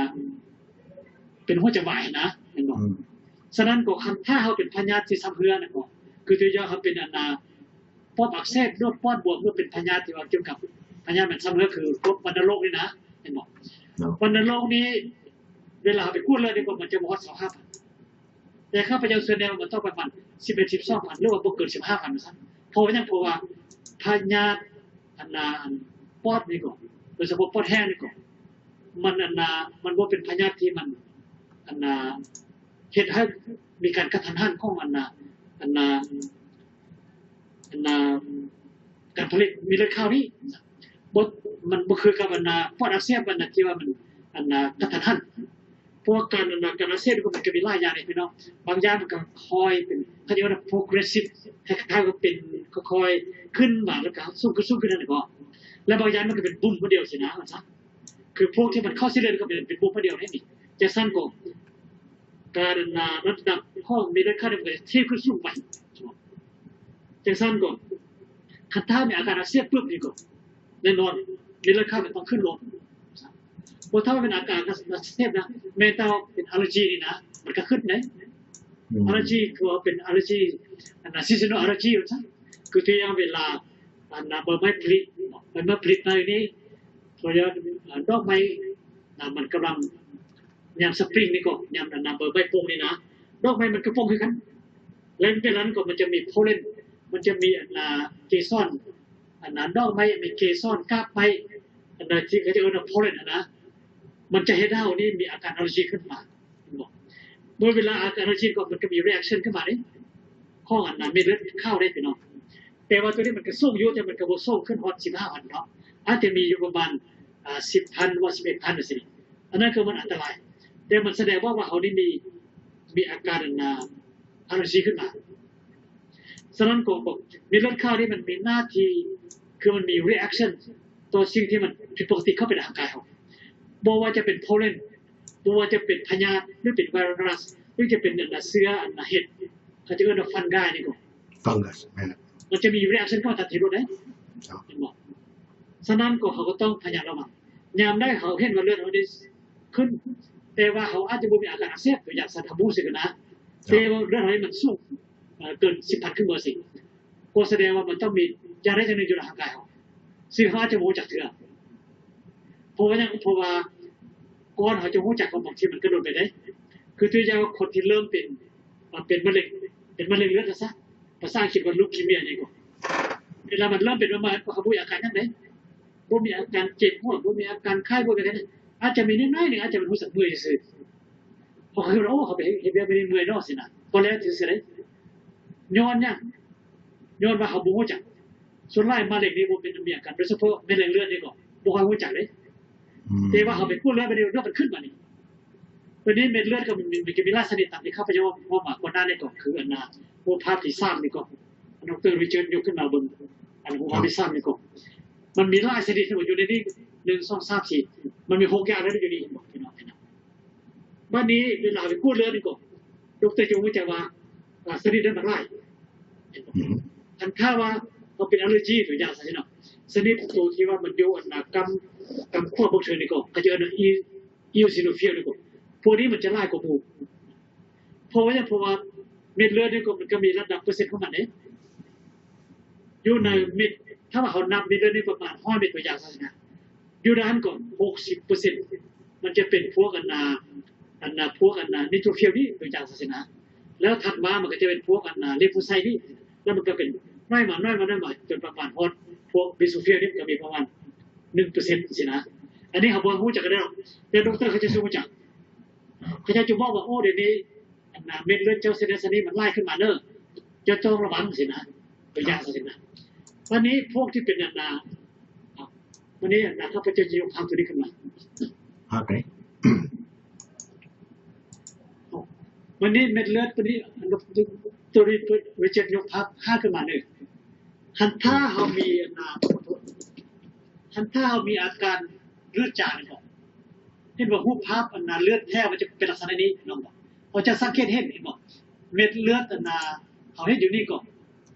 ເປັນຫົວໃຈວາຍນະ ແມ່ນບໍ່? ອືມ ສະນັ້ນກໍ ຄັນຖ້າເຮົາເປັນພະຍາດທີ່ຊຳເຮື້ອນະ ກໍຄືຕົວຢ່າງເຮົາເປັນອັນນ່າ ປອດອັກເສບ ຫຼືປອດບວມ ຫຼືເປັນພະຍາດທີ່ວ່າກ່ຽວກັບ ພະຍາດມັນຊຳເຮື້ອ ຄືພວກວັນນະໂລກນີ້ນະ ແມ່ນບໍ່? ເນາະ ວັນນະໂລກນີ້ ເວລາເຮົາໄປກວດເລືອດນີ້ ກໍມັນຈະບໍ່ຮອດຊາວຫ້າພັນ ແຕ່ຂ້າພະເຈົ້າເຊື່ອແນ່ວ່າມັນຕ້ອງປະມານສິບເອັດ ສິບສອງພັນ ຫຼືວ່າບໍ່ເກີນສິບຫ້າພັນວ່າຊັ້ນ. ເພາະວ່າຫຍັງ? ເພາະວ່າພະຍາດອັນນ່າ ອັນປອດນີ້ກໍ ໂດຍສະເພາະປອດແຫ້ງນີ້ກໍ ມັນອັນນ່າ ມັນບໍ່ເປັນພະຍາດທີ່ມັນອັນນ່າ ເຮັດໃຫ້ມີການກະທັນຫັນຂອງອັນນ່າ ອັນນ່າ ອັນນ່າ ການຜະລິດເມັດເລືອດຂາວນີ້ ບໍ່ ມັນບໍ່ຄືກັບອັນນ່າ ປອດອັກເສບອັນນ່າ ທີ່ວ່າມັນອັນນ່າ ກະທັນຫັນ. ເພາະວ່າການອັນນ່າ ການອັກເສບນີ້ກໍມັນກໍມີຫຼາຍຢ່າງເດ້ພີ່ນ້ອງ. ບາງຢ່າງມັນກໍຄ່ອຍເປັນ ເຂົາເອີ້ນວ່າ progressive ຄ້າຍໆວ່າເປັນຄ່ອຍໆຂຶ້ນມາ ແລ້ວກໍສູງຂຶ້ນ ສູງຂຶ້ນນັ້ນກໍ ແລ້ວບາງຢ່າງມັນກໍເປັນບຸ້ມຄົນດຽວຊີ້ນະ ວ່າຊັ້ນ. ຄືພວກທີ່ມັນເຂົ້າເສັ້ນເລືອດກໍເປັນ ເປັນບຸ້ມຄົນດຽວນີ້. ຈັ່ງຊັ້ນກໍ ການອັນນ່າ ລະດັບຂອງເມັດເລືອດຂາວນີ້ມັນກໍຈະຖີບຂຶ້ນສູງໄປ. ຈັ່ງຊັ້ນກໍ ຄັນຖ້າມີອາການອັກເສບປຶບນີ້ກໍ ແນ່ນອນ ເມັດເລືອດຂາວມັນຕ້ອງຂຶ້ນລົງ. ບໍ່ຖ້າວ່າເປັນອາການອັກເສບນະ ແມ່ນແຕ່ວ່າເປັນ allergy ນີ້ນະ ມັນກໍຂຶ້ນເດ້. ອືມ allergy ຄືວ່າເປັນ allergy ອັນນ່າ seasonal allergy ວ່າຊັ້ນ. ຄືຕົວຢ່າງເວລາ ອັນນ່າ ໃບໄມ້ຜະລິດ ໃບໄມ້ຜະລິດມາຢູ່ນີ້ ຕົວຢ່າງ ອາ ດອກໄມ້ນະ ມັນກຳລັງ ຍາມ spring ນີ້ກໍ ຍາມອັນນ່າ ໃບໄມ້ປົ່ງນີ້ນະ ດອກໄມ້ມັນກໍປົ່ງຄືກັນ. ແລະເວລານັ້ນກໍມັນຈະມີ pollen ມັນຈະມີອັນນ່າ ເກສອນ ອັນນ່າ ດອກໄມ້ ມີເກສອນ ກາບໄມ້ ອັນນ່າ ທີ່ເຂົາເອີ້ນວ່າ pollen ຫັ້ນນະ ມັນຈະເຮັດໃຫ້ເຮົານີ້ມີອາການ allergy ຂຶ້ນມາ ເຫັນບໍ່? ເມື່ອເວລາອາການ allergy ກໍມັນກໍມີ reaction ຂຶ້ນມາເດ້ ຂອງອັນນ່າ ເມັດເລືອດຂາວເດ້ພີ່ນ້ອງ. ແຕ່ວ່າຕົວນີ້ມັນກໍສູງຢູ່ ແຕ່ມັນກໍບໍ່ສູງຂຶ້ນຮອດສິບຫ້າພັນເນາະ ອາດຈະມີຢູ່ປະມານ ອາ ສິບພັນ ຫຼືວ່າ ສິບເອັດພັນ ຈັ່ງຊີ້. ອັນນັ້ນຄືມັນອັນຕະລາຍ ແຕ່ມັນສະແດງອອກວ່າເຮົານີ້ມີ ມີອາການອັນນ່າ allergy ຂຶ້ນມາ. ສະນັ້ນກໍ ກໍເມັດເລືອດຂາວນີ້ມັນມີໜ້າທີ່ ຄືມັນມີ reaction ຕໍ່ສິ່ງທີ່ມັນຜິດປົກກະຕິເຂົ້າໄປໃນຮ່າງກາຍເຮົາ ບໍ່ວ່າຈະເປັນ pollen ບໍ່ວ່າຈະເປັນພະຍາດ ຫຼືເປັນໄວຣັສ ຫຼືຈະເປັນອັນນ່າ ເຊື້ອອັນນ່າ ເຫັດ ເຂົາຈະເອີ້ນວ່າ fungi ນີ້ກໍ fungus ແມ່ນລະ ມັນຈະມີ reaction ເຂົ້າທັນທີໂລດເດ້ ເນາະ ເຫັນບໍ່? ສະນັ້ນກໍເຮົາກໍຕ້ອງພະຍາຍາມລະວັງ ຍາມໃດເຮົາເຫັນວ່າເລືອດເຮົາໄດ້ຂຶ້ນ ແຕ່ວ່າເຮົາອາດຈະບໍ່ມີອາການອັກເສບ ຕົວຢ່າງ ສັນທະບູ ຊີ້ນະ ແຕ່ວ່າເລືອດເຮົານີ້ມັນສູງ ເອີ ເກີນສິບພັນຂຶ້ນມາຊີ້ ກໍສະແດງວ່າມັນຕ້ອງມີຢ່າງໃດຢ່າງໜຶ່ງຢູ່ໃນຮ່າງກາຍເຮົາ ຊຶ່ງເຮົາອາດຈະບໍ່ຮູ້ຈັກເທື່ອ. ເພາະວ່າຫຍັງ? ເພາະວ່າກ່ອນເຮົາຈະຮູ້ຈັກ ບາງທີມັນກະດົນໄປເດ້. ຄືຕົວຢ່າງ ຄົນທີ່ເລີ່ມເປັນ ເປັນມະເຮັງ ເປັນມະເຮັງເລືອດຊະ ພາສາອັງກິດວ່າ leukemia ຫຍັງກໍ ເວລາມັນເລີ່ມເປັນມາ ເຂົາບໍ່ມີອາການຫຍັງເດ້ ບໍ່ມີອາການເຈັບຫົວ ບໍ່ມີອາການໄຂ້ ບໍ່ມີອາການຫຍັງ ອາດຈະມີໜ້ອຍໆໜຶ່ງ ອາດຈະເປັນຮູ້ສຶກເມື່ອຍຊື່ໆ ເພາະເຂົາຄິດວ່າ ໂອ້ ເຂົາໄປເຮັດວຽກມື້ນີ້ເມື່ອຍເນາະ ຊີ້ນະ ກໍແລ້ວຊື່ໆເດ້. ຍ້ອນຫຍັງ? ຍ້ອນວ່າເຮົາບໍ່ຮູ້ຈັກ. ສ່ວນຫຼາຍມະເຮັງນີ້ບໍ່ເປັນ ມີອາການ ໂດຍສະເພາະມະເຮັງເລືອດນີ້ກໍບໍ່ຄ່ອຍຮູ້ຈັກເດ້. ອືມ ແຕ່ວ່າເຮົາໄປກວດເລືອດ ບາດນີ້ເລືອດມັນຂຶ້ນ ບາດນີ້ ບາດນີ້ເມັດເລືອດກໍມັນ ມັນກໍມີຫຼາຍຊະນິດ ຕາມທີ່ຂ້າພະເຈົ້າເວົ້າມາກ່ອນໜ້ານີ້ກໍຄື ອັນນ່າ ຮູບພາບທີສາມນີ້ກໍ ດຣ ຣິຈາດຍົກຂຶ້ນມາເບິ່ງ ອັນຮູບພາບທີສາມນີ້ກໍ ມັນມີຫຼາຍຊະນິດທີ່ວ່າຢູ່ໃນນີ້ ໜຶ່ງ ສອງ ສາມ ສີ່ ມັນມີຫົກຢ່າງນັ້ນຢູ່ນີ້ ເຫັນບໍ່ ພີ່ນ້ອງ? ບາດນີ້ເວລາໄປກວດເລືອດນີ້ກໍ ດັອກເຕີຈະຮູ້ຈັກວ່າ ອາ ຊະນິດໃດມັນຫຼາຍ ເຫັນບໍ່? ອືມ ຄັນຖ້າວ່າເຮົາເປັນ allergy ຕົວຢ່າງຊັ້ນເນາະ ຊະນິດໂຕທີ່ວ່າມັນຢູ່ອັນນ່າ ກຳ ກຳຂວາເບື້ອງເທິງນີ້ກໍ ເຂົາຈະເອີ້ນວ່າ E- eosinophil ນີ້ກໍ ພວກນີ້ມັນຈະຫຼາຍກວ່າໝູ່ ເພາະວ່າຫຍັງ? ເພາະວ່າເມັດເລືອດນີ້ກໍ ມັນກໍມີລະດັບເປີເຊັນຂອງມັນເດ້ ຢູ່ໃນເມັດ ຖ້າວ່າເຮົານັບເມັດເລືອດນີ້ປະມານຮ້ອຍເມັດ ຕົວຢ່າງຊັ້ນນະ ຢູ່ໃນຫັ້ນກໍຫົກສິບເປີເຊັນ ມັນຈະເປັນພວກອັນນ່າ ອັນນ່າ ພວກອັນນ່າ neutrophil ນີ້ ຕົວຢ່າງຊັ້ນນະ ແລ້ວຖັດມາມັນກໍຈະເປັນພວກອັນນ່າ lymphocyte ນີ້ ແລ້ວມັນກໍເປັນນ້ອຍມາ ນ້ອຍມາ ນ້ອຍມາ ຈົນປະມານຮອດພວກ basophil ນີ້ ມັນກໍມີປະມານໜຶ່ງເປີເຊັນຊີ້ນະ. ອັນນີ້ເຮົາບໍ່ຮູ້ຈັກກັນເດ້ ແຕ່ດັອກເຕີເຂົາຈະຮູ້ຈັກ ເຂົາເຈົ້າຈະບອກວ່າ ໂອ້ ດຽວນີ້ ອັນນ່າ ເມັດເລືອດເຈົ້າຊະນິດຊະນິດມັນຫຼາຍຂຶ້ນມາເດີ ເຈົ້າຕ້ອງລະວັງຊີ້ນະ ຕົວຢ່າງຊັ້ນນະ. ບາດນີ້ພວກທີ່ເປັນອັນນ່າ ບາດນີ້ອັນນ່າ ຂ້າພະເຈົ້າຈະຍົກພາບຕົວນີ້ຂຶ້ນມາ ພາບໃດ? ບາດນີ້ເມັດເລືອດຕົວນີ້ ຕົວນີ້ Richard ຍົກພາບຫ້າຂຶ້ນມາເດີ. ຄັນຖ້າເຮົາມີອັນນາ ຄັນຖ້າເຮົາມີອາການເລືອດຈາງນີ້ບໍ ເຫັນບໍ່ ຮູບພາບອັນນາເລືອດແທ້ມັນຈະເປັນລັກສະນະນີ້ເນາະ. ເຮົາຈະສັງເກດເຫັນ ເຫັນບໍ່ ເມັດເລືອດອັນນາ ເຮົາເຫັນຢູ່ນີ້ກໍ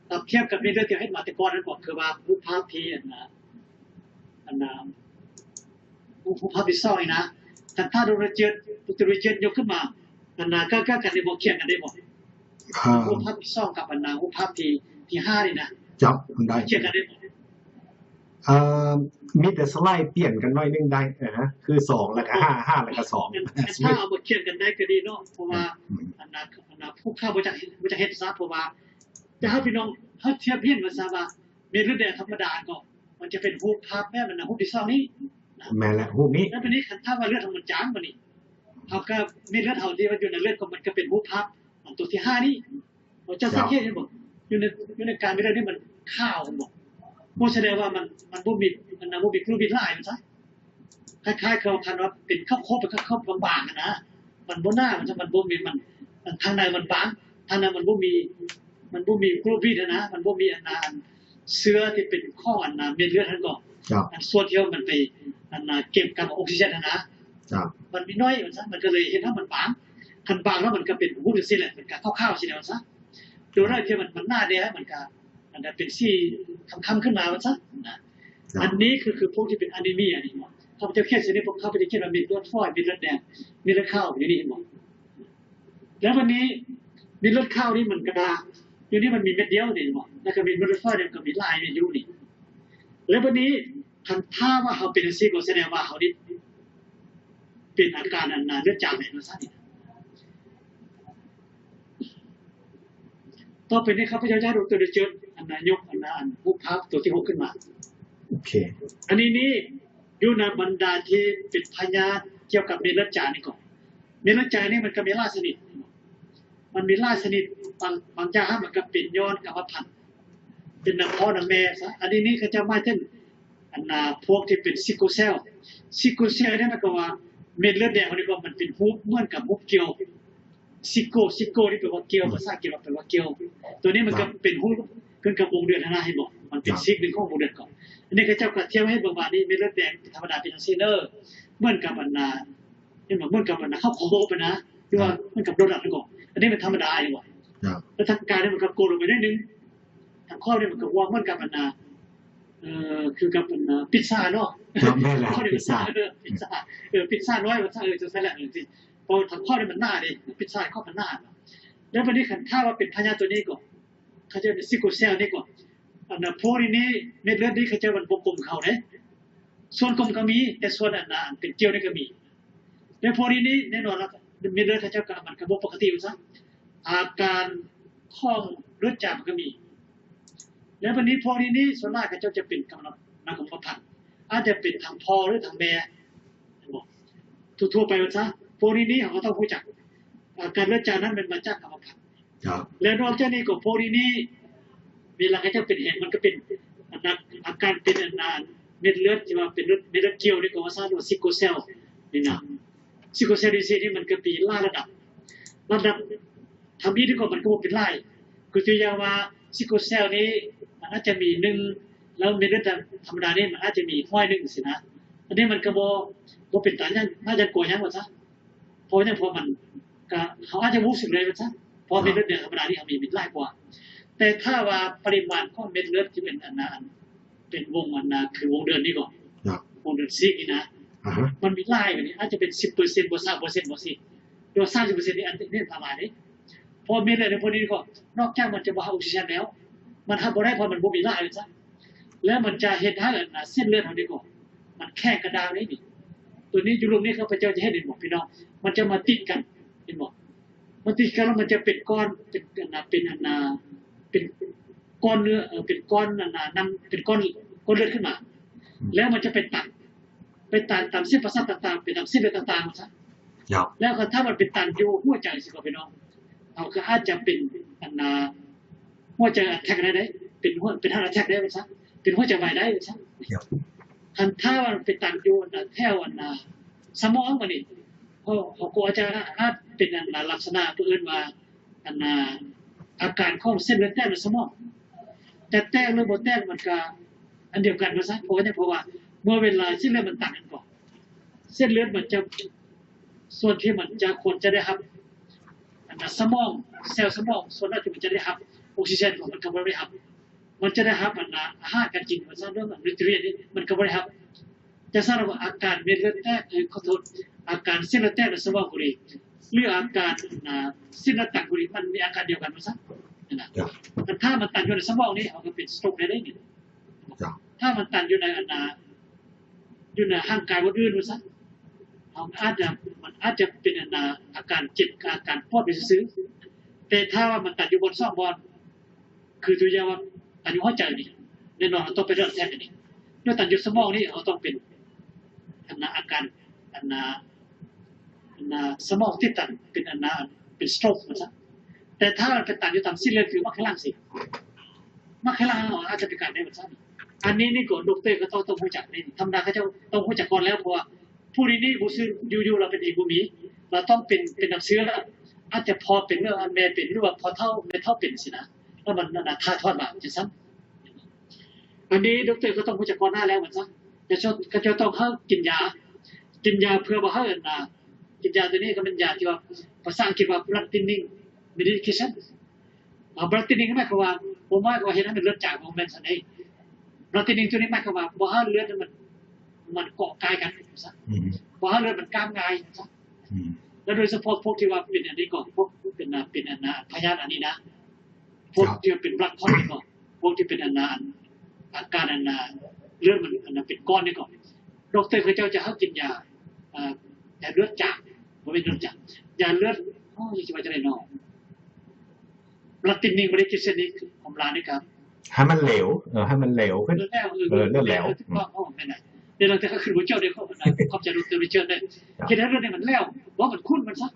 ຖ້າທຽບກັບເມັດເລືອດທີ່ເຮົາເຮັດມາແຕ່ກ່ອນນັ້ນກໍ ຄືວ່າຮູບພາບທີ່ອັນນາ ອັນນາ ຮູບພາບທີສອງນີ້ນະ ຄັນຖ້າໂດກເຕີເຈີດ ໂດກເຕີເຈີດຍົກຂຶ້ນມາ ອັນນາ ກະ ກະ ກັນໄດ້ບໍ່ ຄຽງກັນໄດ້ບໍ່? ອ່າ ຮູບພາບທີສອງກັບອັນນາ ຮູບພາບທີ ທີຫ້ານີ້ນະ ຈັບໄດ້ ຄຽງກັນໄດ້ບໍ່? ເອີ ມີແຕ່ສະໄລປ່ຽນກັນໜ້ອຍໜຶ່ງໄດ້ ເອີ ຄືສອງ ແລ້ວກະຫ້າ ຫ້າ ແລ້ວກະສອງ ແມ່ນ ແມ່ນ ຖ້າເອົາມາຄຽງກັນໄດ້ກະດີເນາະ ເພາະວ່າ ອືມ ອັນນາ ອັນນາ ຜູ້ຂ້າບໍ່ຈັກ ບໍ່ຈັກເຮັດຊະ ເພາະວ່າ ຈະໃຫ້ພີ່ນ້ອງເຮົາທຽບເຫັນວ່າຊະວ່າ ເມັດເລືອດແດງທຳມະດາກໍ ມັນຈະເປັນຮູບພາບແບບນັ້ນນະ ຮູບທີສອງນີ້ນະ ແມ່ນແຫຼະ ຮູບນີ້ ແລ້ວບາດນີ້ຄັນຖ້າວ່າເລືອດເຮົາມັນຈາງ ບາດນີ້ເຮົາກໍ ເມັດເລືອດເຮົາທີ່ວ່າຢູ່ໃນເລືອດກໍ ມັນກໍເປັນຮູບພາບອັນຕົວທີຫ້ານີ້ ເຈົ້າສັງເກດເຫັນບໍ່? ຢູ່ໃນ ຢູ່ໃນການເມັດເລືອດນີ້ມັນຂາວ ເຫັນບໍ່? ບໍ່ ສະແດງວ່າມັນ ມັນບໍ່ມີ ມັນບໍ່ມີໂກລບູລິນຫຼາຍວ່າຊະ ຄ້າຍໆ ຄືຄັນວ່າເປັນເຂົ້າໂຄບ ເປັນເຂົ້າໂຄບບາງໆ ຫັ້ນນະ ມັນບໍ່ໜາ ມັນ ມັນບໍ່ມີ ມັນ ມັນ ທາງໃນມັນບາງ ທາງໃນມັນບໍ່ມີ ມັນບໍ່ມີໂກລບູລິນຫັ້ນນະ ມັນບໍ່ມີອັນນາ ອັນເຊື້ອທີ່ເປັນຂອງອັນນາ ເມັດເລືອດຫັ້ນກໍ ອັນສ່ວນທີ່ວ່າມັນໄປ ອັນນາ ເກັບກັບອອກຊີເຈນຫັ້ນນະ ມັນມີໜ້ອຍວ່າຊະ ມັນກໍເລີຍເຮັດໃຫ້ມັນບາງ ຄັນບາງແລ້ວມັນກໍເປັນຮູບຈັ່ງຊີ້ແຫຼະ ມັນກໍຂາວໆ ຊີ້ແຫຼະວ່າຊະ ໂດຍທີ່ມັນ ມັນໜາແດ່ ມັນກໍ ອັນນັ້ນເປັນສີຄ້ຳໆ ຂຶ້ນມາວ່າຊັ້ນນະ ອັນນີ້ຄື ຄືພວກທີ່ເປັນອານີເມຍນີ້ ຂ້າພະເຈົ້າຂຽນຊື່ນີ້ ພວກຂ້າພະເຈົ້າຂຽນວ່າເມັດເລືອດຝອຍ ເມັດເລືອດແດງ ເມັດເລືອດຂາວ ຢູ່ນີ້ເຫັນບໍ່? ແລ້ວບັດນີ້ເມັດເລືອດຂາວນີ້ມັນກະ ຢູ່ນີ້ມັນມີເມັດດຽວນີ້ເຫັນບໍ່? ແລ້ວກະເມັດເລືອດຝອຍນີ້ມັນກະມີຫຼາຍເມັດຢູ່ນີ້ ແລ້ວບັດນີ້ຄັນຖ້າວ່າເຮົາເປັນຈັ່ງຊີ້ ກໍສະແດງວ່າເຮົານີ້ເປັນອາການອັນນາ ເລືອດຈາງແມ່ນວ່າຊັ້ນນີ້ ຕໍ່ໄປນີ້ຂ້າພະເຈົ້າຈະໃຫ້ໂດກເຕີເຈີດ ອັນນາ ຍົກ ອັນນາ ອັນຮູບພາບຕົວທີຫົກຂຶ້ນມາ ໂອເຄ ອັນນີ້ນີ້ ຢູ່ໃນບັນດາທີ່ເປັນພະຍາດກ່ຽວກັບເມັດເລືອດຈາງນີ້ກໍ ເມັດເລືອດຈາງນີ້ມັນກໍມີຫຼາຍຊະນິດ ມັນມີຫຼາຍຊະນິດ ບາງ ບາງຢ່າງມັນກໍເປັນຍ້ອນກຳມະພັນ ເປັນນຳພໍ່ນຳແມ່ຊະ ອັນນີ້ນີ້ເຂົາເຈົ້າໝາຍເຖິງ ອັນນາ ພວກທີ່ເປັນຊິກໂກເຊວ ຊິກໂກເຊວນີ້ໝາຍຄວາມວ່າ ເມັດເລືອດແດງເຮົານີ້ກໍມັນເປັນຮູບເໝືອນກັບຮູບກ່ຽວ ຊິກໂກ ຊິກໂກນີ້ແປວ່າກ່ຽວ ພາສາອັງກິດວ່າແປວ່າກ່ຽວ ຕົວນີ້ມັນກໍເປັນຮູບຄືກັບວົງເດືອນຫັ້ນນະ ເຫັນບໍ່ ມັນເປັນຊີກໜຶ່ງຂອງວົງເດືອນກໍ ອັນນີ້ເຂົາເຈົ້າກໍທຽບໃຫ້ເບິ່ງວ່ານີ້ເມັດເລືອດແດງທຳມະດາເປັນຈັ່ງຊີ້ເດີ ເໝືອນກັບອັນນາ ເຫັນບໍ່ ເໝືອນກັບອັນນາ ເຂົ້າຂອງໂບກໄປນະ ຫຼືວ່າເໝືອນກັບໂດນັດກໍ ອັນນີ້ມັນທຳມະດາ ເຫັນບໍ່ ແລ້ວທາງກາງນີ້ມັນກໍກົດລົງໄປໜ້ອຍໜຶ່ງ ທາງຂອບນີ້ມັນກໍຫວ່າງເໝືອນກັບອັນນາ ເອີ ຄືກັບອັນນາ ພິດຊາເນາະ ແມ່ນແຫຼະ ພິດຊາ ເອີ ພິດຊາ ເອີ ພິດຊານ້ອຍວ່າຊັ້ນ ເອີ ຈັ່ງຊັ້ນແຫຼະ ເອີ ທີ່ ເພາະທາງຂອບນີ້ມັນໜາເດ້ ພິດຊາຂອບມັນໜາ ແລ້ວບັດນີ້ຄັນຖ້າວ່າເປັນພະຍາດຕົວນີ້ກໍ ເຂົາເຈົ້າເປັນຊິກໂກເຊວນີ້ກໍ ອັນນາ ພວກນີ້ນີ້ ເມັດເລືອດນີ້ເຂົາເຈົ້າມັນບໍ່ກົມເຂົ້າເດ້ ສ່ວນກົມກໍມີ ແຕ່ສ່ວນອັນນາ ອັນເປັນກ່ຽວນີ້ກໍມີ ແຕ່ພວກນີ້ນີ້ ແນ່ນອນລະ ເມັດເລືອດເຂົາເຈົ້າກໍ ມັນກໍບໍ່ປົກກະຕິວ່າຊັ້ນ ອາການຂອງເລືອດຈາງມັນກໍມີ ແລ້ວບັດນີ້ພວກນີ້ນີ້ ສ່ວນຫຼາຍເຂົາເຈົ້າຈະເປັນກຳມະ ກຳມະພັນ ອາດຈະເປັນທາງພໍ່ ຫຼື ທາງແມ່ ເຫັນບໍ່ ທົ່ວໆໄປວ່າຊະ ພວກນີ້ນີ້ເຮົາກໍຕ້ອງຮູ້ຈັກ ອາການເລືອດຈາງນັ້ນແມ່ນມາຈາກກຳມະພັນ ແລ້ວນອກຈາກນີ້ກໍພວກນີ້ນີ້ ເວລາເຂົາເຈົ້າເປັນແຮງ ມັນກໍເປັນ ອາ ອາການເປັນອັນນາ ເມັດເລືອດທີ່ວ່າເປັນເລືອດ ເມັດເລືອດກ່ຽວນີ້ກໍວ່າຊັ້ນ ຫຼືວ່າຊິກໂກເຊວນີ້ນະ ຊິກໂກເຊວດີຊີນີ້ມັນກໍມີຫຼາຍລະດັບ ລະດັບ ທຳອິດນີ້ກໍມັນກໍບໍ່ເປັນຫຼາຍ ຄືຕົວຢ່າງວ່າຊິກໂກເຊວນີ້ມັນອາດຈະມີໜຶ່ງ ແລ້ວເມັດເລືອດທຳມະດານີ້ມັນອາດຈະມີຮ້ອຍໜຶ່ງຊີ້ນະ ອັນນີ້ມັນກໍບໍ່ ບໍ່ເປັນຕາຢ້ານ ໜ້າຢ້ານກົວຫຍັງວ່າຊະ ເພາະຫຍັງ ເພາະມັນກະ ເຮົາອາດຈະຮູ້ສຶກໄດ້ວ່າຊະ ເພາະເມັດເລືອດແດງທຳມະດານີ້ເຮົາມີເມັດຫຼາຍກວ່າ ແຕ່ຖ້າວ່າປະລິມານຂອງເມັດເລືອດທີ່ເປັນອັນນາ ເປັນວົງອັນນາ ຄືວົງເດືອນນີ້ກໍ ວົງເດືອນຊີກນີ້ນະ ມັນມີຫຼາຍກວ່ານີ້ ອາດຈະເປັນສິບເປີເຊັນ ບໍ່ ຊາວເປີເຊັນ ບໍ່ຊີ້ ຫຼືວ່າສາມສິບເປີເຊັນນີ້ ອັນນີ້ອັນຕະລາຍເດ້ ເພາະເມັດເລືອດໃນພວກນີ້ກໍ ນອກຈາກມັນຈະບໍ່ຮັບອອກຊີເຈນແລ້ວ ມັນຮັບບໍ່ໄດ້ ເພາະມັນບໍ່ມີຫຼາຍວ່າຊະ ແລ້ວມັນຈະເຮັດໃຫ້ອັນນາ ເສັ້ນເລືອດເຮົານີ້ກໍ ມັນແຂງກະດ້າງເດ້ນີ້ ຕົວນີ້ຢູ່ລຸ່ມນີ້ຂ້າພະເຈົ້າຈະເຫັນ ເຫັນບໍ່ພີ່ນ້ອງ ມັນຈະມາຕິດກັນ ເຫັນບໍ່ ມັນຕິດກັນແລ້ວມັນຈະເປັນກ້ອນ ເປັນອັນນາ ເປັນອັນນາ ເປັນກ້ອນເນື້ອ ເອີ ເປັນກ້ອນອັນນາ ນ້ຳ ເປັນກ້ອນ ກ້ອນເລືອດຂຶ້ນມາ ແລ້ວມັນຈະໄປຕັນ ໄປຕັນຕາມເສັ້ນປະສາດຕ່າງໆ ໄປຕາມເສັ້ນເລືອດຕ່າງໆ ວ່າຊັ້ນ ແລ້ວຄັນຖ້າມັນໄປຕັນຢູ່ຫົວໃຈຊີ້ກໍພີ່ນ້ອງ ເຮົາກໍອາດຈະເປັນອັນນາ ຫົວໃຈແອັດແທັກໄດ້ເດ້ ເປັນຫົວ ເປັນຮາດແອັດແທັກໄດ້ວ່າຊັ້ນ ເປັນຫົວໃຈວາຍໄດ້ວ່າຊັ້ນ ຄັນຖ້າວ່າໄປຕັນຢູ່ອັນນາ ແຖວອັນນາ ສະໝອງບາດນີ້ ເຮົາ ເຮົາກໍອາດຈະ ອາດເປັນອັນນາ ລັກສະນະເພິ່ນເອີ້ນວ່າ ອັນນາ ອາການຂອງເສັ້ນເລືອດແຕກໃນສະໝອງ ຈະແຕກຫຼືບໍ່ແຕກມັນກະອັນດຽວກັນວ່າຊັ້ນ. ເພາະຫຍັງ? ເພາະວ່າເມື່ອເວລາເສັ້ນເລືອດມັນຕັນນັ້ນກໍ ເສັ້ນເລືອດມັນຈະ ສ່ວນທີ່ມັນຈະ ຄວນຈະໄດ້ຮັບອັນນະ ສະໝອງ ເຊວສະໝອງສ່ວນໜ້ອຍທີ່ມັນຈະໄດ້ຮັບອົກຊີເຈນ ມັນກໍບໍ່ໄດ້ຮັບ. ມັນຈະໄດ້ຮັບອັນນະ ອາຫານການກິນ ວ່າຊັ້ນ ເລື່ອງ nutrient ນີ້ມັນກໍບໍ່ໄດ້ຮັບ. ຈັ່ງຊັ້ນວ່າອາການເມັດເລືອດແຕກ ເອີ ຂໍໂທດ ອາການເສັ້ນເລືອດແຕກໃນສະໝອງກໍດີ ຫຼືອາການອັນນະ ເສັ້ນເລືອດຕັນກໍດີ ມັນມີອາການດຽວກັນວ່າຊັ້ນນະ. ຄັນຖ້າມັນຕັນຢູ່ໃນສະໝອງນີ້ ເຮົາກໍເປັນ stroke ໄດ້ເດ້ນີ້. ຖ້າມັນຕັນຢູ່ໃນອັນນະ ຢູ່ໃນຮ່າງກາຍບ່ອນອື່ນວ່າຊັ້ນ ເຮົາອາດຈະ ມັນອາດຈະເປັນອັນນະ ອາການເຈັບ ອາການປວດໄປຊື່ໆ. ແຕ່ຖ້າວ່າມັນຕັນຢູ່ບ່ອນສອງບ່ອນ ຄືຕົວຢ່າງວ່າຕັນຢູ່ຫົວໃຈນີ້ ແນ່ນອນເຮົາຕ້ອງໄປເລືອດແທກອັນນີ້. ແລ້ວຕັນຢູ່ສະໝອງນີ້ ເຮົາຕ້ອງເປັນອັນນະ ອາການອັນນະ ອັນນະ ສະໝອງຕິດຕັນ ເປັນອັນນະ ເປັນ stroke ວ່າຊັ້ນ. ແຕ່ຖ້າມັນໄປຕັນຢູ່ຕາມເສັ້ນເລືອດ ຄືໝາກໄຂ່ຫຼັງຊີ້ ໝາກໄຂ່ຫຼັງອາດຈະເປັນການໄດ້ວ່າຊັ້ນ. ອັນນີ້ນີ້ກໍ ດັອກເຕີ ກໍຕ້ອງ ຕ້ອງຮູ້ຈັກນີ້ ທຳມະດາເຂົາເຈົ້າຕ້ອງຮູ້ຈັກກ່ອນແລ້ວ ເພາະວ່າ ຜູ້ນີ້ນີ້ບໍ່ຊື່ຢູ່ໆລາວເປັນເອງບໍ່ມີ ລາວຕ້ອງເປັນ ເປັນນຳເຊື້ອ ອາດຈະພໍ່ເປັນ ຫຼືແມ່ເປັນ ຫຼືວ່າພໍ່ເຖົ້າແມ່ເຖົ້າເປັນຊີ້ນະ ແລ້ວມັນອັນນະ ຖ່າຍທອດມາຈັ່ງຊັ້ນ. ອັນນີ້ດັອກເຕີກໍຕ້ອງຮູ້ຈັກກ່ອນໜ້າແລ້ວວ່າຊັ້ນ ເຂົາເຈົ້າ ເຂົາເຈົ້າຕ້ອງໃຫ້ກິນຢາ ກິນຢາເພື່ອບໍ່ໃຫ້ອັນນະ ກິນຢາຕົວນີ້ກໍແມ່ນຢາທີ່ວ່າ ພາສາອັງກິດວ່າ blood thinning medication ອາ blood thinning ໝາຍຄວາມວ່າ ບໍ່ໝາຍຄວາມວ່າເຮັດໃຫ້ມັນເລືອດຈາງ ບໍ່ແມ່ນຊັ້ນເດ້. blood thinning ຕົວນີ້ໝາຍຄວາມວ່າບໍ່ໃຫ້ເລືອດມັນ ມັນເກາະກ່າຍກັນ ອືມ ບໍ່ໃຫ້ເລືອດມັນກ້າມງ່າຍ ອືມ ແລະໂດຍສະເພາະພວກທີ່ວ່າເປັນອັນນີ້ກໍ ພວກເປັນ ເປັນອັນນະ ພະຍາດອັນນີ້ນະ ພວກທີ່ເປັນ blood clot ນີ້ກໍ ພວກທີ່ເປັນອັນນະ ອາການອັນນະ ເລືອດມັນອັນນະ ເປັນກ້ອນນີ້ກໍ ດັອກເຕີເຂົາເຈົ້າຈະໃຫ້ກິນຢາ ເອີ ຢາເລືອດຈາງ ບໍ່ແມ່ນເລືອດຈາງ ຢາເລືອດ ໂອ້ຍ ຊິວ່າຈັ່ງໃດເນາະ ລັດຕິນນີ້ບໍ່ໄດ້ກິນເຊັ່ນນີ້ ຂອງລາວນີ້ກໍ ໃຫ້ມັນເຫຼວ ເອີ ໃຫ້ມັນເຫຼວຂຶ້ນ ເລືອດແຫຼວ ເອີ ເລືອດແຫຼວ ເອີ ຖືກຕ້ອງ ອືມ ໂອ້ ແມ່ນແຫຼະ ດຽວເຮົາຈະຂຶ້ນບໍ່ເຈົ້າເດ້ ຂອບໃຈ ດຣ ຣິຈາດເດ້ ເຮັດໃຫ້ເລືອດນີ້ມັນແຫຼວ ບໍ່ໃຫ້ມັນຂຸ້ນມັນຊະ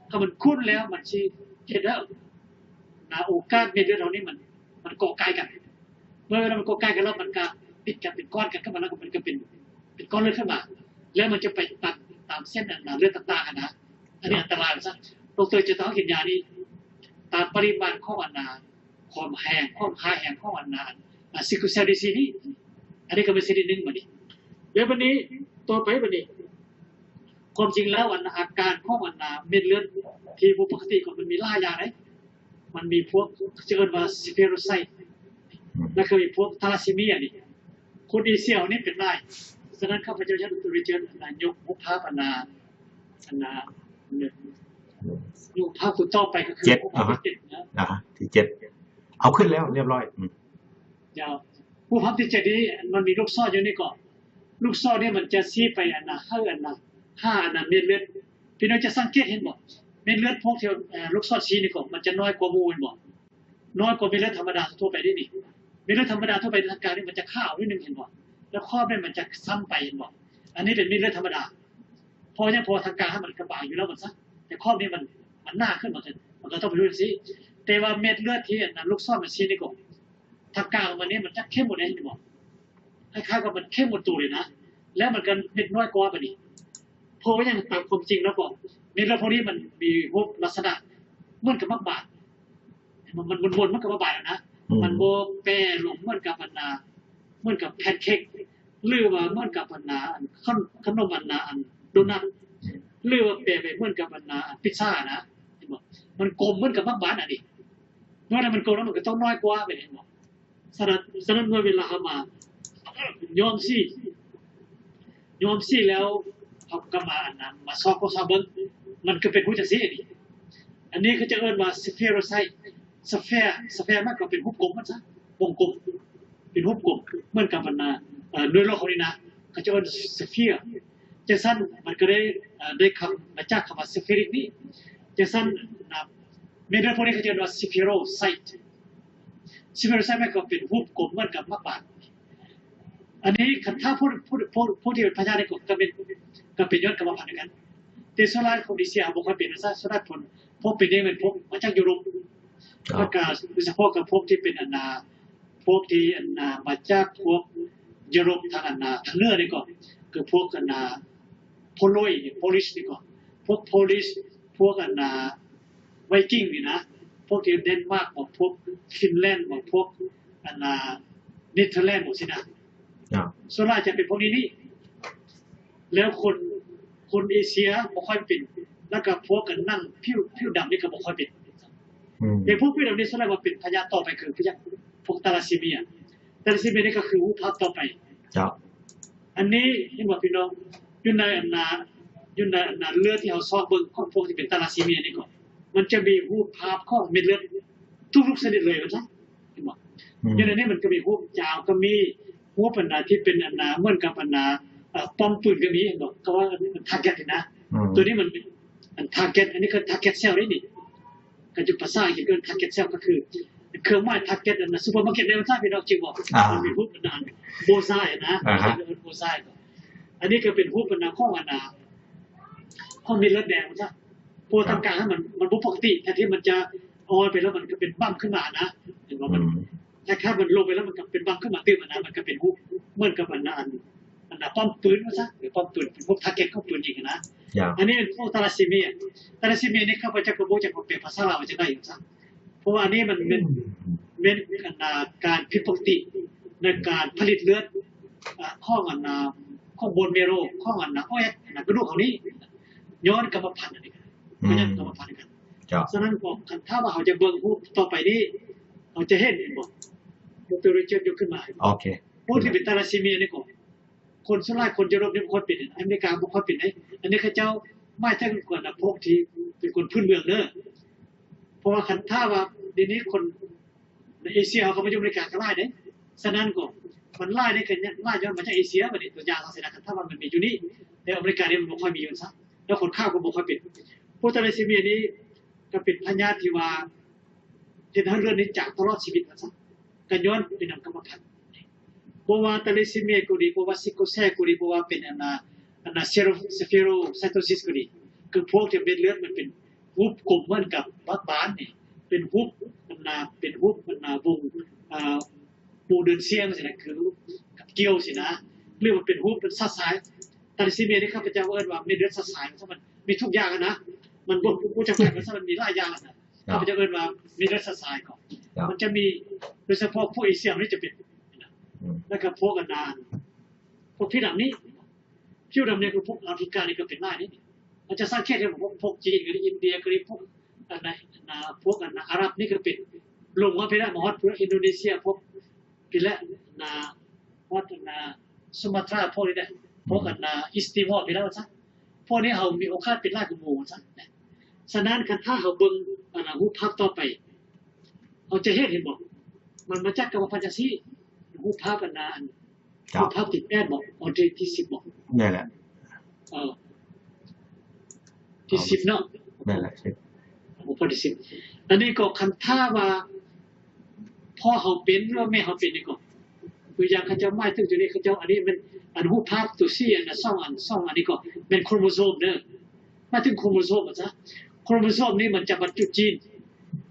ຖ້າມັນຂຸ້ນແລ້ວມັນຊິເຮັດໃຫ້ ນະ ໂອກາດເມັດເລືອດເຮົານີ້ມັນ ມັນເກາະກ່າຍກັນ ເມື່ອເວລາມັນເກາະກ່າຍກັນແລ້ວ ມັນກະຕິດກັນເປັນກ້ອນກັນຂຶ້ນມາ ແລ້ວກໍມັນກະເປັນ ເປັນກ້ອນເລືອດຂຶ້ນມາ ແລ້ວມັນຈະໄປຕັນຕາມເສັ້ນອັນນະ ເລືອດຕ່າງໆຫັ້ນນະ ອັນນີ້ອັນຕະລາຍວ່າຊັ້ນ ດຣ ຈະຕ້ອງກິນຢານີ້ຕາມປະລິມານຂອງອັນນະ ຄວາມແຮງ ຄວາມຮ້າຍແຮງຂອງອັນນະ ອາ sickle cell disease ນີ້ ອັນນີ້ກໍເປັນຊະນິດໜຶ່ງບັດນີ້ ແລ້ວບັດນີ້ ຕໍ່ໄປບັດນີ້ ຄວາມຈິງແລ້ວອັນນະ ອາການຂອງອັນນະ ເມັດເລືອດທີ່ບໍ່ປົກກະຕິກໍມັນມີຫຼາຍຢ່າງເດ້ ມັນມີພວກ ເຂົາເອີ້ນວ່າ spherocyte ແລ້ວກໍມີພວກ thalassemia ນີ້ ຄົນເອເຊຍເຮົານີ້ເປັນຫຼາຍ ສະນັ້ນຂ້າພະເຈົ້າຢາກ ດຣ ຣິຈາດ ອັນນະ ຍົກຮູບພາບອັນນະ ອັນນະ ຍົກພາບຕົວຕໍ່ໄປກໍຄື ເຈັດ ຮູບພາບທີເຈັດນະ ອ່າ ທີເຈັດ ເອົາຂຶ້ນແລ້ວ ຮຽບຮ້ອຍ ອືມ ດຽວ ຮູບພາບທີເຈັດນີ້ ມັນມີລູກສອນຢູ່ນີ້ກໍ ລູກສອນນີ້ມັນຈະຊີ້ໄປອັນນະ ໃຫ້ອັນນະ ຫາອັນນະ ເມັດເລືອດ ພີ່ນ້ອງຈະສັງເກດເຫັນບໍ່ ເມັດເລືອດພວກທີ່ ເອີ ລູກສອນຊີ້ນີ້ກໍ ມັນຈະນ້ອຍກວ່າໝູ່ ເຫັນບໍ່ ນ້ອຍກວ່າເມັດເລືອດທຳມະດາທົ່ວໄປເດ້ນີ້ ເມັດເລືອດທຳມະດາທົ່ວໄປທາງກາງນີ້ມັນຈະຂາວໜ້ອຍໜຶ່ງ ເຫັນບໍ່ ແລ້ວຂອບນີ້ມັນຈະຊ້ຳໄປ ເຫັນບໍ່ ອັນນີ້ເປັນເມັດເລືອດທຳມະດາ ເພາະຫຍັງ ເພາະວ່າທາງກາງມັນກະບາງຢູ່ແລ້ວວ່າຊັ້ນ ແຕ່ຂອບນີ້ມັນ ມັນໜາຂຶ້ນ ມັນກະ ມັນກະຕ້ອງເປັນເລື່ອງຊີ້ ແຕ່ວ່າເມັດເລືອດທີ່ອັນນະ ລູກສອນມັນຊີ້ນີ້ກໍ ທາງກາງມັນນີ້ມັນຈະເຂັ້ມໝົດເດ້ ເຫັນບໍ່ ຄ້າຍໆກັບມັນເຂັ້ມໝົດໂຕເລີຍນະ ແລ້ວມັນກະເມັດນ້ອຍກວ່າບັດນີ້ ເພາະວ່າຫຍັງ ຕາມຄວາມຈິງແລ້ວກໍ ເມັດເລືອດພວກນີ້ມັນມີຮູບລັກສະນະເໝືອນກັບໝາກບານ ມັນ ມັນວົນໆ ເໝືອນກັບໝາກບານນະ ອືມ ມັນບໍ່ແປລົງເໝືອນກັບອັນນະ ເໝືອນກັບແພນເຄັກ ຫຼືວ່າເໝືອນກັບອັນນະ ອັນ ຂະໜົມອັນນະ ອັນໂດນັດ ຫຼືວ່າແປໄປເໝືອນກັບອັນນະ ອັນພິດຊານະ ເຫັນບໍ່ ມັນກົມເໝືອນກັບໝາກບານອັນນີ້ ເມື່ອໃດມັນກົມແລ້ວມັນກໍຕ້ອງນ້ອຍກວ່າ ເຫັນບໍ່ ສະນັ້ນ ສະນັ້ນເມື່ອເວລາເຮົາມາຍ້ອມສີ ຍ້ອມສີແລ້ວ ເຮົາກໍມາອັນນະ ມາຊອກ ຊອກເບິ່ງ ມັນກໍເປັນຮູບຈັ່ງຊີ້ນີ້ ອັນນີ້ເຂົາເຈົ້າເອີ້ນວ່າ spherocyte sphere sphere ມັນກໍເປັນຮູບກົມມັນຊະ ວົງກົມ ເປັນຮູບກົມ ເໝືອນກັບອັນນະ ເອີ ໜ່ວຍໂລກເຮົານີ້ນະ ເຂົາເຈົ້າເອີ້ນ sphere ຈັ່ງຊັ້ນ ມັນກໍໄດ້ ເອີ ໄດ້ຄຳມາຈາກຄຳວ່າ spheric ນີ້ ຈັ່ງຊັ້ນນະ ເມັດເລືອດພວກນີ້ເຂົາເຈົ້າເອີ້ນວ່າ spherocyte spherocyte ມັນກໍເປັນຮູບກົມເໝືອນກັບໝາກບານ ອັນນີ້ຄັນຖ້າພວກ ພວກ ພວກ ພວກທີ່ເປັນພະຍາດນີ້ກໍ ກໍເປັນ ກໍເປັນຍ້ອນກຳມະພັນຄືກັນ ແຕ່ສ່ວນຫຼາຍຄົນເອເຊຍບໍ່ຄ່ອຍເປັນ ສ່ວນຫຼາຍຄົນ ພວກເປັນນີ້ແມ່ນພວກມາຈາກຢູໂຣບ ແລ້ວກໍໂດຍສະເພາະກັບພວກທີ່ເປັນອັນນາ ພວກທີ່ອັນນາ ມາຈາກພວກຢູໂຣບທາງອັນນາ ທາງເໜືອນີ້ກໍ ຄືພວກອັນນາ ໂປໂລຍ ໂປລິຊນີ້ກໍ ພວກໂປລິຊ ພວກອັນນາ ໄວກິງນີ້ນະ ພວກທີ່ເດນມາກບໍ ພວກຟິນແລນບໍ ພວກ ອັນນ່າ ເນເທີແລນ ບໍ່ຊີ້ນະ. ສ່ວນຫຼາຍຈະເປັນພວກນີ້ນີ້ ແລ້ວຄົນ ຄົນເອເຊຍບໍ່ຄ່ອຍເປັນ ແລ້ວກໍພວກອັນນັ້ນຜິວ ຜິວດຳນີ້ກໍບໍ່ຄ່ອຍເປັນ. ອືມ ແຕ່ພວກຜິວດຳນີ້ສ່ວນຫຼາຍວ່າເປັນພະຍາດຕໍ່ໄປ ຄືພະຍາດ ພວກທາລາຊີເມຍ. ທາລາຊີເມຍນີ້ກໍຄືຮູບພາບຕໍ່ໄປ. ເຈົ້າ. ອັນນີ້ເຫັນບໍ່ພີ່ນ້ອງ? ຢູ່ໃນອັນນ່າ ຢູ່ໃນອັນນ່າເລືອດທີ່ເຮົາຊອກເບິ່ງຂອງພວກທີ່ເປັນທາລາຊີເມຍນີ້ກໍ ມັນຈະມີຮູບພາບຂອງເມັດເລືອດທຸກໆຊະນິດເລີຍ ວ່າຊັ້ນ. ເຫັນບໍ່? ອືມ ຢູ່ໃນນີ້ມັນກໍມີຮູບຈາວກໍມີ ຮູບອັນນ່າທີ່ເປັນອັນນ່າ ເໝືອນກັບອັນນ່າ ເອີ ປ້ອມປືນກໍມີ ເຫັນບໍ່? ກໍວ່າທາເກັດນີ້ນະ. ອືມ ຕົວນີ້ມັນເປັນອັນທາເກັດ ອັນນີ້ຄືທາເກັດເຊວເດ້ນີ້. ກໍຢູ່ພາສາອັງກິດເອີ້ນທາເກັດເຊວ ກໍຄືເຄື່ອງໝາຍທາເກັດອັນນ່າ ຊຸບເປີມາເກັດໃນພາສາພີ່ນ້ອງຈິງບໍ່? ອ່າ ມັນມີຮູບອັນນ່າໂບຊາຍນະ ອ່າຮະ ເອີ້ນໂບຊາຍ. ອັນນີ້ກໍເປັນຮູບອັນນ່າຂອງອັນນ່າ ຂອງເມັດເລືອດແດງ ວ່າຊັ້ນ. ເພາະວ່າ ອ່າ ທາງກາງມັນ ມັນບໍ່ປົກກະຕິ ແທນທີ່ມັນຈະອ່ອນໄປແລ້ວ ມັນກໍເປັນບັ້ມຂຶ້ນມານະ ເຫັນບໍ່? ອືມ ມັນ ຄ້າຍໆມັນລົງໄປແລ້ວ ມັນກໍເປັນບັ້ມຂຶ້ນມາຕື່ມນະ ມັນກໍເປັນຮູບເໝືອນກັບອັນນ່າ ອັນ ອັນນ່າປ້ອມປືນວ່າຊະ ຫຼືປ້ອມປືນ ເປັນພວກທາເກັດຂອງປືນຍິງນະ. ອັນນີ້ເປັນພວກທາລາຊີເມຍ. ທາລາຊີເມຍນີ້ ຂ້າພະເຈົ້າກໍບໍ່ຮູ້ຈັກວ່າແປພາສາລາວວ່າຈັ່ງໃດວ່າຊະ ເພາະວ່າອັນນີ້ມັນເປັນ ອືມ ເປັນອັນນ່າການຜິດປົກກະຕິໃນການຜະລິດເລືອດ ອາ ຂອງອັນນ່າ ຂອງໂບນແມໂຣ ຂອງອັນນ່າ ໂອແອັດ ອັນນ່າກະດູກເຮົານີ້ ຍ້ອນກຳມະພັນອັນນີ້ ອືມ ກໍຍ້ອນກຳມະພັນກັນ. ເຈົ້າ. ສະນັ້ນກໍ ຄັນຖ້າວ່າເຮົາຈະເບິ່ງຮູບຕໍ່ໄປນີ້ ເຮົາຈະເຫັນ ເຫັນບໍ່? ໂດກເຕີຣີເຈີດຍົກຂຶ້ນມາ. ໂອເຄ. ຜູ້ທີ່ເປັນທາລາຊີເມຍນີ້ກໍ ຄົນສ່ວນຫຼາຍຄົນຢູໂຣບນີ້ບໍ່ຄ່ອຍເປັນ, ອາເມລິກາບໍ່ຄ່ອຍເປັນເດ້. ອັນນີ້ເຂົາເຈົ້າໝາຍເຖິງຄົນ ພວກທີ່ເປັນຄົນພື້ນເມືອງເດີ. ເພາະວ່າຄັນຖ້າວ່າດຽວນີ້ຄົນ ໃນເອເຊຍເຮົາກໍມາຢູ່ອາເມລິກາກໍຫຼາຍເດ້. ສະນັ້ນກໍມັນຫຼາຍນີ້ກໍຫຼາຍຍ້ອນມາຈາກເອເຊຍ. ບັດນີ້ຕົວຢ່າງຊັ້ນນະ ຄັນຖ້າວ່າມັນມີຢູ່ນີ້ ແຕ່ອາເມລິການີ້ມັນບໍ່ຄ່ອຍມີຢູ່ຊັ້ນ ແລ້ວຄົນຂາວກໍບໍ່ຄ່ອຍເປັນ. ພວກທາລາຊີເມຍນີ້ກໍເປັນພະຍາດທີ່ວ່າເຮັດໃຫ້ເລືອດນີ້ຈາງຕະຫຼອດຊີວິດວ່າຊັ້ນ ກໍຍ້ອນເປັນນຳກຳມະພັນ. ບໍ່ວ່າທາລາຊີເມຍກໍດີ ບໍ່ວ່າຊິກເກີລເຊລກໍດີ ບໍ່ວ່າເປັນອັນນ່າ ອັນນ່າ ເຊໂຣ ເຊໂຣໄຊໂຕຊິສກໍດີ ຄືພວກທີ່ເມັດເລືອດມັນເປັນ ຮູບກົມເໝືອນກັບບາກບານນີ້ ເປັນຮູບອັນນ່າ ເປັນຮູບອັນນ່າວົງ ອ່າ ປູເດີນສ່ຽງຊີ້ນະ ຄືກັບກ້ຽວຊີ້ນະ ຫຼືວ່າເປັນຮູບເປັນສາດຊາຍ. ທາລາຊີເມຍນີ້ ຂ້າພະເຈົ້າເອີ້ນວ່າເມັດເລືອດສາດຊາຍ ມັນມີທຸກຢ່າງນະ ມັນບໍ່ ບໍ່ຈຳກັດ ມັນມີຫຼາຍຢ່າງນະ. ຂ້າພະເຈົ້າເອີ້ນວ່າເມັດເລືອດສາດຊາຍກໍ ມັນຈະມີ ໂດຍສະເພາະພວກເອເຊຍນີ້ຈະເປັນ ອືມ ແລ້ວກໍພວກອັນນ່າ ພວກຜິວດຳນີ້ ຜິວດຳນີ້ຄືພວກອາຟຣິການີ້ກໍເປັນຫຼາຍເດ້. ເຮົາຈະສັງເກດເຫັນພວກ ພວກຈີນກໍດີ ອິນເດຍກໍດີ ພວກອັນນ່າ ອັນນ່າ ພວກອັນນ່າອາຣັບນີ້ກໍເປັນ. ລົງມາພີ້ແຫຼະ ມາຮອດພວກອິນໂດເນເຊຍ ພວກພີ້ແຫຼະ ອັນນ່າ ຮອດອັນນ່າສຸມາຕຣາ ພວກນີ້ແຫຼະ ພວກອັນນ່າອີສຕີມໍພີ້ແຫຼະ ວ່າຊັ້ນ. ພວກນີ້ເຮົາມີໂອກາດເປັນຫຼາຍກວ່າໝູ່ ວ່າຊັ້ນ. ສະນັ້ນ ຄັນຖ້າເຮົາເບິ່ງອັນນ່າຮູບພາບຕໍ່ໄປ ເຮົາຈະເຫັນ ເຫັນບໍ່? ມັນມາຈາກກຳມະພັນຈັ່ງຊີ້ ຮູບພາບອັນນ່າ ເຈົ້າ ຮູບພາບທີແປດບໍ ອໍ ທີ ທີສິບບໍ? ແມ່ນແຫຼະ ເອີ ທີສິບເນາະ ແມ່ນແຫຼະ ຮູບພາບທີສິບ. ອັນນີ້ກໍຄັນຖ້າວ່າພໍ່ເຮົາເປັນ ຫຼືວ່າແມ່ເຮົາເປັນນີ້ກໍ ຕົວຢ່າງເຂົາເຈົ້າໝາຍເຖິງຕົວນີ້ ເຂົາເຈົ້າ ອັນນີ້ແມ່ນ ອັນຮູບພາບຕົວສີ່ ອັນນ່າ ສອງອັນ ສອງອັນນີ້ກໍແມ່ນໂຄຣໂມໂຊມເດີ. ມາເຖິງໂຄຣໂມໂຊມ ວ່າຊະ ໂຄຣໂມໂຊມນີ້ມັນຈະບັນຈຸຈີນ.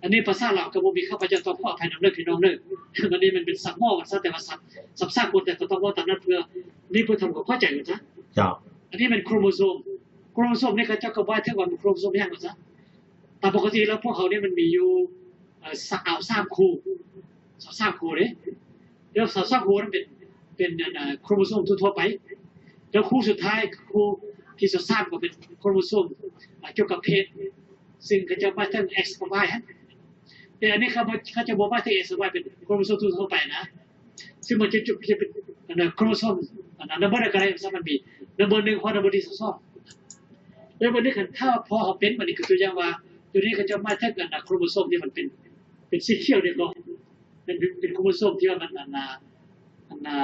ອັນນີ້ພາສາລາວກໍບໍ່ມີ ຂ້າພະເຈົ້າຕ້ອງຂໍອະໄພນຳເດີພີ່ນ້ອງເດີ. ອັນນີ້ມັນເປັນສັບໝໍ ວ່າຊະ ແຕ່ວ່າສັບ ສັບສາກົນ ແຕ່ກໍຕ້ອງເວົ້າຕາມນັ້ນ ເພື່ອ ນີ້ເພື່ອທຳຄວາມເຂົ້າໃຈ ວ່າຊະ. ເຈົ້າ. ອັນນີ້ແມ່ນໂຄຣໂມໂຊມ. ໂຄຣໂມໂຊມນີ້ເຂົາເຈົ້າກໍໝາຍເຖິງວ່າເປັນໂຄຣໂມໂຊມຫຍັງ ວ່າຊະ. ຕາມປົກກະຕິແລ້ວພວກເຮົານີ້ມັນມີຢູ່ ເອີ ຊາວສາມຄູ່ ຊາວສາມຄູ່ເດ້. ແລ້ວຊາວສາມຄູ່ນັ້ນເປັນ ເປັນ ອັນ ໂຄຣໂມໂຊມທົ່ວໆໄປ. ແລ້ວຄູ່ສຸດທ້າຍ ຄູ່ທີຊາວສາມກໍເປັນໂຄຣໂມໂຊມ ອາ ກ່ຽວກັບເພດ ຊຶ່ງເຂົາເຈົ້າໝາຍເຖິງ X ກັບ Y ຫັ້ນ. ແຕ່ອັນນີ້ເຂົາ ເຂົາເຈົ້າບໍ່ໝາຍເຖິງ X ກັບ Y ເປັນໂຄຣໂມໂຊມທົ່ວໆໄປນະ. ຊຶ່ງມັນຈະ ຈະເປັນ ອັນ ໂຄຣໂມໂຊມ ອັນ number ໃດກໍໄດ້ ມັນມີ number ໜຶ່ງ ຮອດ number ທີຊາວສອງ. ແລ້ວບັດນີ້ຄັນຖ້າພໍ່ເຮົາເປັນ ບັດນີ້ຄືຕົວຢ່າງວ່າ ຕົວນີ້ເຂົາເຈົ້າໝາຍເຖິງ ອັນ ໂຄຣໂມໂຊມທີ່ມັນເປັນ ເປັນສີຂຽວນີ້ກໍ ເປັນ ເປັນໂຄຣໂມໂຊມທີ່ວ່າມັນ ອັນນ່າ ອັນນ່າ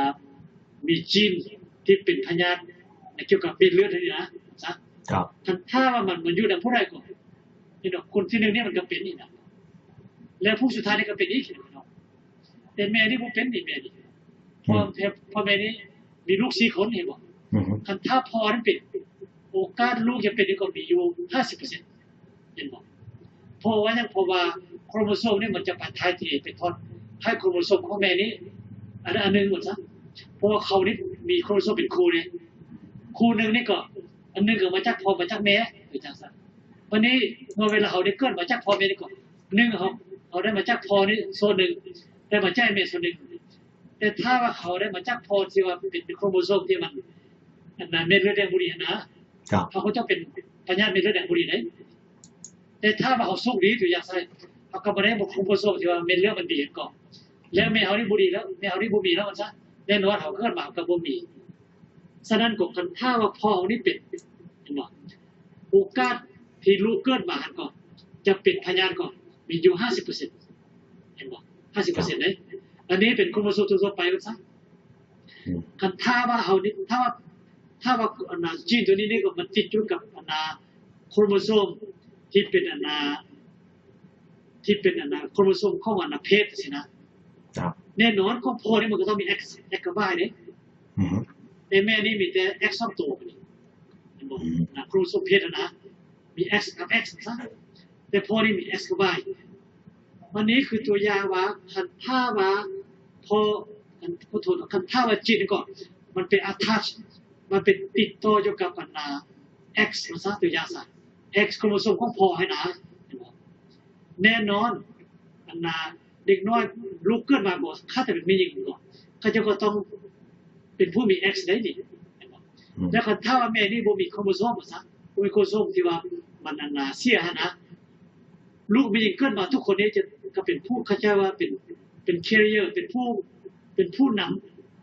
ມີຈີນທີ່ເປັນພະຍາດກ່ຽວກັບເມັດເລືອດນີ້ນະ ຊະ. ຄັນຖ້າວ່າມັນ ມັນຢູ່ນຳຜູ້ໃດກໍ ນີ້ດອກ ຄົນທີໜຶ່ງນີ້ມັນກໍເປັນອີກນະ ແລ້ວຜູ້ສຸດທ້າຍນີ້ກໍເປັນອີກເນາະ. ແຕ່ແມ່ນີ້ບໍ່ເປັນນີ້ ແມ່ນີ້ ພໍ່ ອືມ ແມ່ ພໍ່ແມ່ນີ້ມີລູກສີ່ຄົນ ເຫັນບໍ່? ອືຮຶ ຄັນຖ້າພໍ່ນັ້ນເປັນ ໂອກາດລູກຈະເປັນນີ້ກໍມີຢູ່ຫ້າສິບເປີເຊັນ ເຫັນບໍ່? ເພາະວ່າຫຍັງ? ເພາະວ່າໂຄຣໂມໂຊມນີ້ມັນຈະໄປຖ່າຍເທ ໄປທອດໃຫ້ໂຄຣໂມໂຊມຂອງແມ່ນີ້ ອັນ ອັນໜຶ່ງໝົດຊະ. ເພາະວ່າເຂົານີ້ມີໂຄຣໂມໂຊມເປັນຄູ່ເດ້ ຄູ່ໜຶ່ງນີ້ກໍ ອັນໜຶ່ງກໍມາຈາກພໍ່ ມາຈາກແມ່ ເປັນຈັ່ງຊັ້ນ. ບັດນີ້ເມື່ອເວລາເຮົາໄດ້ເກີດມາຈາກພໍ່ແມ່ນີ້ກໍ ໜຶ່ງ ເຮົາ ເຮົາໄດ້ມາຈາກພໍ່ນີ້ສ່ວນໜຶ່ງ ໄດ້ມາຈາກແມ່ສ່ວນໜຶ່ງ. ແຕ່ຖ້າວ່າເຂົາໄດ້ມາຈາກພໍ່ທີ່ວ່າເປັນໂຄຣໂມໂຊມທີ່ມັນ ອັນນັ້ນ ເມັດເລືອດແດງບໍ່ດີຫັ້ນນະ ເຂົາກໍຈະເປັນພະຍາດເມັດເລືອດແດງບໍ່ດີເດ້. ແຕ່ຖ້າວ່າເຮົາໂຊກດີຕົວຢ່າງໃສ່ ເຮົາກໍບໍ່ໄດ້ໂຄຣໂມໂຊມທີ່ວ່າເມັດເລືອດມັນດີຫັ້ນກໍ ແລ້ວແມ່ເຮົານີ້ບໍ່ດີແລ້ວ ແມ່ເຮົານີ້ບໍ່ມີແລ້ວວ່າຊັ້ນ ແນ່ນອນເຮົາເກີດມາເຮົາກໍບໍ່ມີ. ສະນັ້ນກໍຄັນຖ້າວ່າພໍ່ເຮົານີ້ເປັນ ເຫັນບໍ່ ໂອກາດທີ່ລູກເກີດມາຫັ້ນກໍຈະເປັນພະຍາດກໍມີຢູ່ຫ້າສິບເປີເຊັນ ເຫັນບໍ່ ຫ້າສິບເປີເຊັນເດ້. ອັນນີ້ເປັນໂຄຣໂມໂຊມທົ່ວໆໄປວ່າຊັ້ນ. ຄັນຖ້າວ່າເຮົານີ້ ຖ້າວ່າ ຖ້າວ່າອັນນ່າ ຈີນຕົວນີ້ນີ້ກໍມັນຕິດຢູ່ກັບອັນນ່າ ໂຄຣໂມໂຊມທີ່ເປັນອັນນ່າ ທີ່ເປັນອັນນ່າ ໂຄຣໂມໂຊມຂອງອັນນ່າເພດຊີ້ນະ ແນ່ນອນຂອງພໍ່ນີ້ມັນກໍຕ້ອງມີ X X ກັບ Y ເດ້. ແຕ່ແມ່ນີ້ມີແຕ່ X ສອງໂຕ ເຫັນບໍ່ ໂຄຣໂມໂຊມເພດຫັ້ນນະ ມີ X ກັບ X ຊະ ແຕ່ພໍ່ນີ້ມີ X ກັບ Y. ອັນນີ້ຄືຕົວຢ່າງວ່າ ຄັນຖ້າວ່າພໍ່ ອັນ ຂໍໂທດ ຄັນຖ້າວ່າຈີນກໍມັນໄປ attach ມັນໄປຕິດຕໍ່ຢູ່ກັບອັນນ່າ X ວ່າຊະ ຕົວຢ່າງຊະ X ໂຄຣໂມໂຊມຂອງພໍ່ຫັ້ນນະ ເຫັນບໍ່ ແນ່ນອນ ອັນນ່າ ເດັກນ້ອຍ ລູກເກີດມາບໍ່ ຖ້າແຕ່ເປັນແມ່ຍິງບໍ່ ເຂົາເຈົ້າກໍຕ້ອງເປັນຜູ້ມີ X ໄດ້ນີ້ ແລ້ວຄັນຖ້າວ່າແມ່ນີ້ບໍ່ມີໂຄຣໂມໂຊມວ່າຊະ ບໍ່ມີໂຄຣໂມໂຊມທີ່ວ່າມັນອັນນ່າເສຍຫັ້ນນະ ລູກແມ່ຍິງເກີດມາທຸກຄົນນີ້ຈະ ກໍເປັນຜູ້ ເຂົາເຈົ້າວ່າເປັນ ເປັນ carrier ເປັນຜູ້ ເປັນຜູ້ນຳ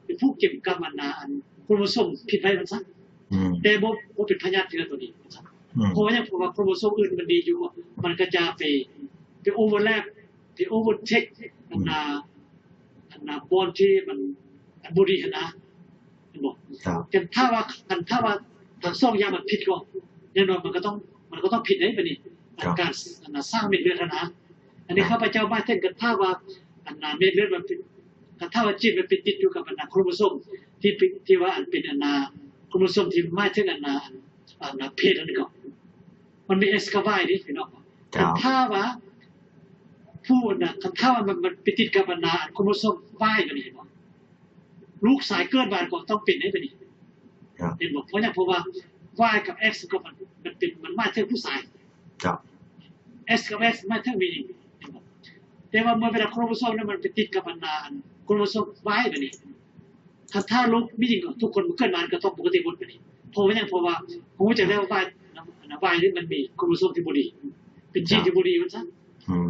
ເປັນຜູ້ເກັບກຳອັນນ່າ ອັນໂຄຣໂມໂຊມຜິດໄວ້ວ່າຊະ ແຕ່ບໍ່ ບໍ່ເປັນພະຍາດເທື່ອໂຕນີ້ວ່າຊະ. ເພາະຫຍັງ ເພາະວ່າໂຄຣໂມໂຊມອື່ນມັນດີຢູ່ ມັນກໍຈະໄປ ໄປ overlap ໄປ overtake ອັນນ່າ ອັນນ່າ ບ່ອນທີ່ມັນ ອັນບໍ່ດີຫັ້ນນະ ເຫັນບໍ່? ຄັນຖ້າວ່າ ຄັນຖ້າວ່າທັງສອງຢ່າງມັນຜິດກໍ ແນ່ນອນມັນກໍຕ້ອງ ມັນກໍຕ້ອງຜິດເດ້ບັດນີ້ ອັນການ ອັນນ່າ ສ້າງເມັດເລືອດຫັ້ນນະ. ອັນນີ້ຂ້າພະເຈົ້າໝາຍເຖິງ ຄັນຖ້າວ່າ ອັນນ່າ ເມັດເລືອດມັນເປັນ ຄັນຖ້າວ່າຈີນມັນໄປຕິດຢູ່ກັບອັນນ່າ ໂຄຣໂມໂຊມທີ່ ທີ່ວ່າອັນເປັນອັນນ່າ ໂຄຣໂມໂຊມທີ່ໝາຍເຖິງອັນນ່າ ອັນນ່າ ເພດອັນນີ້ກໍ ມັນມີ X ກັບ Y ເດ້ພີ່ນ້ອງ. ຄັນຖ້າວ່າຜູ້ອັນນ່າ ຄັນຖ້າວ່າມັນ ມັນໄປຕິດກັບອັນນ່າ ອັນໂຄຣໂມໂຊມ Y ບັດນີ້ເຫັນບໍ່? ລູກຊາຍເກີດມາກໍຕ້ອງເປັນໄດ້ບັດນີ້ ເຫັນບໍ່? ເພາະຫຍັງ? ເພາະວ່າ Y ກັບ X ກໍມັນ ມັນເປັນ ມັນໝາຍເຖິງຜູ້ຊາຍ X ກັບ X ໝາຍເຖິງຜູ້ຍິງ ເຫັນບໍ່? ແຕ່ວ່າເມື່ອເວລາໂຄຣໂມໂຊມນັ້ນມັນໄປຕິດກັບອັນນ່າ ອັນໂຄຣໂມໂຊມ Y ບັດນີ້ ຄັນຖ້າລູກມີຍິງ ທຸກຄົນເກີດມາກໍຕ້ອງປົກກະຕິໝົດບັດນີ້. ເພາະວ່າຫຍັງ? ເພາະວ່າຮູ້ຈັກແລ້ວວ່າ Y ນີ້ມັນມີໂຄຣໂມໂຊມທີ່ບໍ່ດີ ເປັນຈີນທີ່ບໍ່ດີວ່າຊັ້ນ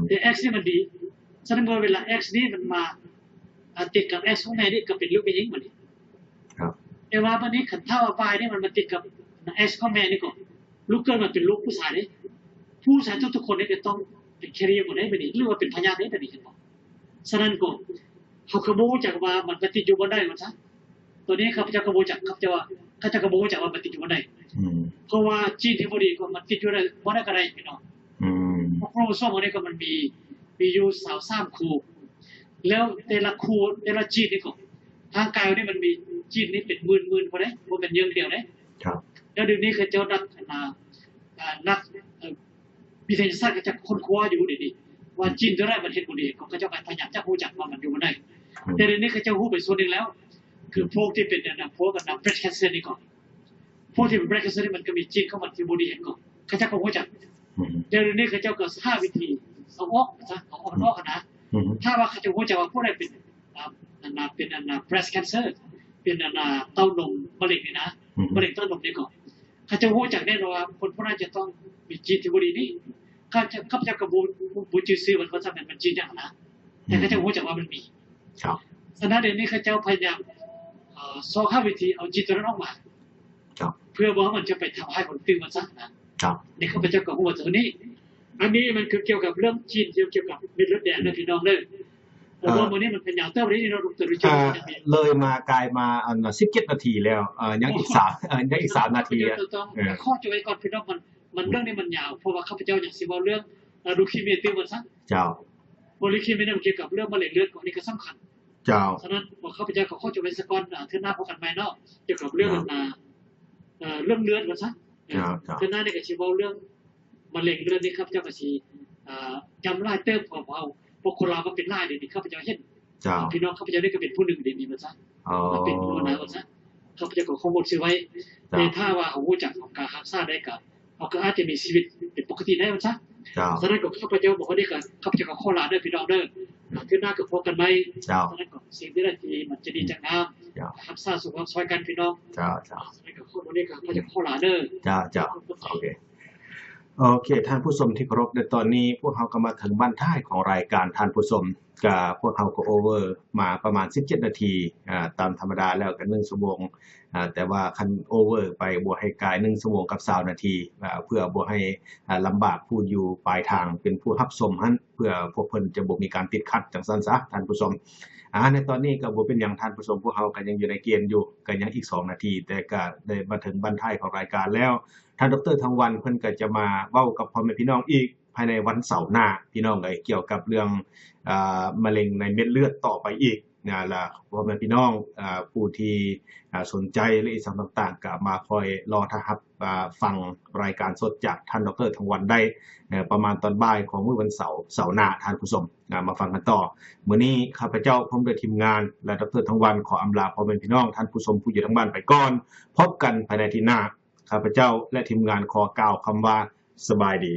ແຕ່ X ນີ້ມັນດີ. ສະນັ້ນເມື່ອເວລາ X ນີ້ມັນມາ ອາ ຕິດກັບ X ຂອງແມ່ນີ້ກໍເປັນລູກແມ່ຍິງບັດນີ້. ແຕ່ວ່າບັດນີ້ຄັນຖ້າວ່າ Y ນີ້ມັນມາຕິດກັບ X ຂອງແມ່ນີ້ກໍ ລູກເກີດມາເປັນລູກຜູ້ຊາຍເດ້. ຜູ້ຊາຍທຸກໆຄົນນີ້ກໍຕ້ອງເປັນ carrier ໝົດເດ້ບັດນີ້ ຫຼືວ່າເປັນພະຍາດເດ້ບັດນີ້ ເຫັນບໍ່? ສະນັ້ນກໍ ເຮົາກໍບໍ່ຮູ້ຈັກວ່າມັນໄປຕິດຢູ່ບ່ອນໃດວ່າຊັ້ນ. ໂຕນີ້ຂ້າພະເຈົ້າກໍບໍ່ຮູ້ຈັກ ຂ້າພະເຈົ້າວ່າ ຂ້າພະເຈົ້າກໍບໍ່ຮູ້ຈັກວ່າມັນຕິດຢູ່ບ່ອນໃດ ເພາະວ່າຈີນທີ່ບໍ່ດີກໍມັນຕິດຢູ່ໃດ ບ່ອນໃດກໍໄດ້ພີ່ນ້ອງ. ເພາະໂຄຣໂມໂຊມເຮົານີ້ກໍມັນມີ ມີຢູ່ຊາວສາມຄູ່ ແລ້ວແຕ່ລະຄູ່ ແຕ່ລະຈີນນີ້ກໍ ຮ່າງກາຍເຮົານີ້ມັນມີຈີນນີ້ເປັນໝື່ນໆ ພຸ້ນເດ້ ບໍ່ແມ່ນເຢິງດຽວເດ້. ແລ້ວດຽວນີ້ເຂົາເຈົ້ານັກ ອັນນ່າ ອາ ນັກ ເອີ ວິທະຍາສາດເຂົາເຈົ້າຄົ້ນຄວ້າຢູ່ດຽວນີ້ ວ່າຈີນຕົວໃດມັນເຮັດບໍ່ດີ ເຂົາເຈົ້າກໍພະຍາຍາມຈະຮູ້ຈັກວ່າມັນຢູ່ບ່ອນໃດ. ແຕ່ດຽວນີ້ເຂົາເຈົ້າຮູ້ໄປສ່ວນໜຶ່ງແລ້ວ ຄືພວກທີ່ເປັນ ອັນນ່າ ພວກ ອັນນ່າ breast cancer ນີ້ກໍ ພວກທີ່ເປັນ breast cancer ນີ້ມັນກໍມີຈີນຂອງມັນທີ່ບໍ່ດີຫັ້ນກໍ ເຂົາເຈົ້າກໍຮູ້ຈັກ. ແລ້ວດຽວນີ້ເຂົາເຈົ້າກໍຫາວິທີເອົາອອກຊະ ເອົາອອກ ອອກຫັ້ນນະ. ຖ້າວ່າເຂົາເຈົ້າຮູ້ຈັກວ່າຜູ້ໃດເປັນ ອາ ອັນນ່າ ເປັນ ອັນນ່າ breast cancer ເປັນ ອັນນ່າ ເຕົ້ານົມ ມະເຮັງນີ້ນະ ມະເຮັງເຕົ້ານົມນີ້ກໍ ເຂົາເຈົ້າຮູ້ຈັກແນ່ນອນວ່າຄົນຜູ້ນັ້ນຈະຕ້ອງມີຈີນທີ່ບໍ່ດີນີ້. ຂ້າພະເຈົ້າ ຂ້າພະເຈົ້າກໍບໍ່ ບໍ່ຈື່ຊື່ມັນວ່າຊັ້ນ ມັນຈີນຫຍັງນະ ແຕ່ເຂົາເຈົ້າຮູ້ຈັກວ່າມັນມີ. ສະນັ້ນດຽວນີ້ເຂົາເຈົ້າພະຍາຍາມ ເອີ ຊອກຫາວິທີເອົາຈີນຕົວນັ້ນອອກມາ ເພື່ອບໍ່ໃຫ້ມັນຈະໄປທຳຮ້າຍຄົນອື່ນວ່າຊັ້ນນະ. ນີ້ຂ້າພະເຈົ້າກໍຮູ້ວ່າເທົ່ານີ້. ອັນນີ້ມັນຄືກ່ຽວກັບເລື່ອງຈີນ ກ່ຽວກັບເມັດເລືອດແດງເດີພີ່ນ້ອງເດີ. ແຕ່ວ່າມື້ນີ້ມັນກໍຍາວເຕີບເລີຍເນາະ ດຣ. ເລີຍມາກາຍມາ ອັນ ສິບເຈັດນາທີແລ້ວ ເອີ ຍັງອີກສາມ ເອີ ຍັງອີກສາມນາທີ ເອີ ຂໍຈົບໄວ້ກ່ອນພີ່ນ້ອງ ມັນ ມັນ ເລື່ອງນີ້ມັນຍາວ ເພາະວ່າຂ້າພະເຈົ້າຍັງຊິເວົ້າເລື່ອງ ເອີ leukemia ຕື່ມວ່າຊັ້ນ. ເພາະ leukemia ນີ້ມັນກ່ຽວກັບເລື່ອງມະເຮັງເລືອດ ອັນນີ້ກໍສຳຄັນ. ສະນັ້ນ ຂ້າພະເຈົ້າກໍຂໍຈົບໄວ້ຊະກ່ອນ ເທື່ອໜ້າພົບກັນໃໝ່ເນາະ ກ່ຽວກັບເລື່ອງ ເອີ ເລື່ອງເລືອດວ່າຊັ້ນ. ເທື່ອໜ້ານີ້ກໍຊິເວົ້າເລື່ອງມະເຮັງເລືອດນີ້ ຂ້າພະເຈົ້າກໍຊິ ເອີ ຈຳຫຼາຍເຕີບ ເພາະ ເພາະຄົນລາວກໍເປັນຫຼາຍດຽວນີ້ ຂ້າພະເຈົ້າເຫັນ ພີ່ນ້ອງຂ້າພະເຈົ້ານີ້ກໍເປັນຜູ້ໜຶ່ງດຽວນີ້ວ່າຊັ້ນ ເປັນຫົວໜ້າວ່າຊັ້ນ. ຂ້າພະເຈົ້າກໍຂໍໝົດຊື່ໄວ້ ແຕ່ຖ້າວ່າເຮົາຮູ້ຈັກ ເຮົາກໍຮັກສາໄດ້ ກໍ ເຮົາກໍອາດຈະມີຊີວິດເປັນປົກກະຕິໄດ້ວ່າຊັ້ນ. ສະນັ້ນກໍຂ້າພະເຈົ້າ ບໍ່ພໍດີກໍ ຂ້າພະເຈົ້າກໍຂໍລາເດີພີ່ນ້ອງເດີ. ຄືໜ້າກໍພົບກັນໃໝ່. ເຈົ້າ ສະນັ້ນກໍສິ່ງທີ່ໄດ້ທີ່ມັນຈະດີຈະງາມ. ເຈົ້າ ຮັກສາສຸຂະພາບຊ່ອຍກັນພີ່ນ້ອງ. ເຈົ້າ ເຈົ້າ ສະນັ້ນກໍຂໍມື້ນີ້ກໍຂໍຈະຂໍລາເດີ. ເຈົ້າ ເຈົ້າ ໂອເຄ ໂອເຄ ທ່ານຜູ້ຊົມທີ່ເຄົາລົບ ໃນຕອນນີ້ພວກເຮົາກໍມາເຖິງບັ້ນທ້າຍຂອງລາຍການ ທ່ານຜູ້ຊົມ. ກະພວກເຮົາກໍໂອເວີມາປະມານສິບເຈັດນາທີ. ອາ ຕາມທຳມະດາແລ້ວກະໜຶ່ງຊົ່ວໂມງ, ອາ ແຕ່ວ່າຄັນໂອເວີໄປບໍ່ໃຫ້ກາຍໜຶ່ງຊົ່ວໂມງກັບຊາວນາທີ ອາ ເພື່ອບໍ່ໃຫ້ ອາ ລຳບາກຜູ້ຢູ່ປາຍທາງ ເປັນຜູ້ຮັບຊົມຫັ້ນ ເພື່ອພວກເພິ່ນຈະບໍ່ມີການຕິດຂັດ ຈັ່ງຊັ້ນຊະທ່ານຜູ້ຊົມ. ອາ ໃນຕອນນີ້ກໍບໍ່ເປັນຫຍັງທ່ານຜູ້ຊົມ, ພວກເຮົາກໍຍັງຢູ່ໃນເກນຢູ່, ກໍຍັງອີກສອງນາທີ ແຕ່ກໍໄດ້ມາເຖິງບັ້ນທ້າຍຂອງລາຍການແລ້ວ. ທ່ານ ດຣ. ທອງວັນ ເພິ່ນກໍຈະມາເວົ້າກັບພໍ່ແມ່ພີ່ນ້ອງອີກ ພາຍໃນວັນເສົາໜ້າ ພີ່ນ້ອງເອີຍ, ກ່ຽວກັບເລື່ອງ ອາ ມະເຮັງໃນເມັດເລືອດຕໍ່ໄປອີກນະ. ແລະ ພໍ່ແມ່ພີ່ນ້ອງ ອາ ຜູ້ທີ່ ອາ ສົນໃຈ ແລະ ອີ່ຫຍັງຕ່າງໆ ກໍມາຄອຍລໍຖ້າຮັບ ອາ ຟັງລາຍການສົດຈາກທ່ານ ດຣ. ທອງວັນ ໄດ້ ເອີ ປະມານຕອນບ່າຍຂອງມື້ວັນເສົາ ເສົາໜ້າ ທ່ານຜູ້ຊົມ. ອາ ມາຟັງກັນຕໍ່. ມື້ນີ້ຂ້າພະເຈົ້າພ້ອມດ້ວຍທີມງານ ແລະ ດຣ. ທອງວັນ ຂໍອຳລາພໍ່ແມ່ພີ່ນ້ອງທ່ານຜູ້ຊົມຜູ້ຢູ່ທາງບ້ານໄປກ່ອນ. ພົບກັນພາຍໃນອາທິດໜ້າ. ຂ້າພະເຈົ້າ ແລະ ທີມງານຂໍກ່າວຄຳວ່າ ສະບາຍດີ.